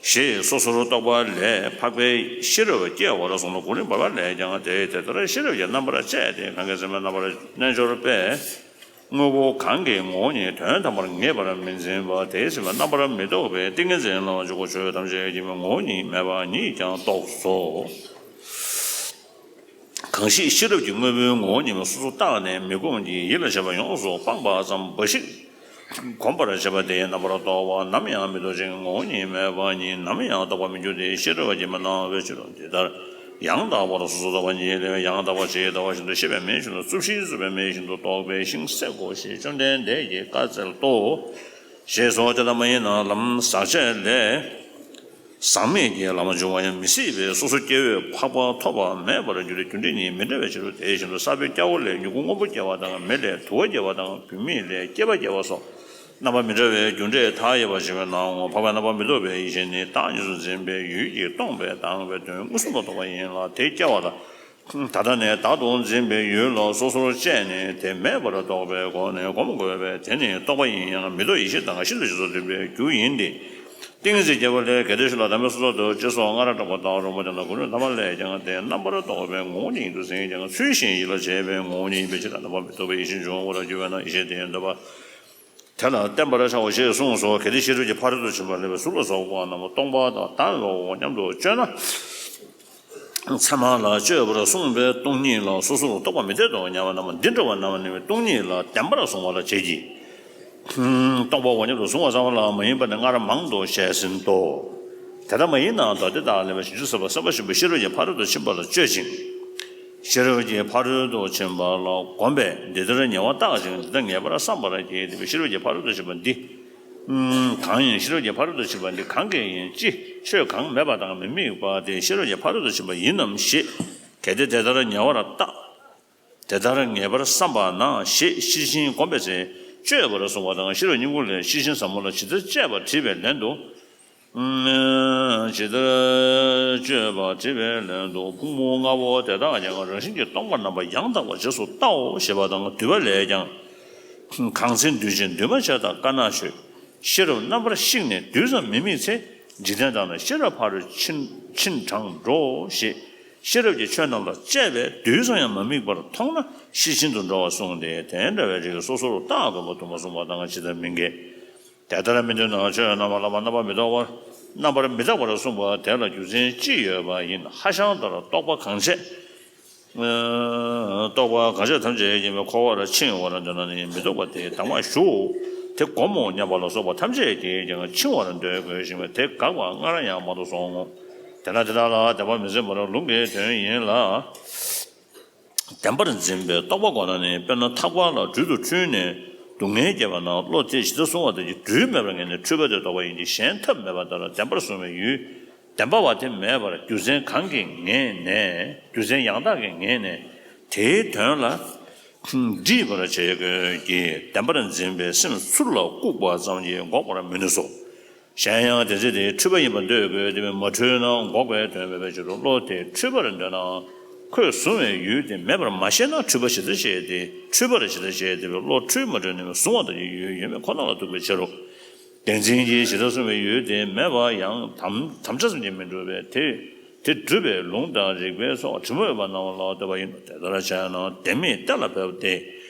ཞེས་སོ་སོར་རྟོག་པ་ལས་འཕགས་པའི་ཤེས་རབ་སྐྱེ་བར་གསུངས་ལ། གོ་རིམ་བར་པ་ལས་ཀྱང་དེ་དེ་ལྟར་ཤེས་རབ་ཀྱི་རྣམ་པར་དཔྱད་དེ་གང་གི་སེམས་རྣམ་པར་རྣལ་འབྱོར་པས། དངོས་པོ་གང་གི་ངོ་བོ་ཉིད་དོན་དམ་པར་ངེས་པར་མི་འཛིན་པ་དེའི་སེམས་རྣམ་པར་མི་རྟོག་པའི་ཏིང་ངེ་འཛིན་ལ་འཇུག་གོ། ཆོས་ཐམས་ཅད་ཀྱི་ངོ་བོ་ཉིད་མེད་པ་ཉིད་ཀྱང་རྟོགས་སོ། གང་ཞིག་ཤེས་རབ་ཀྱི་དངོས་པོའི་ངོ་བོ་ཉིད་མ་སོ་སོར་བརྟགས་ནས་མི་བསྒོམ་གྱི་ཡིད་ལ་བྱེད་པ་ཡོངས་སུ་སྤངས་པ་ཙམ་འབའ་ཞིག་གོམས་པར་བྱེད་པ་དེ་རྣམ་པར་རྟོག་པ་ནམ་ཡང་མི་རྟོག་ཅིང་ངོ་བོ་ཉིད་མེད་པ་ཉིད་ནམ་ཡང་རྟོགས་པར་མི་འགྱུར་ཏེ། ཤེས་རབ་ཀྱིས་མི་སྣང་བའི་ཕྱིར་རོ། འདི་ལྟར་ཡང་དག་པར་སོ་སོར་རྟོག་པ་ཉིད་ལས་ཡང་དག་པར་ཇི་ལྟ་བ་བཞིན་དུ་ཤེས་པའི་མེ་བཞིན་དུ་རྩུབ་ཤིང་རྩུབ་པའི་མེ་བཞིན་དུ་རྟོགས་པའི་ཤིང་བསྲེག་གོ་ཞེས་བཅོམ་ལྡན་འདས་ཀྱིས་བཀའ་སྩལ་ཏོ། ཞེས་སོ། དེ་ལྟ་མ་ཡིན་ན་ལམ་ཟག་བཅས་ལས། ཟག་མེད་ཀྱི་ལམ་འབྱུང་བ་ཡང་མི་སྲིད་པས། སོ་སོ་སྐྱེ་བོས་འཕགས་པ་ཐོབ་པ་མེད་པར་འགྱུར་ཏེ། རྒྱུ་འབྲས་གཉིས་མི་འབྲལ་བའི་ཕྱིར་རོ། དེ་བཞིན་དུ་ས་བོན་སྐྱ་བོ་ལས་མྱུ་གུ་སྔོན་པོ་སྐྱེ་བ་དང་། མེ་ལས་དུ་བ་སྐྱེ་བ་དང་། བུད་མེད་ལས་སྐྱེས་པ་སྐྱེ་བ་སོགས་རྣམ་པ་མི་འདྲ་བའི་རྒྱུ་འབྲས་མཐའ་ཡས་པ་ཞིག་ཡོད་ནའང་། འཕགས་པའི་རྣམ་པར་མི་རྟོག་པའི་ཡེ་ཤེས་ནི་བདག་གཉིས་སུ་འཛིན་པའི་ཡུལ་གྱིས་སྟོང་པས་དག་པའི་དོན་མངོན་སུམ་དུ་རྟོགས་པ་ཡིན་ལ། དེ་སྐྱེ་བ་དང་། ད་ལྟ་ནས་བདག་ཏུ་འཛིན་པའི་ཡུལ་ལ་སོ་སོར་དཔྱད་ནས་དེ་མེད་པར་རྟོགས་པའི་སྒོ་ནས་སྒོམ་དགོས་པས། དེ་ནི་རྟོགས་པ་ཡིན་ཡང་མི་རྟོག་ཡེ་ཤེས་དང་ཤིན་ཏུ་རྗེས་སུ་མཐུན་པའི་རྒྱུ་ཡིན་ཏེ། ཏིང་ངེ་འཛིན་རྒྱས་པ་ལས། གལ་ཏེ་ཤུལ་ལ་བདག་མེད་སོ་སོར་རྟོག་ཅེས་སོགས་སྔར་བསྒྲགས་པ་ལྟར་རོ། མ་དེ་ལ་གོ་ནུས་ཐ་མ་ལས་ཀྱང་དེ་རྣམ་པར་རྟོག་པའི་ངོ་བོ་ཉིད་ཡིན་དུ་ཟིན་ཀྱང་། ཚུལ་གཞན་ཡིད་ལ་བྱེད་པའི་ངོ་བོ་ཉིད་ཡིན་པའི་ཕྱིར། རྣམ་པར་མི་རྟོག་པའི་ཡེ་ཤེས་འབྱུང་བར་འགྱུར་བས་ན། ཡེ་ཤེས་དེ་ཡང་འདོད་པ་དེ་ལ་བརྟེན་པར་བྱའོ་ཞེས་གསུངས་སོ། གལ་ཏེ་ཤེས་རབ་ཀྱི་ཕ་རོལ་ཏུ་ཕྱིན་པ་ལས་པའི་གཟུགས་ལ་སོགས་པ་རྣམས་སྟོང་པ་དང་ལྡན་པའོ་སྙམ་དུ་དཔྱད་ན། ཚད་མ་ལ་དཔྱོད་པར་གསུངས་པས་སྟོང་ཉིད་ལ་སོ་སོར་རྟོག་པ་མི་འཐད་དོ་སྙམ་པ་རྣམས་འདི་འདྲ་བ་རྣམས་ནི་སྟོང་ཉིད་ལ་བདེན་པར་གཟུང་བ་ལ་བྱེད་ཀྱི། སྟོང་པའོ་སྙམ་དུ་གཟུང་བ་ཙམ་ལ་མ་ཡིན་པ་ནི་སྔར་མང་དུ་བཤད་ཟིན་ཏོ། དེ་ལྟར་མ་ཡིན་ནའང་མདོ་སྡེ་དག་ལས་པའི་བྱང་ཆུབ་སེམས་དཔའ་སེམས་དཔའ་ཆེན་པོས་ཤེས་རབ་ཀྱི་ཕ་རོལ་ཏུ་ཕྱིན་པ་ལ་དཔྱོད་ཅིང་། ཤེས་རབ་ཀྱི་ཕ་རོལ་ཏུ་ཕྱིན་པ་ལ་གོམས་པས་འདི་ལྟར་ཉེ་བར་བརྟག་ཅིང་འདི་ལྟར་ངེས་པར་བསམ་པར་བགྱི། དེ་བས་ཤེས་རབ་ཀྱི་ཕ་རོལ་ཏུ་ཕྱིན་པ་འདི་གང་ཡིན། ཤེས་རབ་ཀྱི་ཕ་རོལ་ཏུ་ཕྱིན་པ་འདི་གང་གིས་ཡིན། ཅི་ཆོས་གང་མེད་པ་དང་མི་དམིགས་པ་དེ་ཤེས་རབ་ཀྱི་ཕ་རོལ་ཏུ་ཕྱིན་པ་ཡིན་ནམ་ཞེས། གལ་ཏེ་དེ་ལྟར་ཉེ་བར་བརྟག་དེ་ལྟར་ངེས་པར་བསམ་པ་ན་ཞེས་ཤེར་ཕྱིན་སྒོམ་པའི་ཚེ་དཔྱོད་པར་གསུངས་པ་དང་། ཤེས་རབ་སྙིང་པོ་ལས་ཤེར་ཕྱིན་ཟབ་མོ་ལ་ཇི་ལྟར་དཔྱད་པ་དྲིས་པའི་ལན་དུ། ཇི་ལྟར་དཔྱད་པ་དྲིས་པའི་ལན་དུ། ཕུང་པོ་ལྔ་པོ་དེ་དག་ཀྱང་རང་བཞིན་གྱིས་སྟོང་པར་རྣམ་པ་ཡང་དག་པར་རྗེས་སུ་བལྟའོ་ཞེས་པ་དང་། འདུས་པ་ལས་ཀྱང་། གང་ཚེ་འདུས་ཅན་འདུས་མ་བྱས་དང་དཀར་ནག་ཆོས། ཤེས་རབ་རྣམ་པར་བཤིག་ནས་རྡུལ་ཙམ་མི་དམིགས་ཚེ། འཇིག་རྟེན་དག་ན་ཤེས་རབ་ཕ་རོལ་ཕྱིན་ཕྱིན་དྲངས་འགྲོ་ཞེས། ཤེས་རབ་ཀྱི་ཆོས་རྣམས་ལ་དཔྱད་པས་རྡུལ་ཙམ་ཡང་མ་དམིགས་པར་མཐོང་ན་ཤེར་ཕྱིན་དུ་འགྲོ་བར་གསུངས་ཏེ། དེ་འདྲ་བའི་རིགས་སོ་སོར་བརྟག་དགོས་པ་དུ་མ་གསུངས་པ་དང་ཇི་ལྟར་མི་འགལ། དེ་ལྟར་མི་འདོད་ན་ཆོས་རྣམ་པར་བརླག་པ་རྣམ་པར་མི་རྟོག་པར་རྣམ་པར་མི་རྟོག་པར་གསུངས་པ་དེ་ལ་རྒྱུ་མཚན་ཅི་ཡོད་པ་ཡིན། ཧ་ཤང་ལྟར་རྟོག་པ་གང་བྱས། རྟོག་པ་གང་བྱས་ཐམས་ཅད་ཡིན་པས་འཁོར་བར་འཆིང་བར་འདོད་ན་ནི་མི་རྟོག་པ་དེ་དང་པར་ཞུགས། དེ་སྒོམ་མོ་སྙམ་པ་ལ་སོགས་པ་ཐམས་ཅད་ཀྱིས་ཀྱང་འཆིང་བར་འདོད་དགོས་ཤིང་། དེ་དགག་པ་སྔར་ཡང་མང་དུ་སོང་ངོ་། དེས་ན་དེ་དག་ལ་དད་པ་མི་འཛིན་པར་ལུང་གི་དོན་ཡིན་ལ། བདེན་པར་འཛིན་པའི་རྟོག་པ་བསྒོམས་ན་ནི། དཔེར་ན་ཐག་པ་ལ་སྦྲུལ་དུ་འཁྲུལ་ནས་སྡུག་བསྔལ་སྐྱེས་པ་ན་བློ་དེས་ཇི་ལྟར་བཟུང་བ་ལྟར་གྱི་སྦྲུལ་མེད་པར་ངེས་ནས་འཁྲུལ་པ་དེ་ལྡོག་པ་ཡིན་གྱི། གཞན་ཐབས་མེད་པ་ལྟར་བདེན་པར་བཟུང་བའི་ཡུལ་བདེན་པ་བ་དེ་མེད་པར་རྒྱུ་མཚན་གང་གིས་ངེས་ནས། རྒྱུ་མཚན་ཡང་དག་གིས་ངེས་ནས་དེའི་དོན་ལ་འདྲིས་པར་བྱེད་དགོས་ཀྱི། བདེན་པར་འཛིན་པའི་སེམས་ཚུར་ལ་བཀུག་པ་ཙམ་གྱིས་འགོག་པར་མི་ནུས་སོ། གཞན་ཡང་དེ་ཚེ་དེ་འཁྲུལ་པ་ཡིན་པར་འདོད་དགོས། དེ་བས་མ་འཁྲུལ་ན་འགོག་པའི་དོན་མེད་པའི་ཕྱིར་རོ། བློ་དེ་འཁྲུལ་པར་འདོད་ན་ཁོས་བཟུང་བའི་ཡུལ་དེ་མེད་པར་མ་ཤེས་ན་འཁྲུལ་པ་ཇི་ལྟར་ཤེས་ཏེ། འཁྲུལ་པར་ཇི་ལྟར་ཤེས་ཏེ། བློ་འཁྲུལ་མ་འཁྲུལ་ནི་བཟུང་བ་ལྟར་གྱི་ཡུལ་ཡོད་མེད་ཁོ་ན་ལ་ཐུག་པའི་ཕྱིར་རོ། བདེན་འཛིན་གྱིས་ཇི་ལྟར་བཟུང་བའི་ཡུལ་དེ་མེད་པ་ཡང་དམ་དམ་བཅའ་ཙམ་གྱིས་མི་འགྲུབ་པས། དེ་དེ་སྒྲུབ་པའི་ལུང་དང་རིགས་པའི་སོགས་དྲི་མ་མེད་པ་རྣམས་ལ་ལྟོས་པ་ཡིན་ནོ། དེ་ལྟར་བྱས་ན་བདེན་མེད་གཏན་ལ་ཕབ་སྟེ།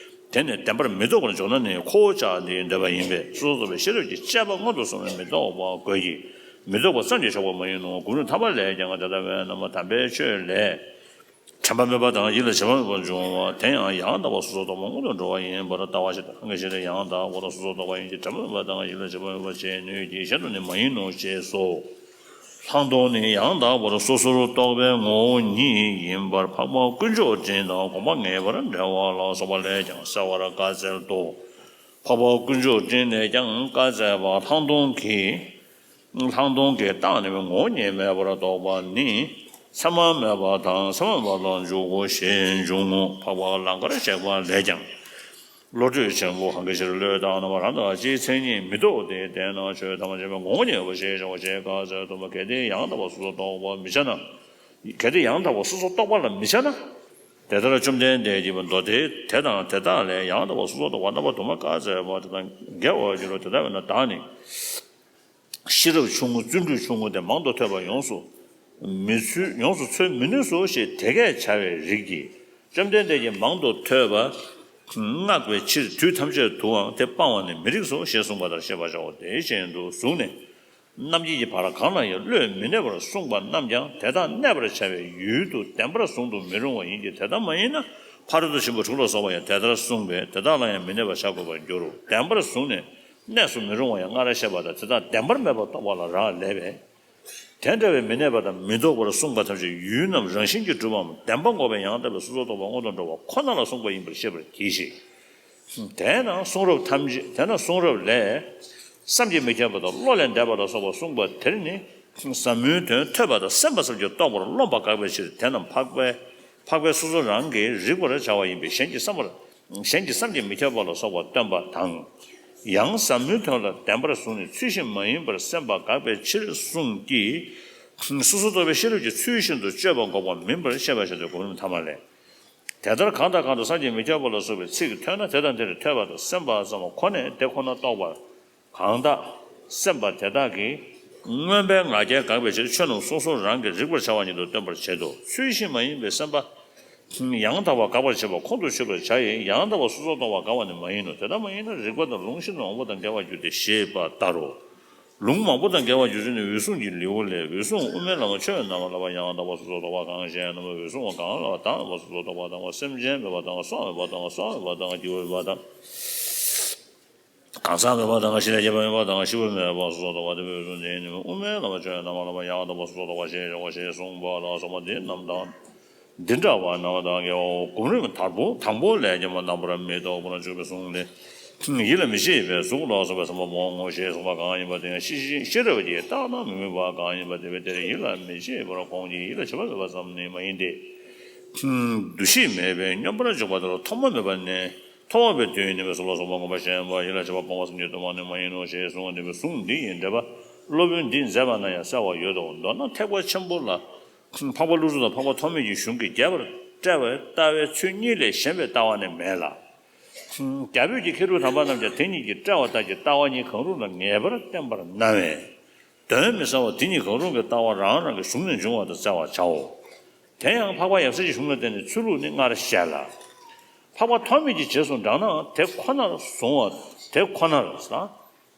དེ་ནས་བདེན་པར་མི་རྟོག་པར་འཇོག་ན་ནི་ཁོ་བོ་ཅག་འདིའི་འདོད་པ་ཡིན་པས། སོ་སོར་རྟོག་པའི་ཤེས་རབ་ཀྱི་དཔྱད་པ་སྔོན་དུ་སོང་བས་མི་རྟོག་པ་དགོས་ཀྱི། མི་རྟོག་པ་ཙམ་གྱིས་ཆོག་པ་མ་ཡིན་ནོ། གོ་ནུས་ཐ་མ་ལས་ཀྱང་དེ་ལྟ་བས་ན་མ་དམ་པའི་ཆོས་ལས། དྲན་པ་མེད་པ་དང་ཡིད་ལ་བྱེད་པ་མེད་པར་འབྱུང་བ་དེ་ཡང་ཡང་དག་པར་སོ་སོར་རྟོག་པ་སྔོན་དུ་འགྲོ་བ་ཡིན་པར་ལྟ་བ་ཞིག་དང་། གང་གི་ཕྱིར་ཡང་དག་པར་སོ་སོར་རྟོག་པ་ཡིན་གྱི་དྲན་པ་མེད་པ་དང་ཡིད་ལ་བྱེད་པ་མེད་པར་བྱེད་ནུས་ཀྱི་གཞན་དུ་ནི་མ་ཡིན་ནོ་ཞེས་སོ། ལྷག་མཐོང་ནི་ཡང་དག་པར་སོ་སོར་རྟོག་པའི་ངོ་བོ་ཉིད་ཡིན་པར་འཕགས་པ་དཀོན་མཆོག་སྤྲིན་དང་གོམ་པ་ངེས་པར་འབྲེལ་བ་ལ་སོགས་པ་ལས་ཀྱང་གསལ་བར་བཀའ་སྩལ་ཏོ། འཕགས་པ་དཀོན་མཆོག་སྤྲིན་ལས་ཀྱང་བཀའ་སྩལ་པ། ལྷག་མཐོང་གི་ལྷག་མཐོང་གི་རྟགས་ནི་ངོ་བོ་ཉིད་མེད་པར་རྟོགས་པ་ནི། མཚན་མ་མེད་པ་དང་མཚན་མ་མེད་པ་ལ་འཇུག་གོ་ཞེས་འབྱུང་ངོ་། འཕགས་པ་ལང་ཀར་གཤེགས་པ་ལས་ཀྱང་། བློ་གྲོས་ཆེན་པོ་གང་གི་ཕྱིར་བློས་བཏང་ན་རང་དང་སྤྱིའི་མཚན་ཉིད་མི་རྟོག་སྟེ། དེས་ན་ཆོས་ཐམས་ཅད་པའི་ངོ་བོ་ཉིད་ཡོད་པ་ཞེས་བྱ་བ་ཞེས་བཀའ་སྩལ་ཏོ། མ་གལ་ཏེ་ཡང་དག་པར་སོ་སོར་རྟོག་པར་མི་བྱ་ན། གལ་ཏེ་ཡང་དག་པར་སོ་སོར་རྟོག་པ་ལ་མི་བྱ་ན། དེ་ལྟར་བཅོམ་ལྡན་འདས་ཀྱིས་མདོ་སྡེ་དེ་དང་དེ་དག་ལས་ཡང་དག་པར་སོ་སོར་རྟོག་པ་རྣམ་པ་དུ་མ་བཀའ་སྩལ་བ་དེ་དང་འགལ་བར་འགྱུར་རོ། དེ་ལྟ་བས་ན་བདག་ནི། ཤེས་རབ་ཆུང་ངུ་བརྩོན་འགྲུས་ཆུང་ངུ་དེ་མང་དུ་ཐོས་པ་ཡོངས་སུ་མི་ཚུད། ཡོངས་སུ་འཚོལ་མི་ནུས་སོ་ཞེས་དེ་སྐད་བྱ་བའི་རིགས་ཀྱིས། བཅོམ་ལྡན་འདས་ཀྱིས་མང་དུ་ཐོས་པ་བསྔགས་པའི་ཕྱིར་དུས་ཐམས་ཅད་དུའང་དེ་སྤང་བ་ནི་མི་རིགས་སོ་ཞེས་གསུངས་པ་ལྟར་ཤེས་པར་བྱའོ། དེ་བཞིན་དུ་གཟུགས་ནས་རྣམ་མཁྱེན་གྱི་བར་གང་ལ་ཡང་བློས་མི་གནས་པར་གསུངས་པ་རྣམས་ཀྱང་དེ་དག་གནས་པར་བྱ་བའི་ཡུལ་དུ་བདེན་པར་གཟུང་དུ་མི་རུང་བ་ཡིན་གྱི། དེ་ལྟ་མ་ཡིན་ན་ཕ་རོལ་ཏུ་ཕྱིན་པ་དྲུག་ལ་སོགས་པ་ཡང་དེ་ལྟར་གསུངས་པས་དེ་དག་ལ་ཡང་མི་གནས་པར་བྱ་དགོས་པར་འགྱུར་རོ། བདེན་པར་གཟུང་ནས་གནས་སུ་མི་རུང་བ་ཡང་སྔར་བཤད་པ་ལྟར་དེ་དག་བདེན་པར་མེད་པར་རྟོགས་པ་ལ་རག་ལས་པས། དེ་འདྲ་བའི་མི་གནས་པ་དང་མི་ལྡོག་པར་གསུངས་པ་ཐམས་ཅད་ཡུལ་རྣམས་རང་བཞིན་གྱིས་གྲུབ་པའམ་བདེན་པ་འགོག་པའི་ཡང་དག་པའི་སོ་སོར་རྟོག་པ་སྔོན་དུ་འགྲོ་བ་ཁོ་ན་ལ་གསུངས་པ་ཡིན་པར་ཤེས་པར་གྱིས་ཤིག། དེས་ན་གསུང་རབ་ཐམས་ཅད་དེས་ན་གསུང་རབ་ལས། བསམ་གྱིས་མི་ཁྱབ་པ་དང་བློ་ལས་འདས་པ་ལ་སོགས་པ་གསུངས་པ་དེར་ནི། ཟབ་མོའི་དོན་ཐོས་པ་དང་སེམས་པ་ཙམ་གྱིས་རྟོགས་པར་རློམ་པ་དགག་པའི་ཕྱིར། དེ་རྣམས་འཕགས་པའི་འཕགས་པའི་སོ་སོ་རང་གིས་རིག་པར་བྱ་བ་ཡིན་པས། གཞན་གྱིས་བསམ་པར་གཞན་གྱིས་བསམ་གྱིས་མི་ཁྱབ་པ་ལ་སོགས་པ་སྟོན་པ་དང་། ཡང་ཟབ་མོའི་དོན་ལ་བདེན་པར་བཟུང་ནས་ཚུལ་བཞིན་མ་ཡིན་པར་སེམས་པ་དགག་པའི་ཕྱིར་གསུངས་ཀྱི། སོ་སོར་རྟོག་པའི་ཤེས་རབ་ཀྱིས་ཚུལ་བཞིན་དུ་དཔྱོད་པ་འགོག་པ་མིན་པར་བཤད་པ་བཞིན་དུ། གོ་རིམ་ཐ་མ་ལས། དེ་ལྟར་གང་དང་གང་དུ་བསམ་གྱིས་མི་ཁྱབ་པ་ལ་སོགས་པའི་ཚིག་ཐོས་ན། དེ་དང་དེར་ཐོས་པ་དང་སེམས་པ་ཙམ་པ་ཁོ་ནས་དེ་ཁོ་ན་རྟོགས་པར་གང་དག་སེམས་པ་དེ་དག་གིས་མངོན་པའི་ང་རྒྱལ་དགག་པའི་ཕྱིར། ཆོས་རྣམས་སོ་སོ་རང་གིས་རིག་པར་བྱ་བ་ཉིད་དུ་སྟོན་པར་བྱེད་དོ། ཚུལ་བཞིན་མ་ཡིན་པའི་སེམས་པ་ཡང་དག་པར་དགག་པར་བྱེད་པ་ཁོང་དུ་ཆུད་པར་བྱ་ཡི། ཡང་དག་པར་སོ་སོར་རྟོག་པ་དགག་པ་ནི་མ་ཡིན་ནོ། དེ་ལྟ་མ་ཡིན་ན་རིགས་པ་དང་ལུང་ཤིན་ཏུ་མང་པོ་དང་འགལ་བར་འགྱུར་ཏེ་ཞེས་པ་ལྟར་རོ། ལུང་མང་པོ་དང་འགལ་བར་འགྱུར་ཚུལ་ནི། འོད་སྲུང་གི་ལེའུ་ལས། འོད་སྲུང་དབུ་མའི་ལམ་ཆོས་རྣམས་ལ་ཡང་དག་པར་སོ་སོར་རྟོག་པ་གང་ཞེ་ན། འོད་སྲུང་བ་གང་ལ་དག་པར་སོ་སོར་རྟོག་པ་དང་། སེམས་ཅན་མེད་པ་དང་། སྲོག་མེད་པ་དང་། སྲོག་མེད་པ་དང་། སྐྱེ་བ་མེད་པ་དང་། གང་ཟག་མེད་པ་དང་། གཞི་ལས་སྐྱེས་པ་མེད་པ་དང་། ཤི་བ་མེད་པ་སོ་སོར་རྟོག་པ་དེ་འོད་སྲུང་དེ་ནི། དབུ་མའི་ལམ་ཆོས་རྣམས་ལ་ཡང་དག་པར་སོ་སོར་རྟོག་པ་ཞེས་བྱ་བ་ཞེས་གསུངས་པ་ལ་སོགས་པ་འདི་རྣམས་དང་། འདི་འདྲ་བ་རྣམས་དང་འགལ་བའོ། གོ་རིམ་དང་པོ་དང་པོ་ལས་ཀྱང་རྣམ་པར་མི་རྟོག་པར་འཇུག་པའི་གཞུང་ལས། ཡིད་ལ་མི་བྱེད་པའི་གཟུགས་ལ་སོགས་པའི་བསམ་པ་སྤོང་ངོ་ཞེས་གསུངས་པ་གང་ཡིན་པ་དེ་ཡང་ཤེས་ཤེས་རབ་ཀྱིས་བརྟགས་ན་མི་དམིགས་པ་གང་ཡིན་པ་དེ་བས་དེར་ཡིད་ལ་མི་བྱེད་པར་ཁོང་གིས་ཡིད་ལ་བྱེད་པ་མེད་པ་ཙམ་ནི་མ་ཡིན་ཏེ། འདུ་ཤེས་མེད་པས་སྙོམས་པར་འཇུག་པ་ལྟར་ཐོག་མ་མེད་པ་ནས་ཐོག་མ་བས་དུས་ཡིན་ནུས་པའི་གཟུགས་ལ་སོགས་པ་མངོན་པར་ཞེན་པ་ཡིད་ལ་བྱེད་པ་སྤོང་བ་ཙམ་གྱིས་སྟོང་པ་ནི་མ་ཡིན་ནོ་ཞེས་གསུངས་པ་འདི་པའི་གཞུང་འདི་ཡི་འགྲེལ་པ་སློབ་དཔོན་འདིས་མཛད་པ་ན་ཡང་གསལ་བར་ཡོད་དོ། མདོར་ན་ཐེག་པ་ཆེན་པོ་ལ། འཕགས་པ་ཀླུ་སྒྲུབ་དང་འཕགས་པ་ཐོགས་མེད་ཀྱི་གཞུང་གིས་རྒྱས་པར་བཀྲལ་བའི་ལྟ་བའི་ཚུལ་གཉིས་ལས་གཞན་པའི་ལྟ་བ་ནི་མེད་ལ། རྒྱ་བོད་ཀྱི་མཁས་གྲུབ་དམ་པ་རྣམས་ཀྱང་དེ་གཉིས་ཀྱིས་བཀྲལ་བ་ལྟར་གྱི་ལྟ་བ་གཉིས་གང་རུང་ལ་ངེས་པར་བསྟན་པར་སྣང་བས། དོན་མི་གསལ་བ་དེ་གཉིས་གང་རུང་གི་ལྟ་བ་རང་རང་གི་གཞུང་ནས་འབྱུང་བ་དང་བཙལ་བར་བྱའོ། དེ་ཡང་འཕགས་པ་ཡབ་སྲས་ཀྱི་གཞུང་ལ་བརྟེན་ནས་ཚུལ་ལུགས་ནི་སྔར་བཤད་ལ། འཕགས་པ་ཐོགས་མེད་ཀྱི་རྗེས་སུ་འབྲངས་ནའང་དེ་ཁོ་ནར་གཟུང་བ་དེ་ཁོ་ནར་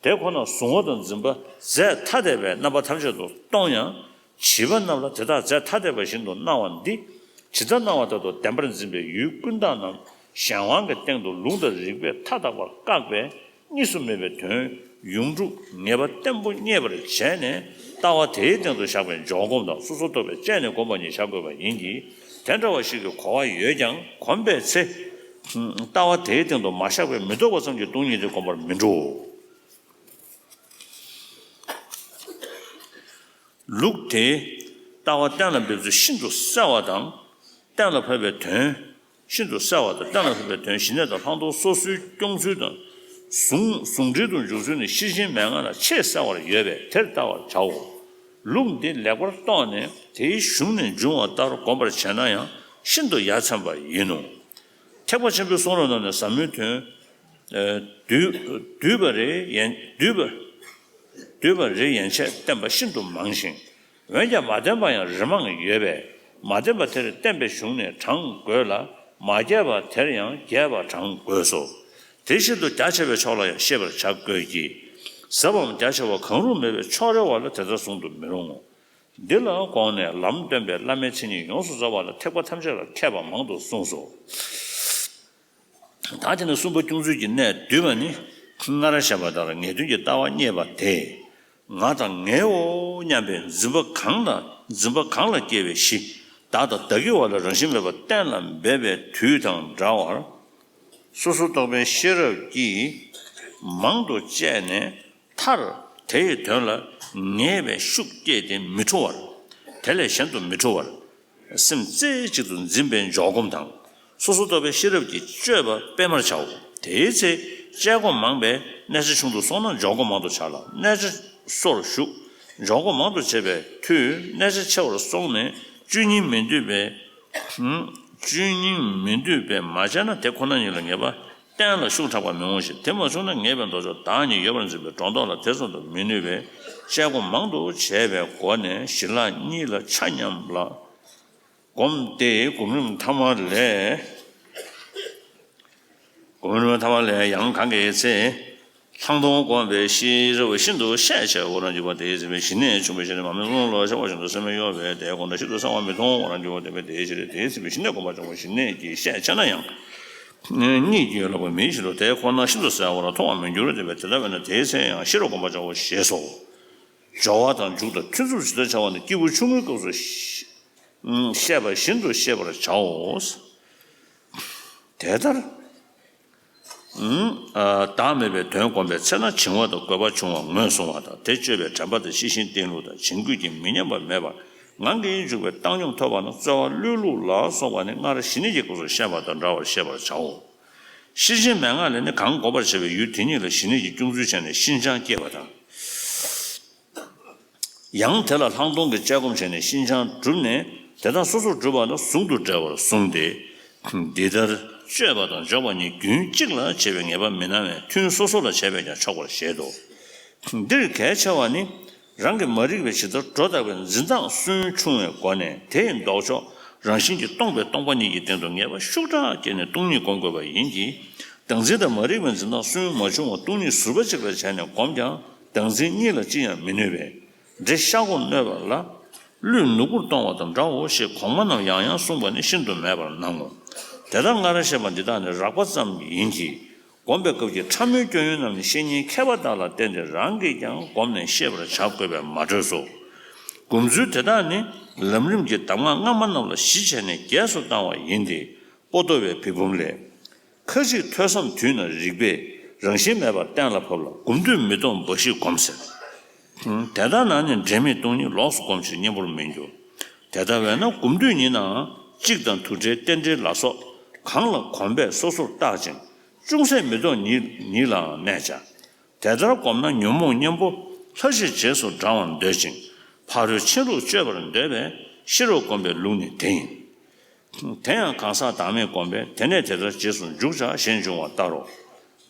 དེ་ཁོ་ན་གཟུང་བ་དང་འཛིན་པ་རྫས་ཐ་དད་པའི་རྣམ་པ་ཐམས་ཅད་དུ་སྟོང་ཡང་། བྱིས་པ་རྣམས་ལ་དེ་དག་རྫས་ཐ་དད་པ་བཞིན་དུ་སྣང་བ་འདི། ཇི་ལྟར་སྣང་བ་ལྟར་དུ་བདེན་པར་འཛིན་པའི་ཡུལ་ཀུན་བཏགས་རྣམས་གཞན་དབང་གི་སྟེང་དུ་ལུང་དང་རིགས་པས་མཐའ་དག་པར་བཀག་པས་གཉིས་སུ་མེད་པའི་དོན་ཡོངས་གྲུབ་ངེས་པ་བརྟན་པོ་རྙེད་པར་བྱས་ནས་ལྟ་བ་དེའི་སྟེང་དུ་བཞག་པའི་འཇོག་སྒོམ་དང་སོ་སོར་རྟོག་པས་དཔྱད་ནས་བསྒོམ་པ་གཉིས་བྱ་དགོས་པ་ཡིན་གྱི། དེ་འདྲ་བ་ཞིག་གི་གོ་བ་ཡོད་ཀྱང་གོམས་པའི་ཚེ། ལྟ་བ་དེའི་སྟེང་དུ་མ་བཞག་པའི་མི་རྟོག་པ་ཙམ་གྱི་སྟོང་ཉིད་དེ་བསྒོམ་པར་མི་འགྲོ། ལུགས་དེས་ལྟ་བ་གཏན་ལ་འབེབས་ཚུལ་ཤིན་ཏུ་གསལ་བ་དང་། གཏན་ལ་ཕབ་པའི་དོན་ཤིན་ཏུ་གསལ་བ་དང་། གཏན་ལ་ཕབ་པའི་དོན་ཞི་གནས་དང་ལྷག་མཐོང་སོ་སོའི་སྐྱོང་ཚུལ་དང་། ཟུང་ཟུང་འབྲེལ་དུ་འཇུག་ཚུལ་ནི་ཤེར་ཕྱིན་མན་ངག་ལ་ཆེས་གསལ་བར་ཡོད་པས་དེར་བལྟ་བར་བྱའོ། ལུགས་འདི་ལེགས་པར་རྟོགས་ནས་དེའི་གཞུང་ནས་འབྱུང་བ་ལྟར་བསྒོམ་པར་བྱས་ན་ཡང་ཤིན་ཏུ་ཡ་མཚན་པ་ཡིན་ནོ། ཐེག་པ་ཆེན་པོའི་གསུང་རབ་རྣམས་ནས་ཟབ་མོའི་དོན། བསྡུས་བསྡུས་པ་རེ་ཡན་བསྡུས་པ་བསྡུས་པ་རེ་ཡན་ཆད་བསྟན་པ་ཤིན་ཏུ་མང་ཞིང་། འོན་ཀྱང་མ་བསྟན་པ་ཡང་རེ་མང་ཡོད་པས། མ་བསྟན་པ་དེར་བསྟན་པའི་གཞུང་ནས་དྲངས་དགོས་ལ། མ་རྒྱས་པ་དེར་ཡང་རྒྱས་པ་དྲངས་དགོས་སོ། དེ་བཞིན་དུ་རྒྱ་ཆེ་བའི་ཕྱོགས་ལ་ཡང་ཤེས་པར་བྱ་དགོས་ཀྱི། ཟབ་པའམ་རྒྱ་ཆེ་བ་གང་རུང་མེད་པས་ཕྱོགས་རེ་བ་ལ་དེ་ལྟར་གསུང་དུ་མི་རུང་ངོ་། འདི་ལ་དགོངས་ནས་ལམ་སྟོན་པའི་བླ་མའི་མཚན་ཉིད་ཡོངས་སུ་རྫོགས་པ་ལ་ཐེག་པ་ཐམས་ཅད་ལ་མཁས་པ་མང་དུ་གསུངས་སོ། ད་དེ་ནས་གསུམ་པ་སྐྱོང་ཚུལ་གྱི་གནད་བསྡུས་པ་ནི། སྔར་བཤད་པ་ལྟར་ངེས་དོན་གྱི་ལྟ་བ་རྙེད་པ་དེས། ང་དང་ངའོ་སྙམ་པའི་འཛིན་པ་གང་ལ་འཛིན་པ་གང་ལ་སྐྱེ་བའི་གཞི་བདག་དང་བདག་གི་བ་ལ་རང་བཞིན་མེད་པ་གཏན་ལ་འབེབས་པའི་དུས་དང་འདྲ་བར། སོ་སོར་རྟོག་པའི་ཤེས་རབ་ཀྱིས་མང་དུ་དཔྱད་ནས། མཐར་དེའི་དོན་ལ་ངེས་པའི་ཤུགས་སྐྱེས་ཏེ་མི་འཁྲུལ་བར། དེ་ལས་གཞན་དུ་མི་འཁྲུལ་བར། སེམས་རྩེ་གཅིག་ཏུ་འཛིན་པའི་འཇོག་སྒོམ་དང་། སོ་སོར་རྟོག་པའི་ཤེས་རབ་ཀྱིས་དཔྱོད་པ་སྤེལ་མར་བྱའོ། དེའི་ཚེ་དཔྱད་སྒོམ་མང་པས་གནས་ཆ་ཆུང་དུ་སོང་ན་འཇོག་སྒོམ་མང་དུ་བྱ་ལ། གནས་ཆ་སོར་ཞུགས་འཇོག་སྒོམ་མང་དུ་བྱས་པའི་མཐུས་གནས་ཆ་ཆེ་བར་སོང་ནས་བཅུད་སྙིང་མི་འདུས་པས། བཅུད་སྙིང་མི་འདུས་པས་མ་བྱས་ན་དེ་ཁོ་ན་ཉིད་ལ་ངེས་པ་གཏན་ལ་ཤུགས་དྲག་པ་མི་འོང་ཞིང་། དེ་མ་བྱུང་ན་ངེས་པའི་མདོ་ཕྱོགས་བདག་ཉིད་ཡོད་པར་འཛིན་པའི་སྒྲོ་འདོགས་ལ་དེ་ཙམ་དུ་མི་ནུས་པས། དཔྱད་སྒོམ་མང་དུ་བྱས་པའི་སྒོ་ནས་ཞི་ལྷག་གཉིས་ལ་ཆ་མཉམ་ལ་སྒོམ་སྟེ། སྒོམ་རིམ་ཐ་མ་ལས། སྒོམ་རིམ་ཐ་མ་ལས་ཡང་གང་གི་ཚེ། ལྷག་མཐོང་བསྒོམས་པས་ཤེས་རབ་ཤིན་ཏུ་ཤས་ཆེ་བ་ངོ་རང་རྒྱུད་པ་དེའི་ཚེ་བའི་ཞི་གནས་ཆུང་བའི་ཞི་གནས་མ་མི་ལྷུང་ལ་ཆགས་པ་བཞིན་དུ་སེམས་མི་གཡོ་བས་དེ་ཁོ་ན་ཤིན་ཏུ་གསལ་བར་མི་མཐོང་བ་ངོ་རང་རྒྱུད་པ་དེ་བས་དེའི་ཕྱིར་དེའི་ཚེ་བའི་ཞི་གནས་སྒོམ་པ་ཆུང་བ་ཞི་གནས་ཀྱི་ཤས་ཆེ་ན་ཡང་། གཉིད་ཀྱིས་ལོག་པ་མིའི་ཕྱིར་རོ། དེ་ཁོ་ན་ཤིན་ཏུ་གསལ་བར་མཐོང་བར་མི་འགྱུར་རོ། དེ་བས་དེ་ལྟ་བས་ན་དེའི་ཚེ་ཡང་ཤེས་རབ་སྒོམ་པར་བྱའོ་ཞེས་སོ། སྦྱོར་བ་དང་འཇུག་དང་མཐུན་ཚུལ་ཇི་ལྟར་བྱ་བ་ནི་སྐྱེས་བུ་ཆུང་ངུའི་སྐབས་སུ་ཤེས་པ་བཞིན་དུ་ཤེས་པར་བྱའོ། དེ་ལྟར། ཨ། བདག་མེད་པའི་དོན་བསྒོམས་པའི་ཚེ་ན་བྱིང་བ་དང་རྒོད་པ་བྱུང་བ་ངོས་བཟུང་བ་དང་། དེ་གཅོད་པའི་དྲན་པ་དང་ཤེས་བཞིན་བསྟེན་ལུགས་དང་། བྱིང་རྒོད་ཀྱིས་མི་ཉམས་པ་མེད་པར་ངང་གིས་འཇུག་པའི་བཏང་སྙོམས་ཐོབ་པ་ན་རྩོལ་བ་བསླུ་ལུགས་ལ་སོགས་པ་ནི་སྔར་ཞི་གནས་ཀྱི་སྐབས་སུ་བཤད་པ་དང་འདྲ་བར་ཤེས་པར་བྱའོ། ཤེར་ཕྱིན་མན་ངག་ལས་ནི་གང་བསྒོམ་པར་བྱ་བའི་ཡུལ་དེ་ཉིད་ལ་ཞི་གནས་ཀྱི་སྐྱོང་ཚུལ་བྱས་ནས་ཤིན་སྦྱངས་བསྐྱེད་པ་དང་། ཡང་དེ་ལ་ལྷག་མཐོང་གི་དཔྱད་སྒོམ་བྱས་ནས་ཤིན་སྦྱངས་བསྒྲུབས་ནས་དེ་དག་སོ་སོར་སྒྲུབ་པ་ལ་ཟུང་དུ་འབྲེལ་བར་གསུངས་ཏེ། འདི་ལྟར་གཅོད་པ་དང་འཇོག་པ་གཉིས་རྒྱུན་གཅིག་ལ་བྱེད་པའི་ངེས་པ་མི་སྣང་བས་ཐུན་སོ་སོ་ལ་བྱས་པས་ཀྱང་ཆོག་པར་བཞེད་དོ། འདིར་གལ་ཆེ་བ་ནི། རང་གི་མ་རིག་པས་ཇི་ལྟར་སྒྲོ་བཏགས་པའི་འཛིན་སྟངས་སུན་ཕྱུང་བའི་སྒོ་ནས་དེ་ཡི་ལྡོག་ཕྱོགས་རང་བཞིན་གྱིས་སྟོང་པའི་སྟོང་པ་ཉིད་ཀྱི་སྟེང་དུ་ངེས་པ་ཤུགས་དྲག་བསྐྱེད་ནས་སྟོང་ཉིད་སྒོམ་དགོས་པ་ཡིན་གྱི། བདག་འཛིན་དང་མ་རིག་པའི་འཛིན་སྟངས་སུན་མ་ཕྱུང་བར་སྟོང་ཉིད་ཟུར་པ་གཅིག་ལ་བྱས་ནས་བསྒོམས་ཀྱང་བདག་འཛིན་གཉིས་ལ་ཅི་ཡང་མི་གནོད་པས། འདྲེ་ཤ་ཁོག་གནོད་པ་ལ། ཀླུས་ནུ་གུར་གཏོང་བ་དང་འདྲའོ་ཞེས་གོང་མ་རྣམས་ཡང་ཡང་གསུངས་པ་ནི་ཤིན་ཏུ་མེད་པར་སྣང་ངོ་། དེ་ལྟར་སྔར་བཤད་པ་འདི་དག་ནི་རགས་པ་ཙམ་ཡིན་གྱི། བསྒོམ་པའི་སྐབས་ཀྱི་ཕྲ་མོའི་སྐྱོན་ཡོན་རྣམས་ནི་བཤེས་གཉེན་མཁས་པ་དག་ལ་བརྟེན་ཏེ་རང་གིས་ཀྱང་བསྒོམས་ནས་ཤེས་པར་བྱ་དགོས་པས་མ་གྲོས་སོ། སྒོམ་ཚུལ་དེ་དག་ནི་ལམ་རིམ་གྱི་གདམས་ངག་སྔ་མ་རྣམས་ལ་གཞི་བྱས་ནས་རྒྱས་སུ་བཏང་བ་ཡིན་ཏེ། པོ་ཏོ་བའི་བི་བུམ་ལས། ཁ་ཅིག་ཐོས་བསམ་དུས་ན་རིག་པས་རང་བཞིན་མེད་པར་གཏན་ལ་ཕབ་ལ་སྒོམ་དུས་མི་རྟོག་འབའ་ཞིག་སྒོམ་ཟེར། དེ་ལྟར་ན་ནི་འབྲེལ་མེད་སྟོང་ཉིད་ལོགས་སུ་སྒོམ་ཞིང་གཉེན་པོར་མི་འགྱུར། དེ་ལྟ་བས་ན་སྒོམ་དུས་ཉིད་ནའང་གཅིག་དང་དུ་བྲལ་རྟེན་འབྲེལ་ལ་སོགས་གང་ལ་གོམས་པས་སོ་སོར་བརྟག་ཅིང་ཅུང་ཟད་མི་རྟོག་ཉིད་ཉིད་ལའང་གནས་བྱ། དེ་ལྟར་བསྒོམས་ན་ཉོན་མོངས་གཉེན་པོ་ལྷ་ཞེས་རྗེས་སུ་འབྲང་བར་འདོད་ཅིང་ཕ་རོལ་ཕྱིན་ལུགས་སྤྱོད་པར་འདོད་པས་ཤེས་རབ་སྒོམ་པའི་ལུགས་ནི་དེ་ཡིན། དེ་ཡང་གང་ཟག་བདག་མེད་བསྒོམས་པས་དེ་ནས་དེ་ལྟར་རྗེས་སུ་འཇུག་བྱ་ཞེས་འབྱུང་བ་ལྟར་རོ།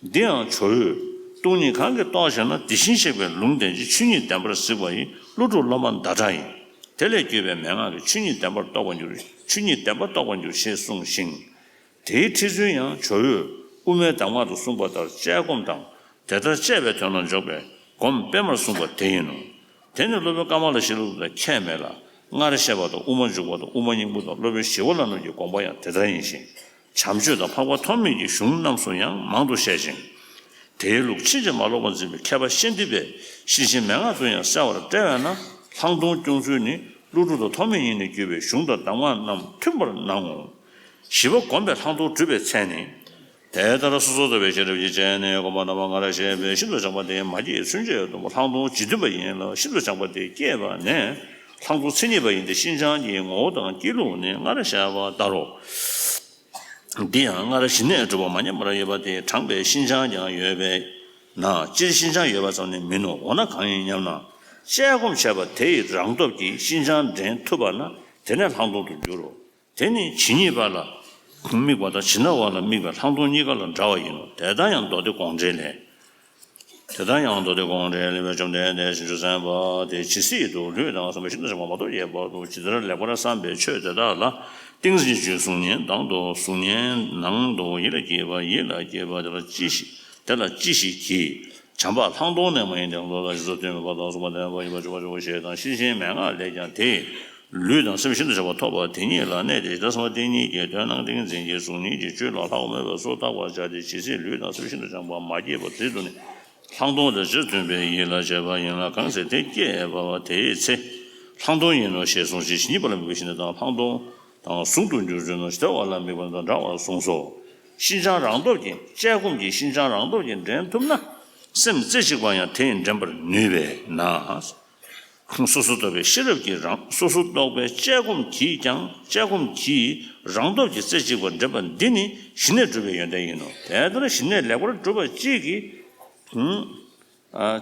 འདི་ཡང་ཇོ་བོས་སྟོང་ཉིད་གང་གིས་རྟོགས་བྱས་ན་དེ་བཞིན་གཤེགས་པའི་ལུང་བསྟན་ཅིང་ཆོས་ཉིད་བདེན་པར་གཟིགས་པ་ཡི་ཀླུ་སྒྲུབ་སློབ་མ་ཟླ་གྲགས་ཡིན། དེ་ལས་བརྒྱུད་པའི་མན་ངག་གིས་ཆོས་ཉིད་བདེན་པར་རྟོགས་པར་འགྱུར། ཆོས་ཉིད་བདེན་པར་རྟོགས་པར་འགྱུར་ཞེས་གསུངས་ཤིང་། དེའི་ཁྲིད་ཚུལ་ཡང་ཇོ་བོས་དབུ་མའི་གདམས་ངག་ཏུ་གསུངས་པ་ལྟར་དཔྱད་སྒོམ་དང་། དེ་ལྟར་དཔྱད་པའི་དོན་ལ་འཇོག་པའི་སྒོམ་སྤེལ་མར་གསུངས་པ་དེ་ཡིན་ནོ། དེ་ནི་སློབ་དཔོན་ཀ་མ་ལ་ཤཱི་ལ་ལུགས་དང་ཁྱད་མེད་ལ། སྔར་བཤད་པ་དང་དབུ་མ་འཇུག་པ་དང་དབུ་མ་སྙིང་པོ་དང་སློབ་དཔོན་ཞི་བ་ལྷ་གཉིས་ཀྱི་དགོངས་པ་ཡང་དེ་ལྟར་ཡིན་ཞིང་། བྱམས་ཆོས་དང་འཕགས་པ་ཐོགས་མེད་ཀྱི་གཞུང་རྣམས་སུ་ཡང་མང་དུ་བཤད་ཅིང་། དེའི་ལུགས་ཕྱིན་ཅི་མ་ལོག་པར་འཛིན་པའི་མཁས་པ་ཤཱནྟི་པས་ཤེར་ཕྱིན་མན་ངག་ཏུ་ཡང་གསལ་བར་བཀྲལ་བས་ན་ལྷག་མཐོང་སྐྱོང་ཚུལ་ནི་ཀླུ་སྒྲུབ་དང་ཐོགས་མེད་གཉིས་ནས་བརྒྱུད་པའི་གཞུང་དང་གདམས་ངག་རྣམས་མཐུན་པར་སྣང་ངོ་། ཞི་བ་བསྒོམས་པས་ལྷག་མཐོང་གྲུབ་པའི་ཚད་ནི། དེ་ལྟར་སོ་སོར་རྟོག་པའི་ཤེས་རབ་ཀྱིས་དཔྱད་ནས་བསྒོམ་པ་རྣམ་པ་སྔར་བཤད་པའི་ཤིན་ཏུ་སྦྱངས་པ་དེ་མ་སྐྱེས་ཚུན་ཆད་དུ་ལྷག་མཐོང་ཇི་མཐུན་པ་ཡིན་ལ་ཤིན་ཏུ་སྦྱངས་པ་དེ་སྐྱེས་པ་ནས་ལྷག་མཐོང་མཚན་ཉིད་པ་ཡིན་ཏེ་ཤིན་སྦྱངས་ཀྱི་ངོ་བོ་དང་སྐྱེ་ལུགས་ནི་སྔར་བཤད་པ་ལྟར་རོ། འདི་ཡང་སྔར་ཞི་གནས་གྲུབ་པ་མ་ཉམས་པར་ཡོད་པ་དེ་དྲངས་པའི་ཤིན་སྦྱངས་ཀྱང་ཡོད་པས་ན། སྤྱིར་ཤིན་སྦྱངས་ཡོད་པ་ཙམ་ནི་མིན་ནོ། འོ་ན་གང་ཡིན་སྙམ་ན། དཔྱད་སྒོམ་བྱས་པ་དེ་ཡི་རང་སྟོབས་ཀྱིས་ཤིན་སྦྱངས་འདྲེན་ཐུབ་པ་ན་དེ་ནས་ལྷག་མཐོང་དུ་འགྱུར་རོ། དེ་ནི་ཇི་སྙེད་པ་ལ་དམིགས་པ་དང་ཇི་སྣང་བ་ལ་དམིགས་པའི་ལྷག་མཐོང་གཉིས་ཀ་ལ་འདྲ་བ་ཡིན་ནོ། དེ་ལྟར་ཡང་མདོ་སྡེ་དགོངས་འགྲེལ་ལས། དེ་ལྟར་ཡང་མདོ་སྡེ་དགོངས་འགྲེལ་ལས་བྱམས་ལྡན་འདས་ཞིང་བཅུ་གསུམ་པ་དེ་ཇི་སྲིད་དུ་ལུས་དང་སེམས་ཤིན་ཏུ་སྦྱངས་པ་མ་གཏོགས་ཡོད་པར་འདུག་ཇི་ལྟར་ལེགས་པར་བསམ་པའི་ཆོས་དེ་དག་ལ་ཏིང་འཛིན་གྱི་གཟུགས་བརྙན་དང་དུ་གཟུགས་བརྙན་ནང་དུ་ཡིད་ལ་སྐྱེས་པ་ཡིད་ལ་སྐྱེས་པ་དེ་ལ་ཅི་ཞིག་དེ་ལ་ཅི་ཞིག་གིས། བྱམས་པ་ལྷག་མཐོང་རྣལ་མ་ཡིན་ཏེ། མདོ་ལ་གཞི་རྩ་དོན་མེད་པ་དང་གཟུགས་པ་ལྡན་པ་ཡིན་པ་བརྗོད་པ་བརྗོད་པ་ཞེས་དང་ཤེར་ཕྱིན་མན་ངག་ལས་ཀྱང་དེས་ལུས་དང་སེམས་ཤིན་ཏུ་སྦྱངས་པ་ཐོབ་པ་དེ་ཉིད་ལ་གནས་ཏེ་ཇི་ལྟར་གསུངས་པ་དེ་ཉིད་ཀྱི་དོན་ནང་ཏིང་འཛིན་གྱི་གཟུགས་བརྙན་གྱི་བཅུད་ལ་ལྷག་མེད་པ་སུ་བརྟག་པར་བྱ་སྟེ་ཇི་སྲིད་ལུས་དང་སེམས་ཤིན་ཏུ་སྦྱངས་པ་མ་སྐྱེས་པ་དེ་དུ་ནི་ལྷག་མཐོང་དང་རྗེས་མཐུན་པའི་ཡིད་ལ་བྱེད་པ་ཡིན་ལ་གང་ཚེ་དེ་སྐྱེས་པ་དེའི་ཚེ་ལྷག་མཐོང་ཡིན་ནོ་ཞེས་གསུངས་ཤིང་ཇི་སྙེད་པ་ལ་དམིགས་པའི་ཤིན་ཏུ་དང་ལྷག་མཐོང་དང་ཟུང་དུ་འགྱུར་བརྗོད་ནོ་ཞེས་བརྟག་པ་ལ་དམིགས་པ་དང་འདྲ་བར་གསུངས་སོ། ཤིན་སྦྱངས་རང་སྟོབས་ཀྱིས་དཔྱད་སྒོམ་གྱིས་ཤིན་སྦྱངས་རང་སྟོབས་ཀྱིས་འདྲེན་ཐུབ་ན་སེམས་རྩེ་གཅིག་པ་ཡང་དེ་ཡིས་འདྲེན་པར་ནུས་པས་ན། སོ་སོར་རྟོག་པའི་ཤེས་རབ་ཀྱིས་རང་སོ་སོར་རྟོག་པའི་དཔྱད་སྒོམ་གྱིས་ཀྱང་དཔྱད་སྒོམ་གྱིས་རང་སྟོབས་ཀྱིས་རྩེ་གཅིག་པར་འདྲེན་པ་འདི་ནི་ཞི་གནས་སྒྲུབ་པའི་ཡོན་ཏན་ཡིན་ནོ། དེ་ལྟར་ཞི་གནས་ལེགས་པར་སྒྲུབ་པ་གཅིག་གིས།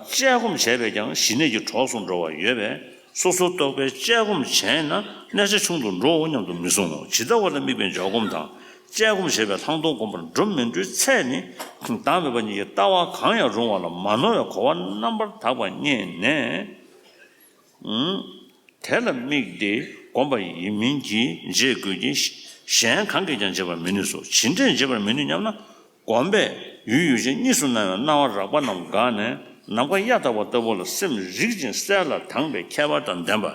དཔྱད་སྒོམ་བྱས་པས་ཀྱང་ཞི་གནས་ཀྱི་གྲོགས་སུ་འགྲོ་བ་ཡོད་པས་སོ་སོར་རྟོག་པའི་དཔྱད་སྒོམ་བྱས་ན་གནས་ཆ་ཆུང་དུ་འགྲོའོ་སྙམ་དུ་མི་གསུང་ངོ་། ཇི་ལྟ་བ་ལ་དམིགས་པའི་འཇོག་སྒོམ་དང་དཔྱད་སྒོམ་བྱས་པས་ལྷག་མཐོང་སྒོམ་པར་འགྲུབ་མི་འགྲུབ་ཚད་ནི་བདག་མེད་པ་ཉིད་ཀྱི་ལྟ་བ་གང་ཡང་རུང་བ་ལ་མ་ནོར་བའི་གོ་བ་རྣམ་པར་དག་པ་རྙེད་ནས། དེ་ལ་དམིགས་ཏེ་བསྒོམས་པ་ཡིན་མིན་གྱི་འབྱེད་དགོས་ཀྱི། གཞན་གང་གིས་ཀྱང་འབྱེད་པར་མི་ནུས་སོ། ཇི་འདྲས་འབྱེད་པར་མི་ནུས་སྙམ་ན། བསྒོམས་པས་ཡུལ་ཡུལ་ཅན་གཉིས་སུ་སྣང་བའི་སྣང་བ་རགས་པ་རྣམས་འགགས་ནས་ནམ་མཁའ་གཡའ་དག་པ་ལྟ་བུ་ལ་སེམས་རིག་ཅིང་གསལ་ལ་དྭངས་པའི་ཁྱད་པར་དང་ལྡན་པ་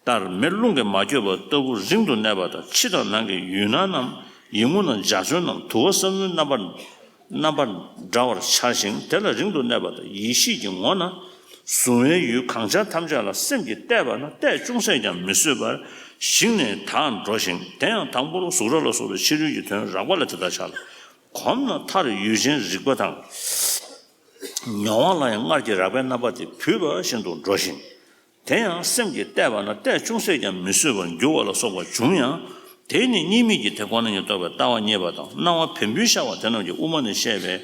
ལྟར་མེ་རླུང་གིས་མ་བསྐྱོད་པ་ལྟ་བུ་རིང་དུ་གནས་པ་དང་ཕྱི་དང་ནང་གི་ཡུལ་སྣང་རྣམས་ཡིད་ངོ་ན་འཇའ་ཚོན་རྣམས་དུ་བ་ས་བོན་རྣམ་པར་རྣམ་པར་འདྲ་བར་འཆར་ཞིང་དེ་ལ་རིང་དུ་གནས་པ་དང་ཡེ་ཤེས་ཀྱི་ངོ་ན་གཟུང་བའི་ཡུལ་གང་ཤར་ཐམས་ཅད་ལ་སེམས་ཀྱིས་གཏད་པ་ན་གཏད་ཅུང་ཟད་ཀྱང་མི་བཟོད་པར་ཞིང་ནས་དག་འགྲོ་ཞིང་དེ་ཡང་དང་པོར་གཟུགས་སྒྲ་ལ་སོགས་པའི་ཕྱི་རོལ་གྱི་དོན་རགས་པ་ལ་དེ་དག་འཆར། གོམས་ན་མཐར་ཡུལ་ཅན་རིག་པ་དང་། མྱོང་བ་ལ་ཡང་སྔར་གྱི་རགས་པའི་རྣམ་པ་དེ་བུད་པ་བཞིན་དུ་འགྲོ་ཞིང་། དེ་ཡང་སེམས་ཀྱིས་བལྟས་པ་ན་བལྟས་ཅུང་ཟད་ཀྱང་མི་བཟོད་པར་འགྱུར་བ་ལ་སོགས་པ་བྱུང་ཡང་། དེ་ནི་གཉིས་མེད་ཀྱི་དེ་ཁོ་ན་ཉིད་རྟོགས་པའི་ལྟ་བ་རྙེད་པ་དང་སྣང་བ་བེམ་པོས་ཤར་བ་དེ་རྣམས་ཀྱི་དབུ་མ་ནས་བཤད་པའི་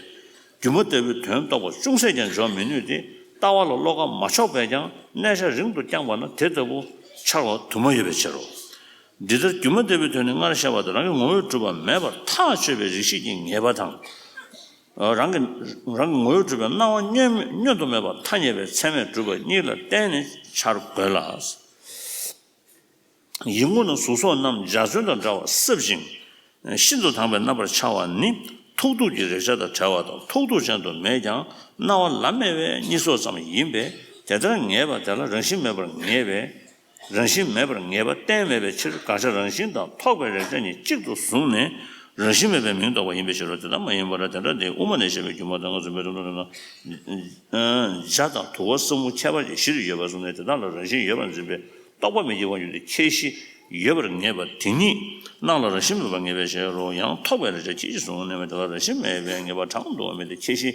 སྒྱུ་མ་ལྟ་བུའི་དོན་རྟོགས་པ་ཅུང་ཟད་ཀྱང་འཇོག་མི་ནུས་ཏེ། ལྟ་བ་ལ་བློ་ཁ་མ་ཕྱོགས་པས་ཀྱང་གནས་ཆ་རིང་དུ་བརྐྱངས་པ་ན་དེ་ལྟ་བུ་འཆར་བ་དུ་མ་ཡོད་པའི་ཕྱིར་རོ། འདི་ལྟར་སྒྱུ་མ་ལྟ་བུའི་དོན་ནི་སྔར་བཤད་པ་དང་རང་གི་ངོ་བོས་གྲུབ་པ་མེད་པར་ཐག་ཆོད་པའི་རིགས་ཤེས་ཀྱི་ངེས་པ་དང་། རང་གི་རང་གི་ངོ་བོས་གྲུབ་པའི་སྣང་བ་བསྙོན་བསྙོན་དུ་མེད་པ་ཐ་སྙད་པའི་ཚད་མས་གྲུབ་པ་གཉིས་ལ་བརྟེན་ནས་འཆར་དགོས་ལ། ཡིད་ངོ་ན་གཟུགས་སོགས་རྣམས་འཇའ་ཚོན་དང་འདྲ་བར་སྲབ་ཅིང་ཤིན་ཏུ་དྭངས་པའི་རྣམ་པར་འཆར་བ་ནི་ཐོགས་རྡུགས་ཀྱི་རེག་བྱ་དང་བྲལ་བ་དང་ཐོགས་རྡུགས་ཅན་དུ་མེད་ཀྱང་སྣང་བ་ལ་མེད་པའི་གཉིས་སོགས་ཙམ་ཡིན་པས། དེ་ལྟར་ངེས་པ་དེ་ལ་རང་བཞིན་མེད་པར་ངེས་པས། རང་བཞིན་མེད་པར་ངེས་པ་གཏན་མེད་པའི་ཕྱིར། དགག་བྱ་རང་བཞིན་དང་ཐོགས་པའི་རེག་བྱ་གཉིས་གཅིག་ཏུ་བཟུང་ནས་རང་བཞིན་མེད་པའི་མིང་འདོགས་པ་ཡིན་པའི་ཕྱིར་རོ། དེ་ལྟར་མ་ཡིན་པར་དེ་འདྲ་སྟེ། དབུ་མ་ནས་བཤད་པའི་སྒྱུ་མ་དང་ངོ་བོ་ཟིན་པའི་དོན་དུ་འཇའ་དང་དུ་བ་སྲབ་མོ་ཁྱད་པར་གྱི་གཞིར་ཡོད་པར་བཟུང་ནས་དེ་དག་ལ་རང་བཞིན་ཡོད་པར་འཛིན་པའི་རྟོག་པ་མི་སྐྱེ་བ་ཉིད་དེ་ཁྱད་གཞི་ཡོད་པར་ངེས་པ་དེ་ཉིད་སྣང་ལ་རང་བཞིན་མེད་པར་ངེས་པའི་ཕྱིར་རོ། ཡང་ཐོགས་པའི་རེག་བྱ་ཁྱད་གཞི་བཟུང་ནས་དེ་ལ་རང་བཞིན་མེད་པའི་ངེས་པ་གྲངས་དུ་བ་མེད་དེ་ཁྱད་གཞི་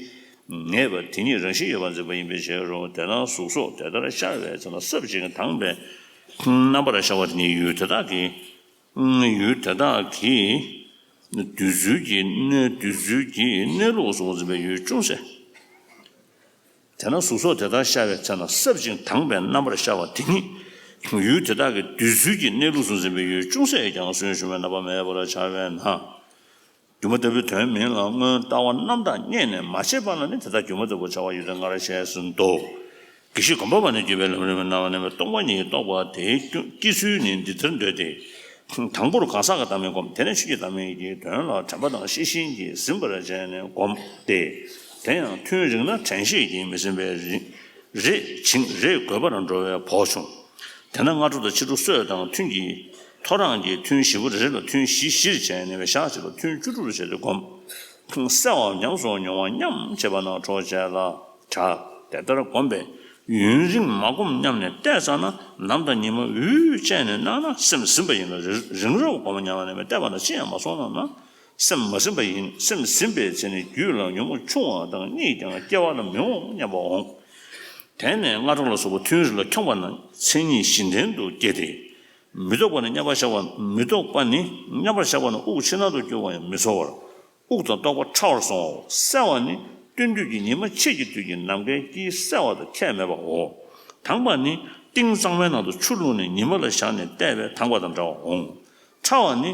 ངེས་པ་དེ་ཉིད་རང་བཞིན་ཡོད་པར་འཛིན་པ་ཡིན་པའི་ཕྱིར་རོ། དེས་ན་གཟུགས་སོགས་དེ་ལྟར་ཤར་བའི་ཚེ་ན་སྲབ་ཅིང་དྭངས་པའི་རྣམ་པར་ཤར་བ་དེ་ཉིད་ཡུལ་དེ་དག་གི་ཡུལ་དེ་དག་གི་འདོད་ཚུལ་གྱི་གནས་འདོད་ཚུལ་གྱི་གནས་ལུགས་སུ་འཛིན་པའི་ཡུལ་ཅུང་ཟད། དེས་ན་གཟུགས་སོགས་དེ་དག་ཤར་བའི་ཚེ་ན་སྲབ་ཅིང་དྭངས་པའི་རྣམ་པར་ཤར་བ་དེ་ཉིད་ཡུལ་དེ་དག་གི་འདོད་ཚུལ་གྱི་གནས་ལུགས་སུ་འཛིན་པའི་ཡུལ་ཅུང་ཟད་ཀྱང་ཟོལ་ཞུགས་པའི་རྣམ་པ་མེད་པར་བྱ་བས་ན། སྒྱུ་མ་ལྟ་བུའི་དོན་མིན་ལ། སྔོན་ལྟ་བ་རྣམ་དག་རྙེད་ནས་མ་ཕྱེད་པ་ལ་ནི་དེ་དག་སྒྱུ་མ་ལྟ་བུར་བྱ་བ་ཡོད་དེ་སྔར་བཤད་ཟིན་ཏོ། དགེ་བཤེས་སྒོམ་པ་པ་ནི་བརྒྱུད་པའི་ལམ་རིམ་པའི་རྣམ་པ་རྣམ་པའི་སྟོང་པ་ཉིད་རྟོགས་པ་དེའི་སྐྱེ་ཚུལ་ནི་འདི་ལྟར་འདོད་དེ། དང་པོར་གང་ཟག་གི་བདག་མེད་བསྒོམ། དེ་ནས་ཆོས་ཀྱི་བདག་མེད་ཀྱི་དོན་ལ་དྲན་པ་དང་ཤེས་བཞིན་གྱིས་ཟིན་པར་བྱས་ནས་བསྒོམ་སྟེ། དེ་ཡང་ཐུན་རིང་ན་དྲན་ཤེས་ཀྱིས་མི་ཟིན་པས་རེ་རེ་བྱིང་རེ་རྒོད་པར་འགྲོ་བའི་བོགས་ཆུང་། དེ་ན་སྔ་དྲོ་དང་ཕྱི་དྲོ་སྲོད་དང་ཐུན་གྱི་ཐོ་རངས་ཀྱི་ཐུན་བཞི་པོ་རེ་རེ་ལ་ཐུན་བཞི་བཞིར་བྱས་ནས་ཞག་གཅིག་ལ་ཐུན་བཅུ་དྲུག་ཏུ་བྱས་ཏེ་བསྒོམ། གསལ་བའམ་ཉམས་སུ་མྱོང་བ་མཉམ་བྱེད་པ་ན་གྲོགས་བྱས་ལ་གྲགས། དེ་ལྟར་བསྒོམས་པས་ཡུན་རིང་མ་བསྒོམ་སྙམ་ནས་བལྟས་ཙ་ན་ནམ་དང་ཉི་མ་འུད་བཅད་ནས་གནང་ན་སེམས་ཟིན་པ་ཡིན་ལ། རི་རིང་རོལ་བསྒོམ་སྙམ་ནས་བལྟས་པ་ན་ཅི་ཡང་མ་སོང་ན་ན་སེམས་མ་ཟིན་པ་ཡིན། སེམས་ཟིན་པའི་ཚེ་ནི་རྒྱུད་ལ་ཉོན་མོངས་ཆུང་བ་དང་གཉིད་ཀྱང་སྐྱེ་བ་ལ་མི་འོང་སྙམ་པ་འོང་། དེ་ནས་སྔ་དྲོ་ལ་སོགས་པ་ཐུན་རེ་ལ་འཁྱོངས་པ་ན་མཚན་ཉིད་གཞི་རྟེན་དུ་སྐྱེ་སྟེ། མི་རྟོག་པ་ནི་མཉམ་པར་བཞག་པ་མི་རྟོག་པ་ནི་མཉམ་པར་བཞག་པ་ན་དབུགས་ཕྱི་ནང་དུ་སྐྱུར་བ་ཡང་མི་ཚོར་བར་དབུགས་དང་རྟོག་པ་ཕྲ་བར་སོང་བའོ། གསལ་བ་ནི་སྟོན་དུས་ཀྱི་ཉི་མ་ཕྱེད་ཀྱི་དུས་ཀྱི་ནམ་མཁའི་དཀྱིལ་གསལ་བ་དང་ཁྱད་མེད་པའོ། དྭངས་པ་ནི་ཏིང་གཙང་མའི་ནང་དུ་ཆུ་བླུགས་ནས་ཉི་མ་ལ་བཞག་ནས་བལྟས་པས་དྭངས་པ་དང་འདྲ་བར་འོང་། ཕྲ་བ་ནི།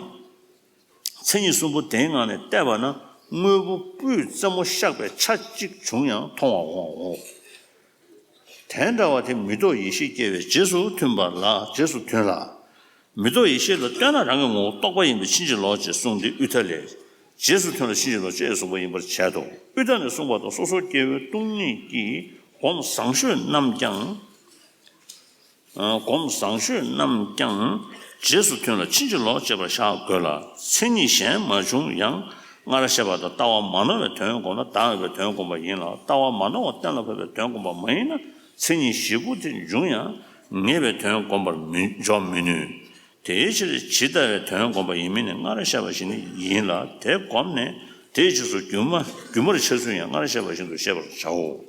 མཚན་ཉིད་གསུམ་པོ་དེའི་ངང་ནས་བལྟས་པ་ན་དངོས་པོ་སྤུས་རྩེ་མོ་ཤགས་པའི་ཆ་གཅིག་བྱུང་ཡང་མཐོང་བ་འོང་ངོ་། དེ་འདྲ་བ་དེ་མི་རྟོག་ཡེ་ཤེས་སྐྱེ་བའི་རྗེས་སུ་མཐུན་པ་ལ་རྗེས་སུ་མཐུན་ལ། མི་རྟོག་ཡེ་ཤེས་ལ་ལྟོས་ན་རང་གི་ངོ་བོ་རྟོག་པ་ཡིན་པས་ཕྱིན་ཅི་ལོག་ཅེས་གསུངས་ཏེ་དབུས་མཐའ་ལས། རྗེས་སུ་མཐུན་ལ་ཕྱིན་ཅི་ལོག་ཅེས་གསུངས་པ་ཡིན་པར་བྱེད་དོ། དབུས་མཐའ་ནས་གསུངས་པ་དང་སོ་སོར་སྐྱེ་བོའི་སྟོང་ཉིད་ཀྱིས་སྒོམ་བཟང་ཤོས་རྣམས་ཀྱང་། སྒོམ་བཟང་ཤོས་རྣམས་ཀྱང་རྗེས་སུ་མཐུན་ལ་ཕྱིན་ཅི་ལོག་ཅེས་པར་བཞག་དགོས་ལ། མཚན་ཉིད་གཞན་མ་བྱུང་ཡང་སྔར་བཤད་པ་དང་ལྟ་བ་མ་ནོར་བའི་དོན་བསྒོམས་ན་བདག་མེད་པའི་དོན་བསྒོམས་པ་ཡིན་ལ། ལྟ་བ་མ་ནོར་བ་གཏན་ལ་ཕབ་པའི་དོན་བསྒོམས་པ་མ་ཡིན་ན་མཚན་ཉིད་བཞི་པོ་དེ་འབྱུང་ཡང་ངེས་པའི་དོན་བསྒོམ་པར་མི་འཇོག་མི་ནུས། དེའི་ཕྱིར་ཇི་ལྟ་བའི་དོན་བསྒོམས་པ་ཡིན་མིན་ནི་སྔར་བཤད་པ་བཞིན་ཡིན་ལ། དེ་བསྒོམས་ནས་དེའི་རྗེས་སུ་སྒྱུ་མ་སྒྱུ་མར་འཆར་ཚུལ་ཡང་སྔར་བཤད་པ་བཞིན་དུ་ཤེས་པར་བྱའོ།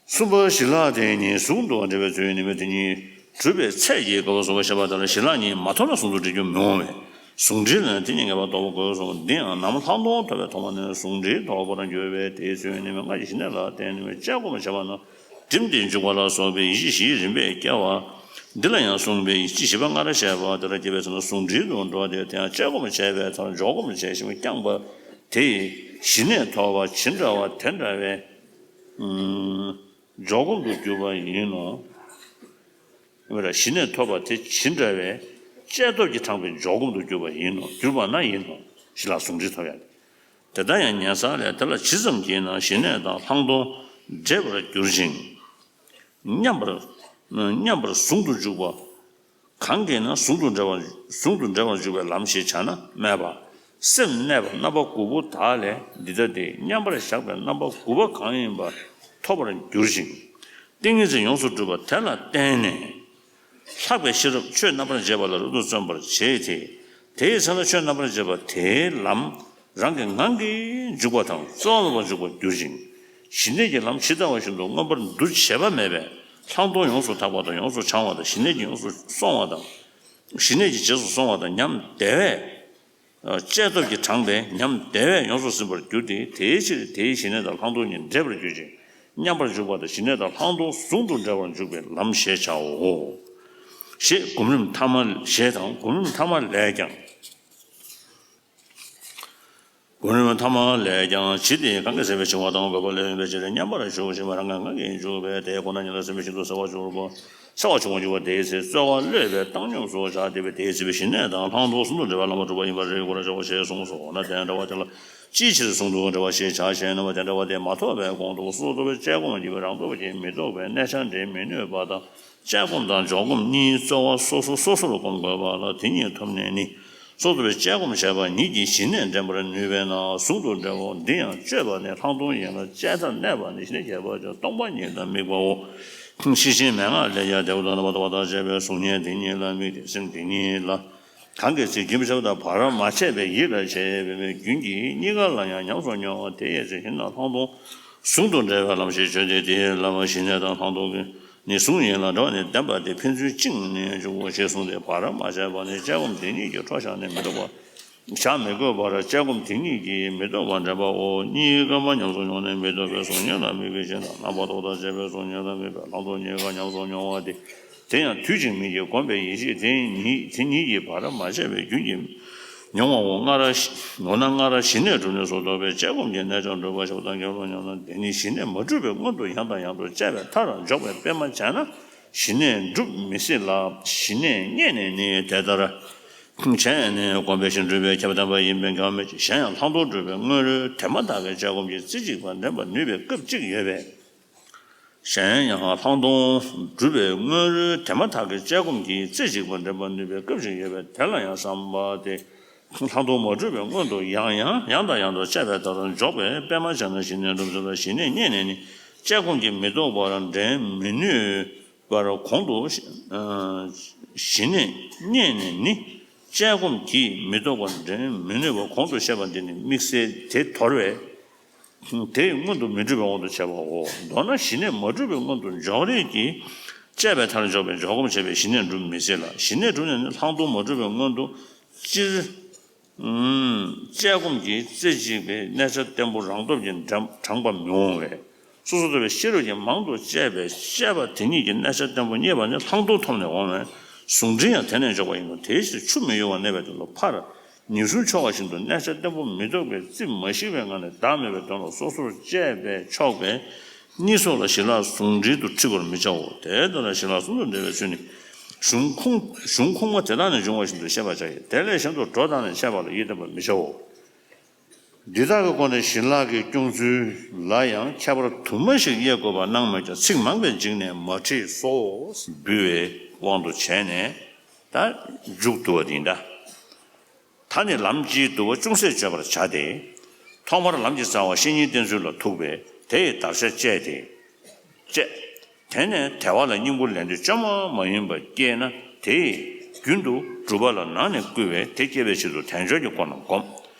གསུམ་པ་ཞི་ལྷག་དེ་ཉིད་ཟུང་དུ་འབྲེལ་བའི་ཚུལ་ནི་མེད། དེ་ཉིད་གྲུབ་པའི་ཚད་ཀྱིས་དགག་པ་གསུངས་པ་ཞེས་པ་ལྟར་ཞི་ལྷག་ཉིད་མ་ཐོབ་ན་ཟུང་དུ་འབྲེལ་རྒྱུ་མི་འོང་བས། ཟུང་འབྲེལ་ལ་ནི་དེ་ཉིད་ངེས་པར་རྟོགས་པ་དགོས་སོ། འདི་ཡང་ནམ་ལྷག་མཐོང་ཐོབ་པའི་ཐོག་མ་ནས་ཟུང་འབྲེལ་ཐོབ་པར་འགྱུར་བས། དེའི་ཚུལ་ནི་མེད། སྔར་གྱི་ཞི་གནས་ལ་བརྟེན་ནས་དཔྱད་སྒོམ་བྱས་པ་ན་བསྒྲིམས་ཏེ་འཇུག་པ་ལ་སོགས་པའི་ཡེ་ཤེས་བཞིའི་རིམ་པས་སྐྱེ་བ། འདི་ལ་ཡང་གསུངས་པའི་ཡེ་ཤེས་བཞི་པ་སྔར་བཤད་པ་དེ་ལ་སྐྱེས་པའི་ཚེ་ན་ཟུང་འབྲེལ་དུ་འགྲོ་སྟེ། དེ་ཡང་དཔྱད་སྒོམ་བྱས་པའི་མཐར་འཇོག་སྒོམ་བྱས་ཤིང་བསྐྱངས་པ་དེ་ཡིས་ཞི་གནས་ཐོབ་པ་ཇི་འདྲ་བ་དེ་འདྲ་བའི། འཇོག་སྒོམ་དུ་གྱུར་པ་ཡིན་ནོ། ཞི་གནས་ཐོབ་པ་དེ་ཇི་འདྲ་བའི་དཔྱད་སྟོབས་ཀྱིས་དྲངས་པའི་འཇོག་སྒོམ་དུ་གྱུར་པ་ཡིན་ནོ། གྱུར་པ་ན་ཡིན་ནོ། ཞི་ལྷག་ཟུང་འབྲེལ་ཐོབ་ཡ། དེ་ལྟར་ཡང་ཉན་ས་ལས་དེ་ལ་ཇི་ཙམ་གྱིས་ན་ཞི་གནས་དང་ལྷག་མཐོང་འདྲེས་པར་གྱུར་ཅིང་། མཉམ་པར་མཉམ་པར་ཟུང་དུ་འཇུག་པ། གང་གིས་ན་ཟུང་དུ་འབྲེལ་བར་ཟུང་དུ་འབྲེལ་བར་འཇུག་པའི་ལམ་ཞེས་བྱ་ན་སྨྲས་པ། སེམས་གནས་པ་རྣམ་པ་དགུ་པོ་དག་ལས་འདི་ལྟ་སྟེ། མཉམ་པར་བཞག་པའི་རྣམ་པ་དགུ་པ་གང་ཡིན་པ་ཐོབ་པར་འགྱུར་ཞིང་། ཏིང་ངེ་འཛིན་ཡོངས་སུ་གྲུབ་པ་དེ་ལ་བརྟེན་ནས། ལྷག་པའི་ཤེས་རབ་ཆོས་རྣམ་པར་འབྱེད་པ་ལ་རབ་ཏུ་བརྩོན་པར་བྱེད་དེ། དེའི་ཚེ་ན་ཆོས་རྣམ་པར་འབྱེད་པ་དེའི་ལམ་ རང་གི་ངང་གིས་འཇུག་པ་དང་རྩོལ་བ་མེད་པར་འཇུག་པར་འགྱུར་ཞིང་། ཞི་གནས་ཀྱི་ལམ་ཇི་ལྟ་བ་བཞིན་དུ་མངོན་པར་འདུ་བྱེད་པ་མེད་པས་ལྷག་མཐོང་ཡོངས་སུ་དག་པ་དང་ཡོངས་སུ་བྱང་བ་དང་ཞི་གནས་ཀྱིས་ཡོངས་སུ་སོང་བ་དང་། ཞི་གནས་ཀྱི་རྗེས་སུ་སོང་བ་དང་ཉམས་བདེ་བས། བཅས་སྟོབས་ཀྱིས་དྲངས་པས་ཉམས་བདེ་བས་ཡོངས་སུ་ཟིན་པར་འགྱུར་ཏེ། དེའི་ཕྱིར་དེའི་ཞི་གནས་དང་ལྷག་མཐོང་གཉིས་འདྲེས་པར་གྱུར་ཅིང་མཉམ་པར་འཇུག་པ་དང་། ཞི་གནས་དང་ལྷག་མཐོང་ཟུང་དུ་འབྲེལ་བར་འཇུག་པའི་ལམ་ཞེས་བྱའོ། ཞེས་སྒོམ་རིམ་ཐ་མ་ཞེས་དང་། སྒོམ་རིམ་ཐ་མ་ལས་ཀྱང་། སྒོམ་རིམ་ཐ་མ་ལས་ཀྱང་། ཇི་སྟེ་གང་གིས་ཟིན་པའི་འཆིང་བ་དང་འགོག་པ་ལས་འོས་པའི་ཕྱིར། མཉམ་པར་ཞུགས་ཤིང་རང་གི་ངང་གིས་འཇུག་པས་དེ་ཁོ་ན་ཉིད་ལ་ཟིན་པ་བཞིན་དུ་གསལ་བར་གྱུར་པ། གསལ་བར་བྱུང་བར་འགྱུར་བ་དེའི་ཚེ། རྩོལ་བ་གློད་པའི་བཏང་སྙོམས་སུ་བཞག་བསྡད་པས་དེའི་ཚེ་ཞི་གནས་དང་ལྷག་མཐོང་ཟུང་དུ་འབྲེལ་བའི་ལམ་པ་གྲུབ་པ་ཡིན་པར་རིག་པར་བྱའོ་ཞེས་གསུངས་སོ། འོ་ན་དེ་འདྲ་བ་དེ་ལ་ཅིའི་ཕྱིར་ཟུང་དུ་འབྲེལ་བ་ཞེས་བྱ་ཞེ་ན། དེ་འདྲ་བ་དེ་མ་ཐོབ་པའི་གོང་དུ་སོ་སོར་རྟོག་པའི་དཔྱད་སྒོམ་གྱིས་རང་སྟོབས་ཀྱིས་མི་རྟོགས་པའི་གནས་ཆ་འདྲེན་མི་ནུས་པ་དང་། དཔྱད་སྒོམ་དང་འཇོག་སྒོམ་གཉིས་རྩོལ་བ་སོ་སོ་སོ་སོར་སྒོམ་དགོས་པ་ལ། དེ་གཉིས་ཐོབ་ནས་ནི། སོ་སོར་རྟོག་པའི་དཔྱད་སྒོམ་བྱས་པ་ཉིད་ཀྱིས་ཞི་གནས་འདྲེན་པར་ནུས་པས་ན་ཟུང་དུ་འབྲེལ་ལོ། འདི་ཡང་དཔྱོད་པ་ནི་ལྷག་མཐོང་ཡིན་ལ། དཔྱད་མཐར་གནས་པ་ནི་ཞི་གནས་ཁྱད་པར་ཅན་སྟོང་པ་ཉིད་དང་དམིགས་པའོ། ཤེར་ཕྱིན་མན་ངག་ལས་ཀྱང་དེ་ལྟ་བུ་དང་ལྡན་པ་དང་བ་དང་བཅས་པའི་གཟུགས་བརྙན་དེ་ཉིད་ལ་དམིགས་ཏེ་སེམས་དེ་ཉིད་ལ། གང་གི་ཚེ་རྒྱུན་མི་འཆད་པ་དང་བར་མ་ཆད་པའི་ཡིད་ལ་བྱེད་པའི་རྒྱུན་གྱིས་གཉིས་ཀ་ལ་ཡང་ཉམས་སུ་མྱོང་བ་དེ་ཡི་ཚེ་ཞི་གནས་ལྷག་མཐོང་ཟུང་དུ་འབྲེལ་བའི་ལམ་ཞེས་བརྗོད་དེ། དེའི་ལམ་ཞི་གནས་དང་ལྷག་མཐོང་གི་ནི་ཟུང་ཡིན་ལ། འབྲེལ་བ་ནི་ལྡན་པ་སྟེ་ཕན་ཚུན་བཅིངས་ནས་འཇུག་གོ་ཞེས་གསུངས་ཏེ། བར་མ་ཆད་པ་ནི་དཔྱད་སྒོམ་དེ་ཉིད་ཀྱིས་འཕྲོ་བཞག་ནས་མི་ལྡོག་པ་བཞག་མི་དགོས་པར་དཔྱད་སྒོམ་དེ་ཉིད་ཀྱིས་མི་ལྡོག་པར་འདྲེན་པའོ། གཉིས་ཀ་མ་ཉམས་སུ་མྱོང་ནས་མི་ལྡོག་པའི་གཟུགས་བརྙན་ལ་དམིགས་པའི་ཕྱིར་དང་། རྣམ་པར་རྟོག་དང་བཅས་པའི་གཟུགས་བརྙན་ལ་དམིགས་པའི་ལྷག་མཐོང་གཉིས་ཀ་ཉམས་སུ་མྱོང་བ་སྟེ། དེ་ཡང་དུས་གཅིག་མིན་གྱི་སྒོམ་པའི་ཡེ་ཤེས་དེ་ཉིད་དེ་ཉིད་ཀྱིས་བར་མ་ཆད་པའི་རྒྱུན་གྱིས་མྱོང་བའོ། སྔར་འོ་ན་སྔར་ཞི་གནས་གྲུབ་ནས་སུ་རྟོག་པའི་དཔྱད་སྒོམ་གྱི་རྣལ་འབྱོར་འགྲུབ་པ་ཞེས་པ་དང་། ཁྱོད་ལ་སྙམ་ན། དེ་ནི་ཞི་གནས་མ་གྲུབ་པའི་སྔོན་དུ་ཡང་དང་ཡང་དུ་དཔྱད་པའི་མཐར་འཇོག་པའི་དཔེ་མ་བྱས་ན་ཞི་གནས་འགྲུབ་མི་སྲིད་ལ། ཞི་གནས་རྙེད་ནས་ནི་དེ་ལྟར་བྱས་ནས་གོམས་པའི་ཕྱིར་འགྲུབ་པའི་ཁྱད་པར་བསྟན་པ་ཡིན་པས་འགལ་བ་མེད་ཅིང་། གཞན་ཡང་ལྷག་མཐོང་གྲུབ་པའི་སྔོན་རོལ་དེ་མ་ཐག་གི་དཔྱད་སྒོམ་གྱིས་རྩེ་གཅིག་པ་འདྲེན་པར་ནུས་པའི་སྐབས་གཅིག་ཡོད་པས། གཞན་ཡང་ལྷག་མཐོང་གྲུབ་པའི་སྔོན་རོལ་དེ་མ་ཐག་གི་དཔྱད་སྒོམ་གྱིས་རྩེ་གཅིག་པ་འདྲེན་པར་ནུས་པའི་སྐབས་ཤིག་ཡོད་པས། དེ་ལ་ཡང་བསམ་པ་སྟེ། ལྷག་མཐོང་མ་གྲུབ་པའི་སྔོན་དུ་ཡང་ཡང་ཡང་དང་ཡང་དུ་དཔྱད་པའི་མཐར་འཇོག་པའི་དཔེ་མ་བྱས་ན་ཞི་གནས་འགྲུབ་ཟེར་ལ། ཞི་གནས་རྙེད་ནས་ནི་དཔྱད་སྒོམ་གྱིས་མི་ལྡོག་པར་འདྲེན་མི་ནུས་པར་གོང་དུ། ཞི་གནས་རྙེད་ནས་ནི་དཔྱད་སྒོམ་གྱིས་མི་ལྡོག་པར་འདྲེན་མི་ནུས་པར་གོང་དུ་བཤད་པ་འདི་ནི་དམིགས་བསལ་དེ་དོར་བས། དེ་ཡི་སྔོན་དུ་མི་འགྲུབ་པའི་དབང་དུ་བྱས་པའོ། མདོར་ན་ཞི་གནས་མ་གྲུབ་པའི་སྔོན་དུ་འཇོག་རིགས་ཀྱིས་དཔྱད་པའི་མཐར་འཇོག་པའི་འཇོག་སྒོམ་བྱས་པས་ཞི་གནས་འགྲུབ་མི་སྲིད་ལ། ཞི་གནས་གྲུབ་ནས་ནི་ལྷག་མཐོང་མ་གྲུབ་པའི་སྔོན་དུ་སྤྱིར་དཔྱད་སྒོམ་གྱིས་རྩེ་གཅིག་པའི་གནས་ཆ་བརྟན་པོ་རང་སྟོབས་ཀྱིས་དྲངས་པ་མི་འོང་བས། སོ་སོར་རྟོག་པའི་ཤེས་རབ་ཀྱིས་མང་དུ་དཔྱད་པས་དཔྱད་པ་དེ་ཉིད་ཀྱི་གནས་ཆ་བརྟན་པོ་རྙེད་པ་ནི་ལྷག་མཐོང་ཐོབ་ནས་འོང་བས། ཟུང་འབྲེལ་ཡང་དེ་ནས་འཇོག་པ་ཡིན་ནོ། དེའི་ཕྱིར་ཆུ་མི་གཡོ་བར་གནས་པའི་དོན་ལ་ཕར། ཉེར་ལྔ་ཆོ་ག་བཞིན་དུ་གནས་ཆ་བརྟན་པོ་མི་ལྡོག་པའི་རྩིས་མ་ཞིག་པའི་ངང་ནས་བདག་མེད་པའི་དོན་ལ་སོ་སོར་དཔྱད་པས་ཆོག་པས། གཉིས་སོགས་ལ་ཞི་ལྷག་ཟུང་འབྲེལ་དུ་འཁྲིད་པར་མི་བྱའོ། དེ་ལྟར་ཞི་ལྷག་ཟུང་དུ་འབྲེལ་བའི་ཚུལ་ནི། གཞུང་ཁུངས་གཞུང་ཁུངས་མ་དེ་དག་ནས་འབྱུང་བ་བཞིན་དུ་ཤེས་པར་བྱ་ཡི། དེ་ལས་གཞན་དུ་འགྲོ་སྟངས་ནས་འཆད་པ་ལ་ཡིད་བརྟན་པར་མི་བྱའོ། འདི་དག་གི་སྒོ་ནས་ཞི་ལྷག་གི་སྐྱོང་ཚུལ་ལ་ཡང་ཁྱད་པར་དུ་མ་ཞིག་དབྱེ་དགོས་པ་སྣང་མོད་ཀྱང་ཚིག་མང་བས་འཇིགས་ནས་མ་བྲིས་སོ། འབུལ་བའི་དབང་དུ་བྱས་ནས་ད་མཇུག་བསྡུ་བ་འདི་ཡིན་ད། ད་ནི་ལམ་གྱི་བསྡུ་བ་ཅུང་ཟད་བརྗོད་པར་བྱ་སྟེ། ཐོག་མར་ལམ་གྱི་རྩ་བ་བཤེས་གཉེན་བསྟེན་ཚུལ་ལ་ཐུག་པས་དེ་ཡི་བརྡར་ཤ་བཅད་དེ། བཅད། དེ་ནས་དལ་བ་ལ་སྙིང་པོ་ལེན་འདོད་བཅོས་མ་མ་ཡིན་པ་སྐྱེས་ན་དེ་ཡིས་རྒྱུན་དུ་སྒྲུབ་པ་ལ་ནང་ནས་བསྐུལ་བས་དེ་སྐྱེ་བའི་ཕྱིར་དུ་དལ་འབྱོར་གྱི་སྒོ་རྣམས་བསྒོམ།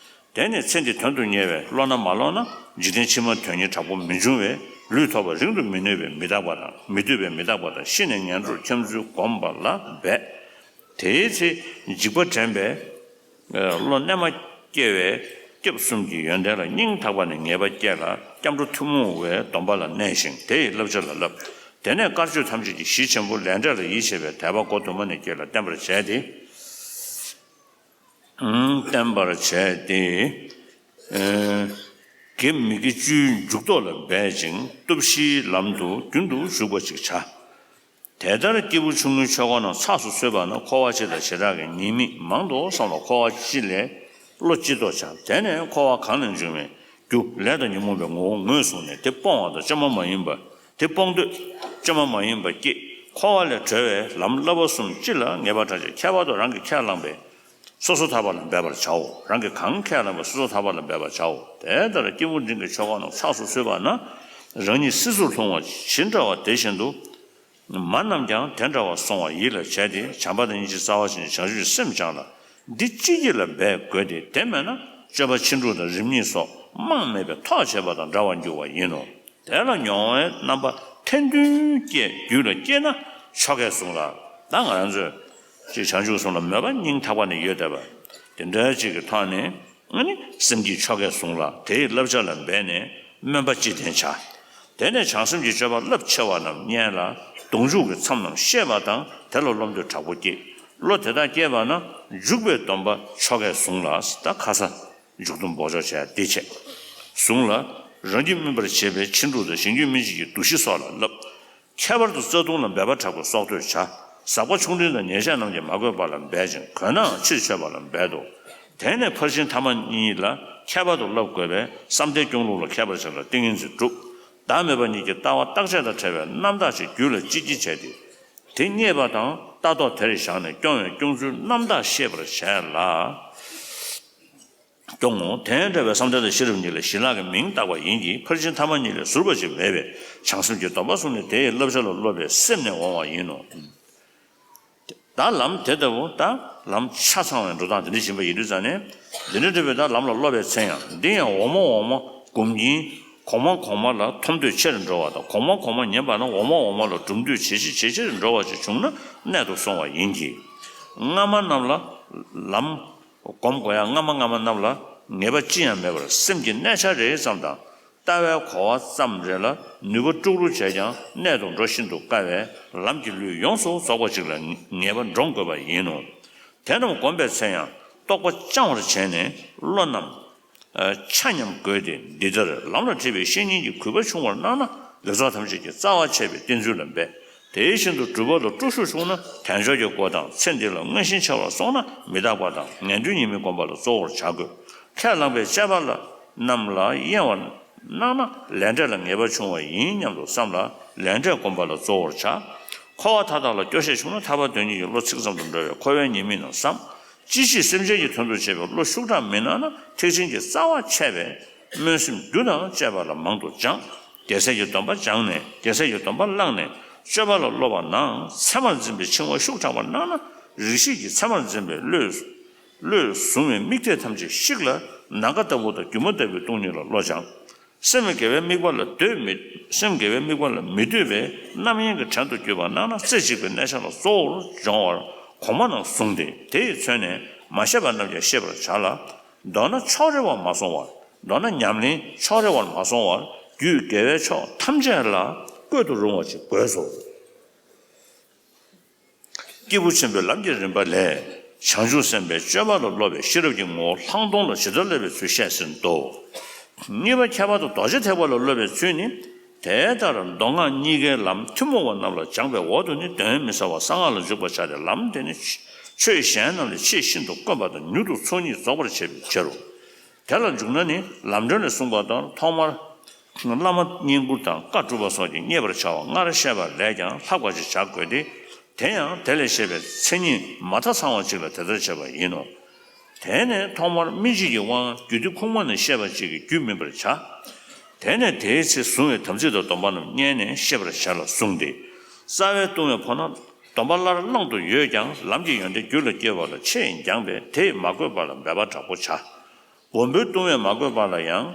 དེ་ནས་ཚེ་འདི་དོན་དུ་གཉེར་བས་བློ་སྣ་མ་ལོག་ན་འཇིག་རྟེན་ཕྱི་མ་དོན་གཉེར་དྲག་པོ་མི་འབྱུང་བས་ལུས་ཐོབ་པ་རིང་དུ་མི་ནུས་པས་མི་རྟག་པ་དང་མི་འདོད་པས་མི་རྟག་པ་དང་ཤི་ནས་ངན་འགྲོར་འཁྱམས་ཚུལ་བསྒོམ་པ་ལ་འབད། དེའི་ཚེ་འཇིགས་པ་དྲན་པས། བློ་རྣལ་མ་སྐྱེ་བས་སྐྱབས་གསུམ་གྱི་ཡོན་ཏན་ལ་སྙིང་ཐག་པ་ནས་ངེས་པ་སྐྱེས་ལ་སྐྱབས་འགྲོ་ཐུན་མོང་བའི་སྡོམ་པ་ལ་གནས་ཤིང་དེ་ཡི་བསླབ་བྱ་ལ་བསླབ། དེ་ནས་དཀར་ཆོས་ཐམས་ཅད་ཀྱི་གཞི་ཆེན་པོ་ལས་འབྲས་ལ་ཡིད་ཆེས་པའི་དད་པ་སྒོ་དུ་མ་ནས་སྐྱེས་ལ་བརྟན་པར་བྱས་ཏེ། བརྟན་པར་བྱས་ཏེ། དགེ་མི་དགེ་བཅུའི་འཇུག་ལྡོག་ལ་འབད་ཅིང་སྟོབས་བཞིའི་ལམ་དུ་རྒྱུན་དུ་ཞུགས་པ་ཅིག་བྱ། དེ་ལྟར་སྐྱེས་བུ་ཆུང་ངུའི་ཆོས་སྐོར་རྣམས་ཚགས་སུ་ཚུད་པ་ན་འཁོར་བ་སྤྱི་དང་བྱེ་བྲག་གི་ཉེས་དམིགས་མང་དུ་བསམས་ལ་འཁོར་བ་སྤྱི་ལས་བློ་སྤྱི་ལྡོག་བྱ། དེ་ནས་འཁོར་བ་གང་ལས་འབྱུང་བའི་རྒྱུ་ལས་དང་ཉོན་མོངས་པའི་ངོ་བོ་ངོས་བཟུང་ནས་དེ་སྤོང་བ་དང་བཅོས་མ་མ་ཡིན་པ། དེ་སྤོང་འདོད་བཅོས་མ་མ་ཡིན་པ་སྐྱེས། འཁོར་བ་ལས་གྲོལ་བའི་ལམ་བསླབ་པ་གསུམ་སྤྱི་ལ་ངེས་པར་བགྲང་བྱ་ཁྱད་པར་དུ་རང་གིས་ཁས་བླངས་པའི་སོ་སོ་ཐར་པ་ལ་འབད་པར་བྱའོ། རང་གིས་གང་ཁས་བླངས་པའི་སོ་སོ་ཐར་པ་ལ་འབད་པར་བྱའོ། དེ་ལྟར་སྐྱེས་བུ་འབྲིང་གི་ཆོས་སྐོར་རྣམས་ཚགས་སུ་ཚུད་པ་ན་རང་ཉིད་སྲིད་གསུམ་ལྷུང་བ་ཇི་འདྲ་བ་དེ་བཞིན་དུ། མ་རྣམས་ཀྱང་དེ་འདྲ་བར་སོང་བ་ཡིད་ལ་བྱས་ཏེ་བྱམས་པ་དང་སྙིང་རྗེ་རྩ་བ་ཅན་གྱི་བྱང་ཆུབ་ཀྱི་སེམས་སྦྱངས་ལ་འདི་ཅི་བགྱིས་ལ་འབད་དགོས་ཏེ་དེ་མེད་ན་ སྤྱོད་པ་ཕྱིན་དྲུག་དང་རིམ་གཉིས་སོགས་རྨང་མེད་པའི་ཐོག་བྱེད་པ་དང་འདྲ་བར་འགྱུར་བ་ཡིན་ནོ། དེ་ལ་མྱོང་བའི་རྣམ་པ་ཐེར་འདོན་སྐྱེས་རྒྱུད་ལ་སྐྱེས་ན་ཆོ་གས་བཟུང་ལ། ད་ང་རང་ཚོས་ཅིག་བྱང་ཆུབ་གསུམ་ལ་མོས་པ་སྙིང་ཐག་པ་ནས་ཡོད་བསྡད་པ་དེ་འདྲ་ཅིག་གི་ཐོག་ནས་ཨ་ནི་སེམས་ཀྱིས་ཆོ་གས་བཟུང་ལ། དེའི་བསླབ་བྱ་ལ་འབད་ནས་སྨོན་པ་ཅི་བསྟེན་བྱ། དེ་ནས་བྱང་སེམས་ཀྱི་སྤྱོད་པ་རླབས་ཆེ་བ་རྣམས་བསྙེན་ལ། གདུང་འཇུག་གི་མཚམས་རྣམས་ཤེས་པ་དང་། དེ་ལ་བློ་འདོད་དྲག་པོ་སྐྱེས། བློ་དེ་དག་སྐྱེས་པ་ན་འཇུག་པའི་སྡོམ་པ་ཆོ་གས་བཟུང་ལ། ད་ཁ་སང་འཇུག་སྡོམ་འབོགས་ཆོག་བྱས་ཏེ་བྱས། བཟུང་ལ། རང་རྒྱུད་སྨིན་པར་བྱེད་པའི་ཕྱིན་དྲུག་དང་གཞན་རྒྱུད་སྨིན་བྱེད་ཀྱི་བསྡུ་གཞི་སོགས་ལ་བསླབ། ཁྱད་པར་དུ་རྩ་ལྟུང་ལ་འབད་པ་དྲག་པོས་གསོག་གཏོད་བྱ། ཟག་པ་ཆུང་འབྲིང་དང་ཉེས་བྱས་རྣམས་ཀྱིས་མ་གོས་པ་ལ་འབད་ཅིང་། གོས་ནའང་ཕྱིར་ཆོད་པ་ལ་འབད་དོ། དེ་ནས་ཕར་ཕྱིན་ཐ་མ་གཉིས་ལ་ཁྱད་པར་དུ་བསླབ་དགོས་པས། བསམ་གཏན་སྐྱོང་ལུགས་ལ་མཁས་པར་བྱས་ལ་ཏིང་ངེ་འཛིན་སྒྲུབ། བདག་མེད་པ་ཉིད་ཀྱི་ལྟ་བ་རྟག་ཆད་དང་བྲལ་བའི་རྣམ་དག་ཅིག་རྒྱུད་ལ་ཅི་སྐྱེ་བྱས་ཏེ། དེ་རྙེད་པ་དང་ལྟ་རྟོག་དེར་བཞག་ནས་སྐྱོང་བའི་སྐྱོང་ཚུལ་རྣམ་དག་ཤེས་པར་བྱས་ལ། སྐྱོང་ངོ་། དེ་ཡང་འདྲ་བའི་བསམ་གཏན་དང་ཤེས་རབ་གཉིས་ལ་ཞི་ལྷག་གི་མིང་བཏགས་པ་ཡིན་གྱི། ཕར་ཕྱིན་ཐ་མ་གཉིས་ལས་ཟུར་པ་ཞིག་མེད་པས། བྱང་སེམས་ཀྱི་སྡོམ་པ་བཟུང་ནས་དེ་ཡི་བསླབ་བྱ་ལ་སློབ་པའི་སེམས་ནི་འོང་བ་ཡིན་ནོ། ད་ལམ་དེ་ལྟ་བུ་ད་ལམ་ཆ་ཚང་བའི་འགྲོ་སྟངས་དེ་འདྲ་ཡིན་པ་ཡིན་དུས་ཙང་ནས། འདི་འདྲ་འདྲ་བའི་ད་ལམ་ལ་སློབ་པའི་ཚེ་ཡང་འདི་ཡང་འོག་མ་འོག་མ་སྒོམ་གྱིན། གོང་མ་གོང་མ་ལ་ཐོབ་འདོད་ཆེ་རུ་འགྲོ་བ་དང་། གོང་མ་གོང་མ་ཉན་པ་ན་འོག་མ་འོག་མ་ལ་སྒྲུབ་འདོད་ཇེ་ཆེ་ཇེ་ཆེ་རུ་འགྲོ་བ་ཅིག་བྱུང་ན་གནད་དུ་སོང་བ་ཡིན་གྱི། སྔ་མ་རྣམས་ལ་ལམ། སྒོམ་དགོས་ཡ་སྔ་མ་སྔ་མ་རྣམས་ལ་ངེས་པ་ཅི་ཡང་མེད་པར་སེམས་ཀྱི་གནས་ཆ་རེ་ཙམ་དང་། ལྟ་བའི་གོ་བ་ཙམ་རེ་ལ་ནུས་པ་དཀྲུག་རུ་བྱས་ཀྱང་གནད་དུ་འགྲོ་ཤིན་ཏུ་དཀའ་བས། ལམ་གྱི་ལུས་ཡོངས་སུ་རྫོགས་པ་ཅིག་ལ་ངེས་པ་འདྲོངས་དགོས་པ་ཡིན་ནོ། དེ་རྣམས་བསྒོམ་པའི་ཚེ་ཡང་རྟོག་པ་བཅང་བར་བྱས་ནས་བློ་རྣམས་ཆ་མཉམ་བསྒོས་ཏེ། འདི་ལྟར་ལམ་ལ་ཁྲིད་པའི་བཤེས་གཉེན་གྱི་གུས་པ་ཆུང་བར་གནང་ན་དགེ་ཚོགས་ཐམས་ཅད་ཀྱི་རྩ་བ་ཆད་པའི་བསྟེན་ཚུལ་ལ་འབད། དེ་བཞིན་དུ་སྒྲུབ་པ་ལ་དཀྲུག་ཤུགས་ཆུང་ན་དལ་འབྱོར་གྱི་སྒོ་དང་། ཚེ་འདི་ལ་དངོས་གཞིའི་ཆེ་བར་སོང་ན་མི་རྟག་པ་དང་ངན་འགྲོའི་ཉེས་དམིགས་བསྒོམ་པ་ལ་གཙོ་བོར་བྱ་དགོས། ཁས་བླངས་པའི་བཅས་པ་ལ་རྣམས་ལ་གཡེང་བར་སྣང་ན་ལས་འབྲས་ལ་ངེས་པ་ཆུང་བ་ཡིན་སྙམ་དུ་བསམ་ལ་ལས་འབྲས་བསྒོམ་པ་ལ་གཙོ་བོར་བྱ། འཁོར་བ་མཐའ་དག་ལ་སྐྱོ་ཤས་ཆུང་ན་ཐར་པ་དོན་གཉེར་གྱི་བློ་ཚིག་ཙམ་དུ་འགྲོ་བས་འཁོར་བའི་ཉེས་དམིགས་རྣམས་བསམ། ཅི་ཕྱིར་སེམས་ཅན་གྱི་དོན་དུ་བྱེད་པའི་བློ་ཤུགས་དྲག་མི་སྣང་ན་ཐེག་ཆེན་གྱི་རྩ་བ་ཆད་པས། སྨོན་སེམས་རྒྱུ་དང་བཅས་པ་ལ་མང་དུ་སྦྱང་། རྒྱལ་སྲས་ཀྱི་སྡོམ་པ་སྦྱངས་ནས་རྒྱལ་སྲས་ཀྱི་སྡོམ་པ་བླངས་ནས་སྤྱོད་པ་ལ་སློབ་པ་ནང་མཚན་མར་འཛིན་པའི་འཆིང་བ་ཤུགས་དྲག་པར་སྣང་ན་རིགས་ཤེས་ཀྱིས་མཚན་མར་འཛིན་པའི་བློས་བློས་བཟུང་བའི་དམིགས་གཏད་ཐམས་ཅད་བཤིག་ལ་ནམ་མཁའ་ལྟ་བུ་དང་སྒྱུ་མ་ལྟ་བུའི་སྟོང་ཉིད་ལ་བློ་སྦྱང་། སེམས་དགེ་བའི་དམིགས་པ་ལ་འདོད་མི། སེམས་དགེ་བའི་དམིགས་པ་ལ་མི་འདོད་པས་རྣམ་གཡེང་གི་བྲན་དུ་གྱུར་པ་སྣང་ན་རྩེ་གཅིག་པའི་གནས་ཆ་ལ་གཙོ་བོར་སྦྱོང་བར་གོང་མ་རྣམས་བཟུང་སྟེ། དེ་ཡི་ཚོད་ནས་མ་ཤེས་པ་རྣམས་ཀྱང་ཤེས་པར་བྱ་ལ། མདོར་ན་ཕྱོགས་རིས་པར་མ་སོང་བར། མདོར་ན་ཉམས་ལེན་ཕྱོགས་རིས་པར་མ་སོང་བར་རྒྱུད་དགེ་བའི་ཕྱོགས་ཐམས་ཅད་ལ་བཀོད་དུ་རུང་བ་ཅིག་དགོས་སོ། སྐྱེས་བུ་ཆེན་པོའི་ལམ་གྱི་རིམ་པ་ལས། བྱང་ཆུབ་སེམས་དཔའི་སྤྱོད་པ་ལ་སློབ་པའི་ཤེས་རབ་ཀྱི་ངོ་བོ་ལྷག་མཐོང་ལ་ཇི་ལྟར་སླེབས་པའི་ཚུལ་བཤད་ཟིན་ཏོ། གཉིས་པ་ཁྱད་པར་དུ་རྡོ་རྗེ་ཐེག་པ་ལ་སློབ་པའི་ཚུལ་ནི། དེ་ལྟར་མདོ་སྔགས་གཉིས་ཀའི་ལམ་ཐུན་མོང་བ་རྣམས་ལ་སྦྱངས་པའི་འོག་ཏུ་ནི་གདོན་མི་ཟ་བར་གསང་སྔགས་ལ་འཇུག་པར་བྱ་སྟེ། ལམ་དེ་ནི་ཆོས་གཞན་རྣམས་ལས་ཆེས་ཤིན་ཏུ་དཀོན་པ་དང་མྱུར་དུ་ཚོགས་གཉིས་རྫོགས་པར་བྱེད་པའི་ཕྱིར་རོ། དེ་ལ་འཇུག་ན་ནི་ལམ་སྒྲོན་ལས་གསུངས་པ་ལྟར་ཐོག་མར་བླ་མ་བསྙེན་བཀུར་དང་བཀའ་སྒྲུབ་པ་སོགས་ཀྱིས་མཉེས་པར་བྱ་བ་སྔར་བཤད་པ་ལས་ཀྱང་ལྷག་པ་ཞིག་བྱ་དགོས་ཏེ། དེ་ཡང་དེ་ལས་བཤད་པའི་མཚན་ཉིད་མ་མཐའ་ཚང་བ་ཅིག་ལ་དེ་ལྟར་བྱས་པ་ཡིན་ནོ། དེ་ནས་ཐོག་མར་སྨིན་བྱེད་ཀྱི་དབང་རྒྱུད་སྡེ་ཁུངས་མ་ནས་བཤད་པ་ཅིག་གི་རྒྱུད་སྨིན་པར་བྱ། དེ་ནས་དེའི་ཚེ་བཟུང་བའི་དམ་ཚིག་དང་སྡོམ་པ་རྣམས་བསྙེན་ནས་ཤེས་པར་བྱ་ལ་གསུངས་ཏེ། རྩ་བའི་ལྟུང་བའི་ཕོ་ན་སྡོམ་པ་སླར་བླང་དུ་ཡོད་ཀྱང་ལམ་གྱི་ཡོན་ཏན་རྒྱུད་ལ་སྐྱེ་བ་ལ་ཆེས་འགྱངས་པས་དེས་མ་གོས་པ་ལ་འབད་པ་དྲག་པོ་བྱ། སྦོམ་པོའི་ལྟུང་བས་མ་གོས་པ་ལ་ཡང་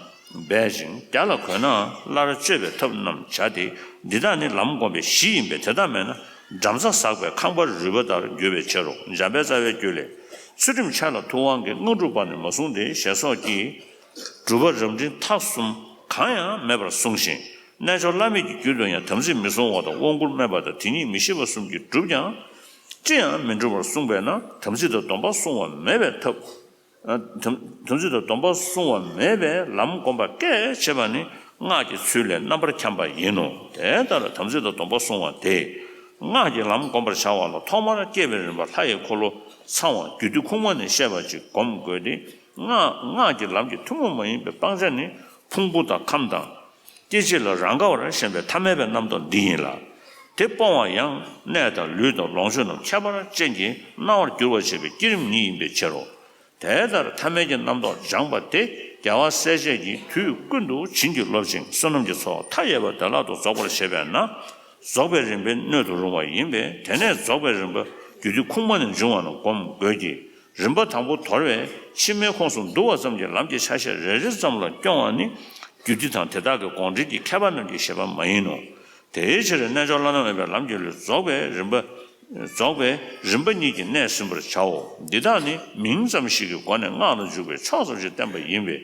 འབད་ཅིང་རྒྱ་ལ་གོས་ནའང་སླར་སྤྱོད་པའི་ཐབས་རྣམས་བྱ་སྟེ། འདི་དག་ནི་ལམ་སྒོམ་པའི་གཞི་ཡིན་པས་དེ་དག་མེད་ན་འགྲམ་རྩ་ཟག་པའི་ཁང་པ་རུལ་པ་ལྟར་འགྱུར་བའི་ཕྱིར་རོ། འཇམ་དཔལ་རྩ་བའི་རྒྱུད་ལས། ཚུལ་ཁྲིམས་འཆལ་ལ་ཐུབ་དབང་གིས། དངོས་གྲུབ་པ་ནི་མ་བཟུང་སྟེ། ཞེས་སོགས་ཀྱིས་སྒྲུབ་པ་རབ་འབྲིང་ཐ་གསུམ་གང་ཡང་མེད་པར་གསུངས་ཤིང་། རྣལ་འབྱོར་བླ་མེད་ཀྱི་རྒྱུད་དུ་ཡང་དམ་ཚིག་མི་བཟུང་བ་དང་དབང་བསྐུར་སྨད་པ་དང་དེ་ཉིད་མི་ཤེས་པ་གསུམ་གྱིས་བསྒྲུབས་ཀྱང་ཅི་ཡང་མི་འགྲུབ་པར་གསུངས་པས་ན་དམ་ཚིག་དང་སྡོམ་པ་བསྲུང་བ་མེད་པའི་ཐབས། དམ་དམ་ཚིག་དང་སྡོམ་པ་བསྲུང་བ་མེད་པའི་ལམ་སྒོམ་པ་སྐད་བྱེད་པ་ནི་སྔགས་ཀྱི་ཚུལ་ལས་རྣམ་པར་འཁྱམས་པ་ཡིན་ནོ། དེ་ལྟར་དམ་ཚིག་དང་སྡོམ་པ་བསྲུང་བ་དེས་སྔགས་ཀྱི་ལམ་སྒོམ་པར་བྱ་བ་ལ་ཐོག་མར་བསྐྱེད་པའི་རིམ་པ་ལྷ་ཡི་འཁོར་ལོ་ཚང་བ་རྒྱུད་སྡེ་ཁུངས་མ་ནས་བཤད་པ་ཅིག་སྒོམ་དགོས་ཏེ། སྔགས་སྔགས་ཀྱི་ལམ་གྱི་ཐུན་མོང་མ་ཡིན་པའི་སྤང་བྱ་ནི་ཕུང་པོ་དང་ཁམས་དང་། སྐྱེ་མཆེད་ལ་རང་ག་བར་ཞེན་པའི་ཐ་མལ་པའི་རྣམ་རྟོག་འདི་ཡིན་ལ། དེ་སྤོང་བ་ཡང་གནས་དང་ལུས་དང་ལོངས་སྤྱོད་རྣམས་ཁྱད་པར་ཅན་གྱིས་སྣང་བར་འགྱུར་བར་བྱེད་པའི་བསྐྱེད་རིམ་ཉིད་ཡིན་པའི་ཕྱིར་རོ། དེ་ལྟར་ཐ་མལ་གྱི་རྣམ་རྟོག་སྦྱངས་པ་དེ་རྒྱལ་བ་སྲས་བཅས་ཀྱིས་དུས་ཀུན་ཏུ་བྱིན་གྱིས་རློབ་ཅིང་བསོད་ནམས་ཀྱི་ཚོགས་མཐའ་ཡས་པ་བདེ་བླག་ཏུ་རྫོགས་པར་བྱེད་པས་ན། རྫོགས་པའི་རིམ་པའི་སྣོད་དུ་རུང་བ་ཡིན་པས་དེ་ནས་རྫོགས་པའི་རིམ་པ་རྒྱུད་སྡེ་ཁུངས་མ་ནས་འབྱུང་བ་རྣམས་སྒོམ་དགོས་ཀྱི། རིམ་པ་དང་པོ་དོར་བས་ཕྱི་མའི་ཁོངས་སུ་འདུ་བ་ཙམ་གྱིས་ལམ་གྱི་ཆ་ཤས་རེ་རེ་ཙམ་ལ་སྐྱོང་བ་ནི་རྒྱུད་སྡེ་དང་དེ་དག་གི་དགོངས་འགྲེལ་གྱི་མཁས་པ་རྣམས་ཀྱི་བཞེད་པ་མ་ཡིན་ནོ། དེའི་ཕྱིར་རྣལ་འབྱོར་བླ་ན་མེད་པའི་ལམ་གྱི་ལུས་རྫོགས་པའི་རིམ་པ་རྫོགས་པའི་རིམ་པ་གཉིས་ཀྱིས་གནས་ཟིན་པར་བྱའོ། འདི་དག་ནི་མིང་ཙམ་ཞིག་གི་སྒོ་ནས་སྔགས་ལ་འཇུག་པའི་ཕྱོགས་ཙམ་ཞིག་བསྟན་པ་ཡིན་པས།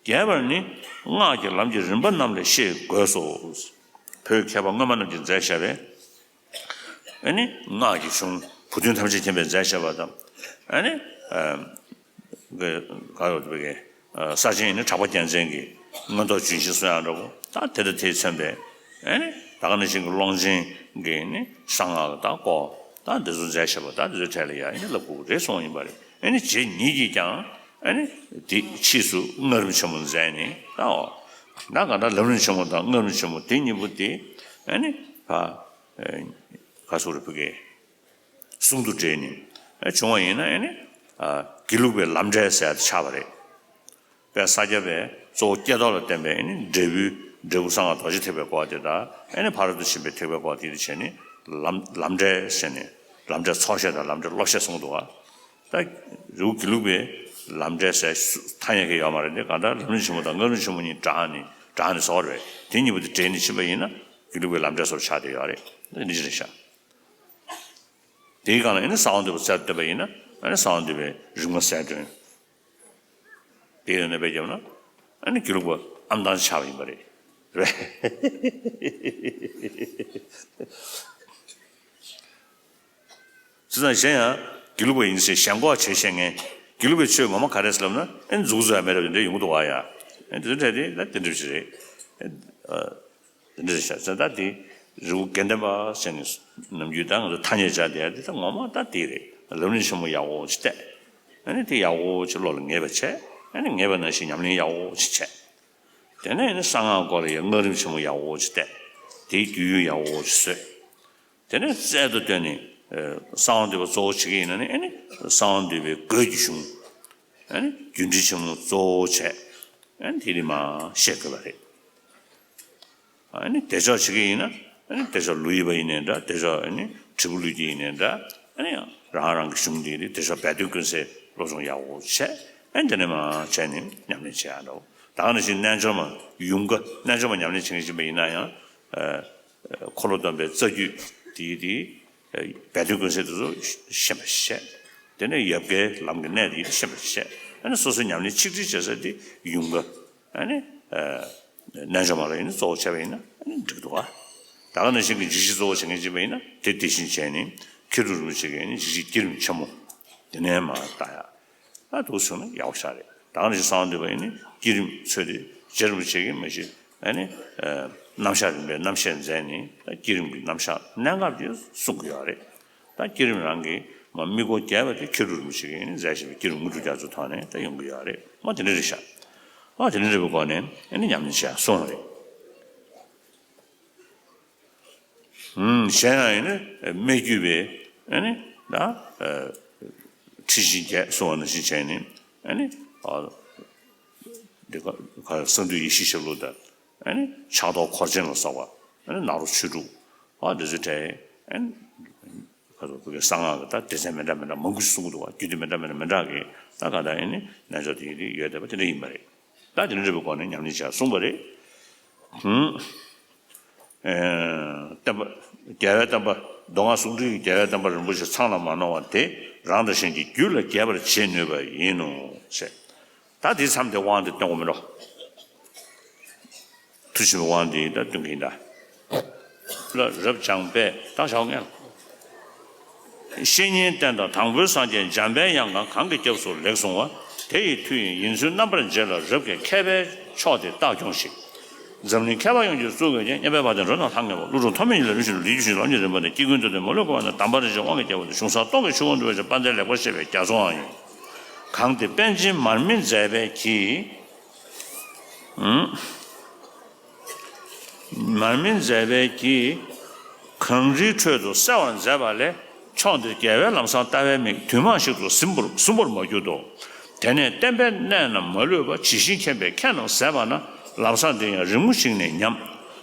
རྒྱས་པར་ནི་སྔགས་ཀྱི་ལམ་གྱི་རིམ་པ་རྣམས་ལས་ཤེས་དགོས་སོ། བོད་མཁས་པ་སྔོན་མ་རྣམས་ཀྱིས་མཛད་བཞག་པའི་ཨ་ནི་སྔགས་ཀྱི་གཞུང་བུ་སྟོན་ཐམས་ཅད་མཁྱེན་པས་མཛད་བཞག་པ་དང་། ཨ་ནི་ག་རེ་ཟེར་དགོས་རེད། ས་ཆེན་ནི་གྲགས་པ་རྒྱལ་མཚན་གྱི་མངོན་རྟོགས་ལྗོན་ཤིང་གསུང་དབྱངས་འདྲ་པོ། ད་དེ་དང་དེས་མཚོན་པའི་ཨ་ནི་ད་ག་ནང་བཞིན་གྱི་ཀློང་ཆེན་གྱི་ནི་གསང་སྔགས་ཀྱི་ད་སྐོར་ད་འདི་ཚོ་མཛད་བཞག་པ། ད་འདི་ཚོའི་གྲས་ལ་ཡ་ཨ་ནི་ལབ་དགོས་རེད་གསུངས་ཡིན་པ་རེད། ཨ་ནི་རྗེ་ཉིད་ཀྱིས་ཀྱང་ཨ་ནི་དེ་ཕྱིས་སུ་སྔགས་རིམ་ཆེན་མོ་མཛད་ནས་ད་འོ་ད་ག་ད་ལམ་རིམ་ཆེན་མོ་དང་སྔགས་རིམ་ཆེན་མོ་དེ་གཉིས་པོ་དེ་ཨ་ནི་ག་ག་སོགས་རེ་ཕུལ་གི་གསུང་དུ་འགྲེལ་ནས་བྱུང་བ་ཡིན་ན། ཨ་ནི་དགེ་ལུགས་པའི་ལམ་འབྲས་ཟེར་ཡ་དེ་ཆགས་པ་རེད། དཔལ་ས་སྐྱ་པས་གཙོ་བོ་སྐྱེ་ཐོག་ལ་བསྟན་པའི་ཨ་ནི་འབྲས་བུའི་འབྲས་བུ་གསང་སྔགས་རྡོ་རྗེ་ཐེག་པའི་སྐོར་དེ་དང་། ཨ་ནི་ཕ་རོལ་ཏུ་ཕྱིན་པའི་ཐེག་པའི་སྐོར་དེ་དེ་བྱས་ནས་ལམ་ལམ་འབྲས་ཟེར་ནས་ལམ་འབྲས་ཚོགས་བཤད་དང་ལམ་འབྲས་བློ་བཤད་གསུངས་འདུག་ག་ད་རི་བོ་དགེ་ལུགས་པའི་ལམ་འབྲས་ཟེར་ཐ་སྙད་ཀྱི་ཡོད་མ་རེད་དེ། གང་ལྟར་ལམ་རིམ་ཆེན་མོ་དང་སྔགས་རིམ་ཆེན་མོ་གཉིས་སྦྲགས་ནས་སྦྲགས་ནས་བཟོ་བ་རེད། དེ་གཉིས་པོ་དེ་འདྲེས་ནས་ཕྱིན་པ་ཡིན་ན་དགེ་ལུགས་པའི་ལམ་འབྲས་སོགས་ཆགས་བསྡད་ཡོད་རེད། འདི་འདྲ་རེད་ཤག་དེའི་སྒང་ལ་ཨ་ནི་གསང་བ་འདུས་པ་རྩལ་དུ་བཏོན་པ་ཡིན་ན། ཨ་ནི་གསང་བ་འདུས་པའི་རིམ་ལྔ་གསལ་སྟོན། དེ་ཡོད་ན་དཔེ་བརྒྱབ་ན་ཨ་ནི་དགེ་ལུགས་པ་ཨམ་ཐང་ཆགས་པ་ཡིན་པ་རེད། རེད། བྱས་ཙང་གཞན་ཡང་དགེ་ལུགས་པ་ཡིན་ཟེར་ཞེན་ཁོག་བྱེད་ཤེས་མཁན། དགེ་ལུགས་པའི་ཆོས་ངོ་མ་ག་རེ་ཟེར་ལབ་ན་ཨ་ནི་མཛུབ་གུ་བཙུགས་ཡ་མེད་རབས་དེ་འདྲ་ཡོང་གི་འདུག་བ་ཡ། ཨ་ནི་དེ་ཚོ་འདྲ་དེ་ད་དེ་འདྲ་ཞིག་རེད། ཨ། དེ་འདྲ་རེད་ཤག་ཟེར། ད་དེ་རི་བོ་དགེ་ལྡན་པ་ཟེར་ནས་ནམ་རྒྱུན་ད་ང་ཚོ་ཐ་སྙད་སྦྱར་བསྡད་ཡ་དེ་ད་ངོ་མ་ད་དེ་རེད། ལམ་རིམ་ཆེན་མོ་ཡག་པོ་ཅིག་བལྟས། ཨ་ནི་དེ་ཡག་པོ་ཅིག་བློ་ལ་ངེས་པ་བྱས། ཨ་ནི་ངེས་པ་ནང་བཞིན་ཉམས་ལེན་ཡག་པོ་ཅིག་བྱས། དེ་ནས་ཨ་ནི་གསང་སྔགས་སྐོར་ལ་ཡང་སྔགས་རིམ་ཆེན་མོ་ཡག་པོ་ཅིག་བལྟས། དེའི་རྒྱུས་ཡོན་ཡག་པོ་ཅིག་བཟོས། དེ་ནས་རྩལ་དུ་བཏོན་ནས་ཨ་གསང་བ་འདུས་པ་གཙོ་བོ་བྱེད་ཀྱི་ཡིན་ན་ནི། ཨ་ནི་གསང་བ་འདུས་པའི་སྒོས་ཀྱི་གཞུང་། ཨ་ནི་རྒྱུད་འགྲེལ་ཆེན་མོ་གཙོ་བོ་བྱས། ཨ་ནི་དེ་རིམ་པ་བཤད་དགོས་པ་རེད། ཨ་ནི་བདེ་མཆོག་བྱེད་ཀྱི་ཡིན་ན། ཨ་ནི་བདེ་མཆོག་ལུས་ཡོད་པ་ཡིན་ནའི་འདྲ། བདེ་མཆོག་ཨ་ནི་དྲིལ་བུ་ལུས་ཀྱི་ཡིན་ནའི་འདྲ། ཨ་ནི་ཡང་རང་རང་གི་གཞུང་དེ་རེད། བདེ་མཆོག་སྦས་དོན་ཀུན་གསལ་སློབ་སྦྱོང་ཡག་པོ་བྱས། ཨ་ནི་དེ་ནས་མར་བྱས་ནས་ཉམས་ལེན་བྱེད་ཡག་འདྲ་བོ། ད་ག་ནང་བཞིན་རྣལ་འབྱོར་མ་ཡུམ་བཀའ། རྣལ་འབྱོར་མ་ཉམས་ལེན་བྱེད་མཁན་ཞིག་ཡིན་པ་ཡིན་ན་ཡང་། ཨ། འཁོར་ལོ་སྡོམ་པའི་རྩ་རྒྱུད་དེ་དེ་སྦས་དོན་ཀུན་གསལ་དེ་ཚོ་ཤེས་པ་བྱས། དེ་ནས་ཡབ་བཀའི་ལམ་གྱི་གནད་དེ་ཤེས་པ་བྱས། ཨ་ནི་སོ་སོའི་ཉམས་ལེན་ཆིག་སྒྲིལ་བྱེད་ས་དེ་ཡུམ་བཀའ། ཨ་ནི་རྣལ་འབྱོར་མ་ལ་ཡིན་ན་གཙོ་བོ་བྱས་པ་ཡིན་ན་ཨ་ནི་འགྲིག་འདུག་ག་ད་ག་ནང་བཞིན་གྱི་འཇིགས་བྱེད་གཙོ་བོ་བྱེད་མཁན་ཅིག་ཡིན་ན་དེ་དེ་བཞིན་བྱས་ནས། མཁས་གྲུབ་རིན་པོ་ཆེ་གིས་ཨ་ནི་འཇིགས་བྱེད་བསྐྱེད་རིམ་ཆེན་མོ་དེ་ནས་མར་བལྟ་ཡག་ད་འདུག་སེ་བྱུང་ན་ཡག་པོ་ཞིག་རེད། ད་ག་ནང་བཞིན་གསང་བ་འདུས་པ་ཡིན་ན་བསྐྱེད་རིམ་ཚུལ་དེ་རྗེ་རིན་པོ་ཆེ་གིས་མ་གཞི་ཨ་ནི་རྣམ་གཞག་རིམ་པའི་རྣམ་བཤད་མཛད་ནས། ད་བསྐྱེད་རིམ་གྱི་རྣམ་གཞག་གནད་འགག་དེ་གསུང་གི་ཡོད་རེད། ད་བསྐྱེད་རིམ་རང་གི་མ་དམིགས་སྐོར་རྒྱས་པ་དེ་མཁས་གྲུབ་རིན་པོ་ཆེ་གིས་ཨ་ནི་མཛད་བཞིན་པའི་བསྐྱེད་རིམ་དངོས་གྲུབ་རྒྱ་མཚོའི་ཐོག་ནས་ད་ཡོང་གི་ཡོད་རེད། མ་དེ་འདྲ་རེད་ཤག་ཨ་དེ་འདྲ་རེད་པའི་སྒོ་ནས་ཨ་ནི་ཉམས་ལེན་བྱེད་ཡག་གསུངས་པ་རེད། ཨུམ། གཞན་ཡང་ཡིན་ན་སྨད་རྒྱུད་པའི་ཨ་ནི་ད་ཨ་ཁྲིད་ཆེན་བརྒྱད་གསུངས་པ་ནང་བཞིན་བྱས་ནས། ཨ་ནི་ཨ་འདི་ག་ག་གསང་འདུས་ཡེ་ཤེས་ཞབས་ལུགས་དང་། ཨ་ནི་ཕྱག་རྡོར་འཁོར་ཆེན་ལ་སོགས་པ། ཨ་ནི་ནཱ་རོ་ཆོས་དྲུག་ཨ་འདི་ཚོའི་གྲས་ཨ་ནི་ག་རེ་ཟེར། བོད་ཀྱི་གསང་སྔགས་ཀྱི་ད་སྡེ་ཚན་མི་འདྲ་མི་འདྲ་མང་པོ་ཞིག་གསུང་གི་འདུག་བ། རྒྱུད་སྡེ་མི་འདྲ་མི་འདྲ་མི་འདྲ་གི་ད་ག་ད་ཨ་ནི་རྣལ་འབྱོར་དེ་ཡིན་དེ་ཡོད་བསྡད་པ་དེ་འདྲ་ཡིན་པ་རེད། ད་དེ་འདྲ་རེད་པའི་སྒོ་ནས་ཉམས་ལེན་བྱ་གསུངས་པ་རེད། ཧུམ། ཨེ། བསྟན་པ། རྒྱལ་བའི་བསྟན་པ། མདོ་སྔགས་ཟུང་འབྲེལ་གྱི་རྒྱལ་བའི་བསྟན་པ་རིན་པོ་ཆེ་ཚང་ལ་མ་ནོར་བ་དེ་རང་དང་གཞན་གྱི་རྒྱུད་ལ་རྒྱས་པར་བྱེད་ནུས་པ་ཡིན་ནོ་ཞེས། ད་དེའི་མཚམས་དེ་དབང་དེ་སྟོན་དགོས་མིན་འགྲོ། མཐུ་ཆེན་པོའི་དབང་དེ་ད་སྟོན་གྱིན་གདའ། ལ་རབ་སྦྱངས་པས་ད་བྱའོ་ངས། བཤེས་གཉེན་བསྟེན་དང་དང་པོའི་སངས་རྒྱས་འཇམ་པའི་དབྱངས་ཀྱང་གང་གི་སྐྱབས་སུ་ལེགས་གསུངས་པ། དེ་ཡི་མཐུ་ཡིས་ཡིན་ཚུལ་རྣམ་པར་འབྱེད་ལ་རབ་ཀྱི་མཁས་པའི་མཆོག་དེ་རྟག་སྐྱོངས་ཤིག། འཛམ་གླིང་མཁས་པ་ཡོངས་ཀྱི་གཙུག་གི་རྒྱན། མཉམ་པའི་བར་དུ་འགྲོ་དང་ལྷང་ངེ་བ། ཀླུ་སྒྲུབ་ཐོགས་མེད་ཉིད་ལ་ལུས་ཤིང་ལུས་ཀྱི་ཞིང་ལམ་གྱི་རིམ་པ་ནི། སྐྱེ་ཀུན་འདུལ་ཏེ་མ་ལུས་གོ་བ་ན། དམ་པ་རིན་ཆེན་དབང་གི་རྒྱལ་པོ་དེ། གཞུང་གསར་སྟོང་གི་ཆོས་འཁོར་འདུལ་བའི་ཕྱིར། དཔལ་ལྡན་ལེགས་པར་བཤད་པའི་རྒྱ་མཚོའང་ཡིན། གང་དེ་པཎ་ཆེན་མར་མེ་མཛད་པའི་གིས། མར་མེ་མཛད་པའི་གིས་གངས་རིའི་ཁྲོད་དུ་གསལ་བར་མཛད་པ་ལས། ཕྱོགས་འདིར་རྒྱལ་བའི་ལམ་བཟང་ལྟ་བའི་མིག་དུས་མང་ཞིག་ཏུ་ཟིན་པར་ཟིན་པར་མ་གྱུར་ཏོ། དེ་ནས་བསྟན་པའི་གནད་རྣམས་མ་ལུས་པ་ཇི་བཞིན་མཁྱེན་པའི་མཁས་རྣམས་ཟད་པ་ན། ལམ་བཟང་འདི་ཡང་རིང་མོ་ཞིག་ནས་ཉམས།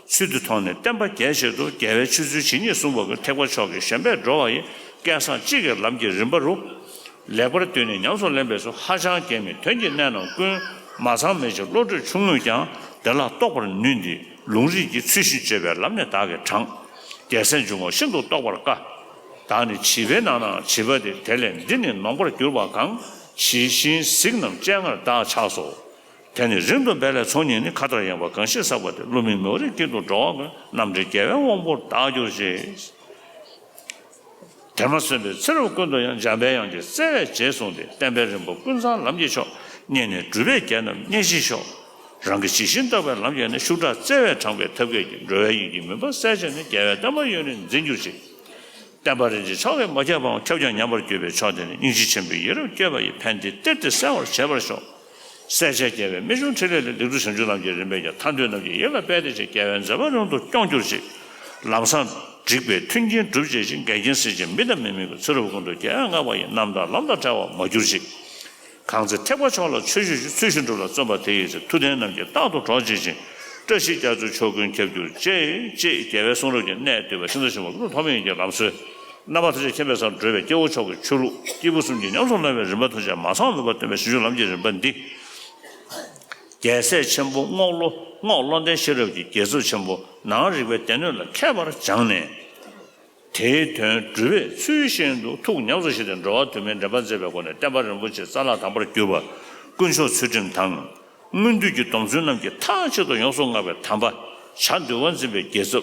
ཚུལ་འདི་མཐོང་ནས་བསྟན་པ་རྒྱས་ཆེད་དུ། རྒྱལ་བའི་ཆོས་ཚུལ་ཇི་སྙེད་གསུངས་པ་ཀུན། ཐེག་པ་མཆོག་གི་ཞེན་པས་འགྲོ་བ་ཡི། སྐལ་བཟང་གཅིག་གི་ལམ་གྱི་རིམ་པ་རུ། ལེགས་པར་བསྡུས་ནས་ཉམས་སུ་ལེན་པས་སོ། ཧ་ཅང་གལ་མི་དོན་གྱི་གནད་རྣམས་ཀུན། མ་ཚང་མེད་ཅིང་བློ་གྲོས་ཆུང་ངུས་ཀྱང་། དེ་ལ་རྟོགས་པར་ནུས་འདི་ལུང་རིགས་ཀྱི་ཚུལ་བཞིན་བརྗོད་པའི་ལམ་ནས་བདག་གིས་དྲངས། རྒྱལ་སྲས་འཇུག་ངོགས་ཤིན་ཏུ་རྟོགས་པར་དཀའ། བདག་ནི་བྱིས་པའི་ནང་ན་བྱིས་པ་སྟེ། དེ་ལས་འདི་ནི་ནོངས་པར་གྱུར་པ་གང་། ཇི་བཞིན་གཟིགས་རྣམས་སྤྱན་སྔར་བདག་ཕྱག་སོ། དེ་ནི་རིང་དུ་འབད་ལས་ཚོགས་གཉིས་ནི། མཁའ་ལྟར་ཡངས་པ་གང་ཞིག་བསགས་པ་སྟེ། བསླུ་མེད་མེ་འོད་དཀྱིལ་དུ་འགྲོ་བ་ཀུན། རྣམ་འདྲེན་རྒྱལ་བའི་དབང་པོར་བདག་གྱུར་ཅིག། དེར་མ་སོན་པའི་ཚེ་རབས་ཀུན་ཏུ་ཡང་། འཇམ་པའི་དབྱངས་ཀྱིས་བརྩེ་བས་རྗེས་བཟུང་སྟེ། བསྟན་པའི་རིམ་པ་ཀུན་བཟང་ལམ་གྱི་མཆོག། བརྙེས་ནས་སྒྲུབ་པའི་རྒྱལ་རྣམས་བརྙེས་ཤིང་ཤོག། རང་གིས་ཇི་བཞིན་བརྟགས་པའི་ལམ་གྱིས་ནི། ཤུགས་དྲག་བརྩེ་བས་དྲངས་པའི་ཐབས་མཁས་ཀྱིས། འགྲོ་བའི་ཡིད་ཀྱི་མུན་པ་བསལ་བྱས་ནས། རྒྱལ་བའི་བསྟན་པ་ཡུན་རིང་འཛིན་གྱུར་ཅིག། བསྟན་པ་རིན་ཆེན་མཆོག་གི་མ་ཁྱབ་པའང་། ཁྱབ་ཀྱང་ཉམས་པར་གྱུར་པའི་མཆོག་དེ་ནི། སྙིང་རྗེ་ཆེན་པོས་ཡིད་རབ་བསྐྱོད་པ་ཡིས། ཕན་བདེའི་གཏེར་དེ་གསལ་བར་བྱེད་པར་ཤོག། བསལ་བྱ་རྒྱལ་བའི་རྨད་བྱུང་ཕྲིན་ལས་ལས། སྒྲིག་འཛུགས་བྱང་ཆུབ་ལམ་གྱི་རིམ་པས་ཀྱང་། ཐར་འདོད་རྣམས་ཀྱི་ཡིད་ལ་སྤེལ་ཏེ་ཅིག། རྒྱལ་བའི་མཛད་པ་རིང་དུ་སྐྱོང་གྱུར་ཅིག། ལམ་བཟང་སྒྲིག་པའི་མཐུན་རྐྱེན་སྒྲུབ་བྱེད་ཅིང་། འགལ་རྐྱེན་སེལ་ཅིང་མི་དང་མི་མིན་ཀུན། ཚེ་རབས་ཀུན་ཏུ་རྒྱལ་བས་བསྔགས་པ་ཡི། རྣམ་དག་ལམ་དང་བྲལ་བར་མ་གྱུར་ཅིག། གང་ཚེ་ཐེག་པ་མཆོག་ལ་ཆོས་སྤྱོད་ཅིང་། ཚུལ་བཞིན་སྒྲུབ་ལ་བརྩོན་པ་དེ་ཡི་ཚེ། ཐུབ་བསྟན་རྣམས་ཀྱིས་རྟག་ཏུ་གྲོགས་བྱེད་ཅིང་། བཀྲ་ཤིས་རྒྱ་མཚོའི་ཕྱོགས་ཀུན་ཁྱབ་གྱུར་ཅིག། ཅེས་རྒྱལ་བའི་གསུང་རབ་ཀྱི་གནད་བསྡུས་པ། ཤིང་རྟ་ཆེན་པོ་ཀླུ་ཐོགས་མེད་ཡིན་གྱི་ལམ་སྲོལ། རྣམ་པ་ཐམས་ཅད་མཁྱེན་པའི་སར་བགྲོད་པའི་སྐྱེ་བོ་མཆོག་གི་ཆོས་ལུགས། སྐྱེས་བུ་གསུམ་གྱིས་ཉམས་སུ་བླང་བའི་རིམ་པ་ཐམས་ཅད་མ་ཚང་མེད་པར་སྟོན་པའི་བྱང་ཆུབ་ལམ་གྱི་རིམ་པ་འདི། རྒྱལ་སྲས་ཆེན་པོ་རྔོག་བློ་རྔོག་བློ་ལྡན་ཤེས་རབ་ཀྱི་རྒྱལ་ཚབ་ཆེན་པོ་ནང་རིག་པའི་སྡེ་སྣོད་ལ་མཁས་པར་སྦྱངས་ནས། དེའི་དོན་སྒྲུབ་པའི་ཚུལ་བཞིན་དུ་ཐུགས་ཉམས་སུ་བཞེས་ཏེ། འགྲོ་བ་དུ་མའི་འདྲེན་པ་མཛད་པའི་སྒོ་ནས། བསྟན་པ་རིན་པོ་ཆེའི་རྩ་ལག་དམ་པར་གྱུར་པ། དཀོན་མཆོག་ཚུལ་ཁྲིམས་དང་། སྔོན་དུས་ཀྱི་སྡོམ་བརྩོན་རྣམས་ཀྱིས་མཐའ་གཅིག་ཏུ་ཡོངས་སུ་བསྔགས་པའི་དམ་པ། བྱ་འདུལ་བ་འཛིན་པའི་རྒྱལ་ཚབ།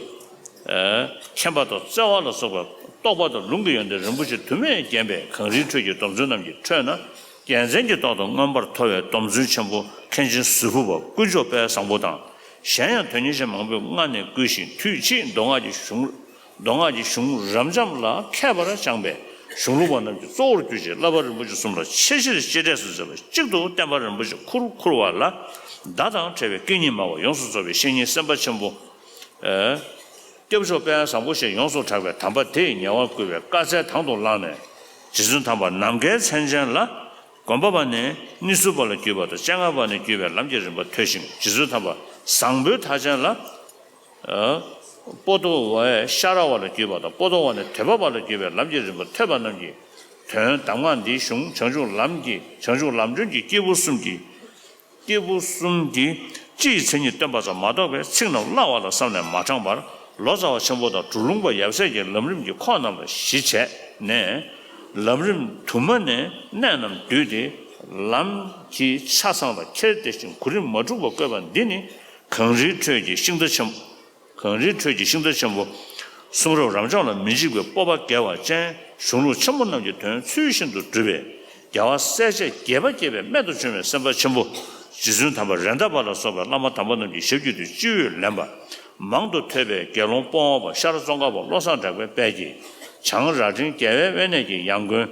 ཨ། མཁྱེན་པ་དང་བརྩེ་བ་ལ་སོགས་པའི་རྟོགས་པ་དང་ལུང་གི་ཡོན་ཏན་རིན་པོ་ཆེ་དུ་མས་བརྒྱན་པའི་གངས་རིའི་ཁྲོད་ཀྱི་སྡོམ་བརྩོན་རྣམས་ཀྱི་ཁྲོད་ན། རྒྱལ་མཚན་གྱི་ཏོག་ཏུ་མངོན་པར་མཐོ་བའི་སྡོམ་བརྩོན་ཆེན་པོ་མཁན་ཆེན་ཟུར་ཕུད་པ་དཀོན་མཆོག་དཔལ་བཟང་པོ་དང་། གཞན་ཡང་དོན་གཉེར་ཅན་མང་པོས་སྔ་ནས་བསྐུལ་ཞིང་། དུས་ཕྱིས་མདོ་སྔགས་ཀྱི་གཞུང་མདོ་སྔགས་ཀྱི་གཞུང་རབ་འབྱམས་ལ་མཁས་པར་སྦྱངས་པའི་གཞུང་ལུགས་པ་རྣམས་ཀྱི་གཙོ་བོར་གྱུར་ཅིང་། བསླབ་པ་རིན་པོ་ཆེ་གསུམ་ལ་ཆེས་ཆེར་གཅེས་སྤྲས་སུ་མཛད་པ། གཅིག་ཏུ་བསྟན་པ་རིན་པོ་ཆེ་ཁུར་ཁུར་བ་ལ། བརྡ་དང་བྲལ་བའི་སྐད་གཉིས་སྨྲ་བ་ཡོངས་སུ་རྫོགས་པའི་བཤེས་གཉེན་སེམས་དཔའ་ཆེན་པོ། ཨེ། སྐྱབས་མཆོག་དཔལ་བཟང་པོ་ཞེས་ཡོངས་སུ་གྲགས་པའི་དམ་པ་དེས་ཉེ་བར་བསྐུལ་བའི་བཀའ་སྩལ་དང་དུ་བླངས་ནས། རྗེ་བཙུན་དམ་པ་ནམ་མཁའི་མཚན་ཅན་ལ། སྒོམ་པ་པ་ནས་གནས་ཚུལ་པ་ལ་བརྒྱུད་པ་དང་། སྤྱན་སྔ་བ་ནས་བརྒྱུད་པའི་ལམ་གྱི་རིམ་པ་ཐོས་ཤིང་། རྗེ་བཙུན་དམ་པ་བཟང་པོའི་མཐའ་ཅན་ལ། ཨ། པོ་ཏོ་བའི་ཤ་ར་བ་ལ་བརྒྱུད་པ་དང་། པོ་ཏོ་བ་ནས་ཐོས་པ་པ་ལ་བརྒྱུད་པའི་ལམ་གྱི་རིམ་པ་ཐོས་པ་རྣམས་ཀྱི་དོན་གདམས་ངག་འདིའི་གཞུང་བྱང་ཆུབ་ལམ་གྱི་བྱང་ཆུབ་ལམ་སྒྲོན་གྱི་སྐྱེས་བུ་གསུམ་གྱི། སྐྱེས་བུ་གསུམ་གྱིས་སྤྱིའི་མཚན་ཉིད་སྟོན་པ་ཙམ་མ་གཏོགས་པའི་ཚིག་རྣམས་བཀླག་པ་ལ་བསམ་ནས་མ་དྲངས་པར། ལོ་ཙཱ་བ་ཆེན་པོ་དང་གྲུབ་ལུང་པ་ཡབ་སྲས་ཀྱི་ལམ་རིམ་གྱི་ཁོག་རྣམས་ལ་གཞི་བྱས་ནས། ལམ་རིམ་དུ་མ་ནས་གནད་རྣམས་བསྡུས་ཏེ། ལམ་གྱི་ཆ་ཚང་ལ་ཁྱེར་ཏེ་ཞིང་གོ་རིམ་མ་འཁྲུགས་པར་བཀོད་པ་འདི་ནི། གངས་རིའི་ཁྲོད་ཀྱི་ཤིང་རྟ་ཆེན་པོ། གངས་རིའི་ཁྲོད་ཀྱི་ཤིང་རྟ་ཆེན་པོ། གསུང་རབ་རབ་འབྱམས་ལ་མི་འཇིགས་པའི་སྤོབས་པ་རྒྱས་པ་ཅན། གཞུང་ལུགས་ཆེན་པོ་རྣམས་ཀྱི་དོན་ཚུལ་བཞིན་དུ་བསྒྲུབས་པས། རྒྱལ་བ་སྲས་བཅས་དགྱེས་པ་སྐྱེས་པའི་རྨད་དུ་བྱུང་བའི་སེམས་དཔའ་ཆེན་པོ། རྗེ་བཙུན་དམ་པ་རེད་མདའ་བ་ལ་སོགས་པའི་བླ་མ་དམ་པ་རྣམས་ཀྱི་ཞབས་ཀྱི་དུས་སྤྱི་བོས་ལེན་པ། མང་དུ་ཐོས་པའི་དགེ་སློང་སྤོང་བ་པ་ཤར་ཙོང་ཁ་པ་བློ་བཟང་གྲགས་པའི་དཔལ་གྱིས། བྱང་རྭ་སྒྲེང་རྒྱལ་བའི་དབེན་གནས་ཀྱི་ཡང་དགོན།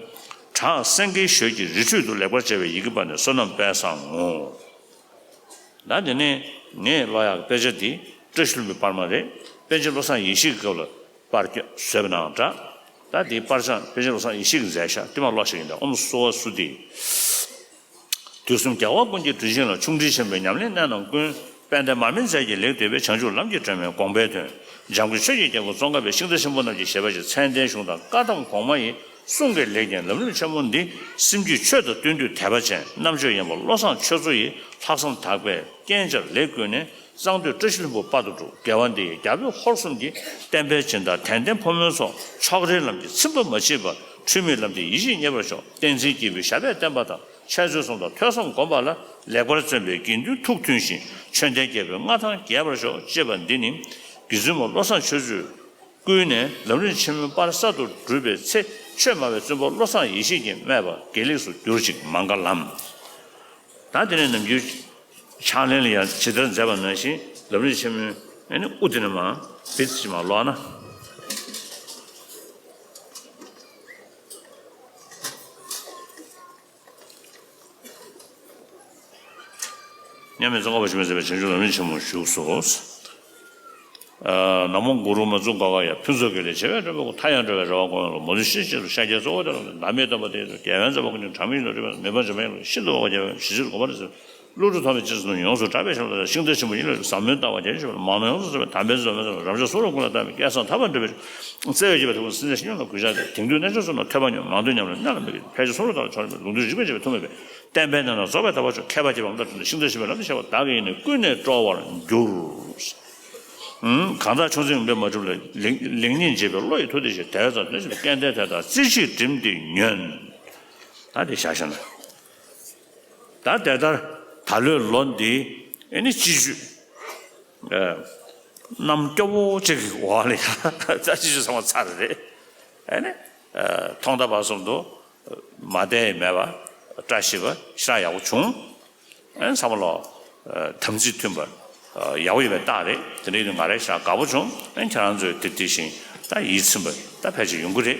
བྲག་སེང་གེའི་ཞོལ་གྱི་རི་ཁྲོད་དུ་ལེགས་པར་བྱས་པའི་ཡི་གེ་པ་ནས་བསོད་ནམས་དཔལ་བཟང་ངོ་། ད་དེ་ནས་ངས་ཀློག་ཡག་དཔེ་ཆ་འདི་བཀྲ་ཤིས་ལྷུན་པོའི་པར་མ་རེད། པཎ་ཆེན་བློ་བཟང་ཡེ་ཤེས་ཀྱི་སྐབས་ལ་པར་བཟོས་པ་ནང་འདྲ། ད་འདིའི་པར་བྱང་པཎ་ཆེན་བློ་བཟང་ཡེ་ཤེས་ཀྱིས་མཛད་ཤག་དེ་མར་ཀློག་ཤེས་ཀྱི་འདུག་ཨོཾ་སྭ་བྷཱ་བ་སུ་དྷི། དུས་གསུམ་རྒྱལ་བ་ཀུན་གྱི་དྲིན་ཅན་ལ། ཆུང་འདྲིས་ཆེན་པོས་ཉམས་ལེན་གནད་རྣམས་ཀུན། དཔལ་ལྡན་མར་མེ་མཛད་ཀྱིས་ལེགས་བསྡུས་པའི། བྱང་ཆུབ་ལམ་གྱི་སྒྲོན་མེ་དགོངས་པའི་དོན། འཇམ་མགོན་ཆོས་ཀྱི་རྒྱལ་པོ་ཙོང་ཁ་པའི་ཤིང་རྟ་ཆེན་པོ་རྣམས་ཀྱི་བཞེད་པ་ཞིག་མཚན་ལྡན་གཞུང་དང་བཀའ་གདམས་གོང་མ་ཡི་གསུང་གིས་ལེགས་བརྒྱན་ལམ་རིམ་ཆེན་མོ་འདི། སེམས་རྒྱུད་ཆོས་དང་བསྟུན་དུས་དད་པ་ཅན་རྣམ་དཔྱོད་ཡངས་པ་བློ་བཟང་ཆོས་མཚོ་ཡིས་ལྷག་བསམ་དག་པས་རྐྱེན་བྱས་ལེགས་བཀོད་ནས། གཙང་སྟོད་བཀྲ་ཤིས་ལྷུན་པོ་དཔལ་དུ་གྲུབ། དགེ་བ་འདི་ཡིས་རྒྱ་བོད་ཧོར་གསུམ་གྱི། བསྟན་པའི་སྦྱིན་བདག་དད་ལྡན་ཕོ་མོའི་ཚོགས། ཕྱོགས་རིས་ལམ་གྱིས་ཚིམ་པ་མ་མཆིས་པར། འཁྲུལ་མེད་ལམ་དེ་ཡིད་ཆེས་རྙེད་པར་ཤོག། བསྟན་འཛིན་སྐྱེས་བུའི་ཞབས་པད་བརྟན་པ་དང་། འཆད་རྩོད་གསུམ་དང་ཐོས་བསམ་སྒོམ་པ་ལ། ལེགས་པར་བརྩོན་པའི་དགེ་འདུན་ཐུགས་མཐུན་ཞིང་། ཆོས་ལྡན་རྒྱལ་པོའི་མངའ་ཐང་རྒྱས་པར་ཤོག། ཅེས་པ་འདི་ནི། རྗེ་བཙུན་མ་བློ་བཟང་ཆོས་མཚོས་བསྐུལ་ནས་ལམ་རིམ་ཆེན་མོའི་པར་གསར་དུ་བསྒྲུབས་པའི་ཚེ། ཆོས་སྨྲ་བའི་བཙུན་པ་བློ་བཟང་ཡེ་ཤེས་ཀྱིས་སྨྲས་པ། དགེ་ལེགས་སུ་གྱུར་ཅིག། མངྒ་ལམ། ད་དེ་ནས་ནམ་རྒྱུན་ཕྱག་ལེན་ལ་ཡང་ཇི་ལྟར་མཛད་པ་ནང་བཞིན་ལམ་རིམ་ཆེན་མོའི་ཨ་ནི་དབུ་དེ་ནས་མར་བིད་ཅིག་མར་ཀློག་ན། མཉམ་མེད་ཙོང་ཁ་པ་ཆེན་པོས་མཛད་པའི་བྱང་ཆུབ་ལམ་རིམ་ཆེན་མོ་བཞུགས་སོ། ཨ། ན་མོ་གུ་རུ་མ་ཛུ་ག་ག་ཡ། ཕུན་ཚོགས་རྒྱལ་ལས་ཆེ་བའི་སྤྲུལ་པ་སྐུ། མཐའ་ཡང་བྲལ་བའི་རེ་བ་ཀུན་ལ། མོས་གུས་ཤེས་བྱེད་དུ་ཤཱཀྱའི་གཙོ་བོ་སྟེ། བླ་མེད་བསྟན་པ་དེ་ཡི་རྒྱལ་བའི་མཛད་པ་ཀུན་ཀྱང་། གྲངས་མེད་ཡོད་ན་རིག་པ་མེད་པར་འཇོམས་པའི་ཤིན་ཏུ་འོད་ཀྱི་རྒྱལ་པོ་ཞེས་བྱ་བའི་གོ་འཕང་རེ་ཟེར། ཀླུ་སྒྲུབ་ཐོབ་པའི་རྗེས་སུ་ཡོངས་སུ་གྲགས་པའི་ཞབས་ལ་ཤིང་རྟ་ཆེན་པོ་ཡིན་ལ་ཟབ་མོའི་ལྟ་བ་རྒྱ་ཆེན་པོ་ལ་མང་མང་ཡོངས་སུ་རྫོགས་པའི་དམ་པའི་འཛོམས་པའི་རབ་འབྱམས་སུ་རུང་ཀུན་ལ་བརྟག་པའི་སྐལ་བཟང་ཐར་པར་འདོད་པའི་བརྩེ་བས་དགྱེས་པའི་ཐུགས་ཀྱི་སེམས་ཅན་ཤིང་ལ་གུས་ཕྱག་འཚལ། དེང་དུས་རྣལ་འབྱོར་ཚོགས་ལ་ཐོས་པ་ཉོན་མང་ཐོས་ཉམས་ལེན་གནད་ལ་མི་བརྒྱུད་ཕལ་ཆེར་སོ་སོར་བདག་ལ་ཕྱོགས་རིས་མེད་ལུང་དུ་རིགས་པས་དཔྱད་པའི་ཐུགས་མོས་པས་བསྟན་པའི་གནད་དང་རྫོགས་པའི་ཐབས་པ་མཆོག་མཁས་པ་དགྱེས་པའི་ལམ་དང་མཐུན་ཏེ་ཤིང་རྟ་ཆེན་པོའི་ལམ་དུ་བྱེད་པ་བདག་གིས་ཡིད་ནི་ཀུན་ནས་སྤྲོ་བར་འགྱུར། གང་དག་ཆུང་ཟད་ངུས་པས་མ་གྲུབ་ལ། ལེགས་ལེགས་ཉེས་འབྱེད་པའི་བློ་ཡིས་ཐུགས་བདེ་ཞིང་། དེ་བས་ཙམ་དོན་ཆེན་པོའི་སྐལ་ལྡན་དེ་དག་རྩེ་གཅིག་བསྒྲིམས་ཏེ་ཉོན། ད་དེ་བཞག་བཞག་ན། ད་དེ་ལྟར་ད་ལོའི་ལོ་འདི་ཨེ་ནི་སྤྱི་སྤྱོད་ཨ་གནམ་སྐྱོ་བོ་གཅིག་གི་འོག་ལ་ཡ་ད་སྤྱི་སྤྱོད་ཚང་མ་ཚར་རེད། ཨེ་ནི་ཨ་ཐོག་མཐའ་བར་གསུམ་དུ་མ་བསྡད་མེད་པ་བཀྲ་ཤིས་པ་ཞེ་དྲག་ཡག་པོ་བྱུང་། ཨེ་ཚང་མ་ལོ་ཨ་དམ་ཚིག་མཐུན་པ་ཨ་ཡག་པོ་ཡོད་པའི་རྟགས་རེད། དེ་འདྲ་ཡིན་དུས་ང་རང་ཞེ་དྲག་དགའ་པོ་བྱུང་། ཨེ་ཁྱེད་རང་ཚོས་དེ་དེ་བཞིན་ད་ཡིད་ཚིམ་པ་ད་ཕལ་ཆེར་ཡོང་གི་རེད།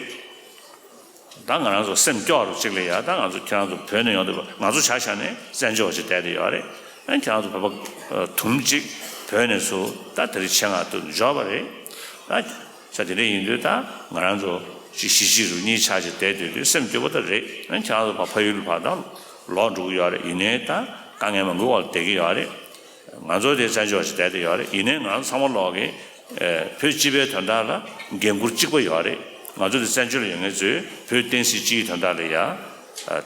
ད་ང་རང་ཚོ་སེམས་སྐྱོ་བ་རུ་གཅིག་ལ་ཡ། ད་ང་ཚོ་ཁྱེད་རང་ཚོ་བོད་ནས་ཡོང་དུས་ང་ཚོ་ཆ་བཞག་ནས་བཙན་བྱོལ་བ་ཅིག་བསྡད་དེ་ཡོད་རེད། ཨ་ཁྱེད་རང་ཚོ་བོད་པ་ཨ་དུམ་གཅིག་བོད་ནས་ཚུར་ད་དེ་རིང་ཆེད་མངགས་དུ་འབྱོར་བ་རེད། ད་ས་དེ་འདྲ་ཡིན་དུས་ད་ང་རང་ཚོ་ཅིག་གཞིས་བྱེས་རུ་གཉིས་ཆ་ཅིག་བསྡད་སྡོད་དུས་སེམས་སྐྱོ་པོ་ད་རེད། ཨ་ཁྱེད་རང་ཚོ་ཕ་ཕ་ཡུལ་ཕར་ད་ལོག་འགྲོ་གི་ཡོད་རེད། ཡིན་ནའི་ད་དཀའ་ངལ་མང་པོའི་འོག་ལ་བསྡད་ཀྱི་ཡོད་རེད། ང་ཚོ་དེ་བཙན་བྱོལ་བ་ཅིག་བསྡད་དེ་ཡོད་རེད། ཡིན་ནའི་ང་ཚོ་ཚང་མ་ལོག་གི་ཨེ་བོད་སྤྱི་པའི་དོན་དག་ལ་འགན་འཁུར་གཅིག་པ་ཡོད་རེད། ང་ཚོ་དེ་བཙན་བྱོལ་ལ་ཡོད་མཁན་ཚོས་བོད་བསྟན་སྲིད་སྤྱིའི་དོན་དག་ལ་ཡ་ཨ་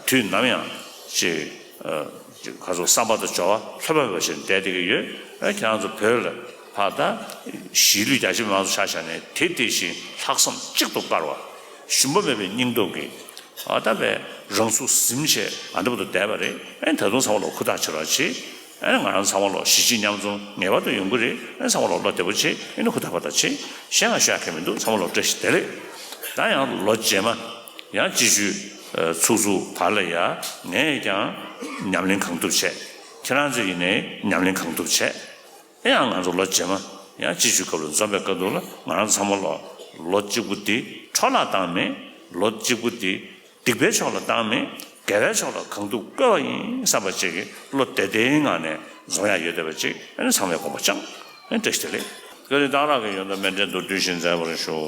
དུས་ནམ་ཡང་ཅིག་ཨ་ཅིག་ག་ཚོད་བསམ་པ་དང་སྦྱོར་བ་ལྷོད་པ་མེད་པ་ཞིག་བསྡད་བསྡད་ཀྱི་ཡོད། ཨ་ཁྱེད་རང་ཚོ་བོད་ལ་ཕར་ད་གཞིས་ལུས་རྒྱ་ཆེ་མང་ཚོ་ཆ་བཞག་ནས་དེ་དེ་བཞིན་ལྷག་བསམ་གཅིག་ཏུ་དཀར་བ། ཞུམ་པ་མེད་པའི་སྙིང་སྟོབས་ཀྱིས་ཨ་ད་བས་རང་ཚུགས་ཟིན་བྱས་ཨ་འདྲ་པོ་དུ་བསྡད་པ་རེད། ཨ་ད་དུང་ཚང་མ་ལོག་ཧུར་ཐག་བྱེད་རོགས་བྱེད། ཨ་ང་རང་ཚང་མ་ལོག་གཞིས་བྱེས་མཉམ་འཛོམས་ངེས་པར་དུ་ཡོང་གི་རེད། ཨ་ཚང་མ་ལོག་བློ་བདེ་པོ་བྱེད། ཨ་ནི་ཧུར་ཐག་ཧུར་ཐག་བྱེད། གཞན་ང་ཤོད་ཡ་གང་མི་འདུག་ཚང་མ་ལོག་བཀྲ་ཤིས་བདེ་ལེགས། ད་ཡང་ལོ་རྗེས་མ་ཡང་སྤྱི་སྤྱོད་ཚུགས་ཚུགས་བར་ལ་ཡ་ངས་ཀྱང་ཉམས་ལེན་གང་ཐུབ་བྱས། ཁྱེད་རང་ཚོ་ཡིན་ནའི་ཉམས་ལེན་གང་ཐུབ་བྱས། ཨེ་ཡང་ང་ཚོ་ལོ་རྗེས་མ་ཡང་སྤྱི་སྤྱོད་སྐབས་ལ་འཛོམས་པའི་སྐབས་དུ་ལ་ང་རང་ཚང་མ་ལོ་ལོ་གཅིག་པུ་འདི་འཕྲོ་བརླག་བཏང་མེད། ལོ་གཅིག་པུ་འདི་སྡིག་པའི་ཕྱོགས་ལ་བཏང་མེད། དགེ་བའི་ཕྱོགས་ལ་གང་ཐུབ་བཀོལ་བ་ཡིན་བསམ་པ་ཅིག་གི་བློ་བདེ་བདེའི་ངང་ནས་འཛོམས་ཡ་ཡོད་བསྡད་པ་ཅིག་ཨེ་ཚང་མས་དགོངས་པ་བཅངས། ཨེ་བཀྲ་ཤིས་བདེ་ལེགས། བཀའ་དྲིན་གཏང་རག་གི་ཡོན་བདག་མཎྜལ་མདོར་བསྡུས་ཤིག་མཛད་པར་ཞུ།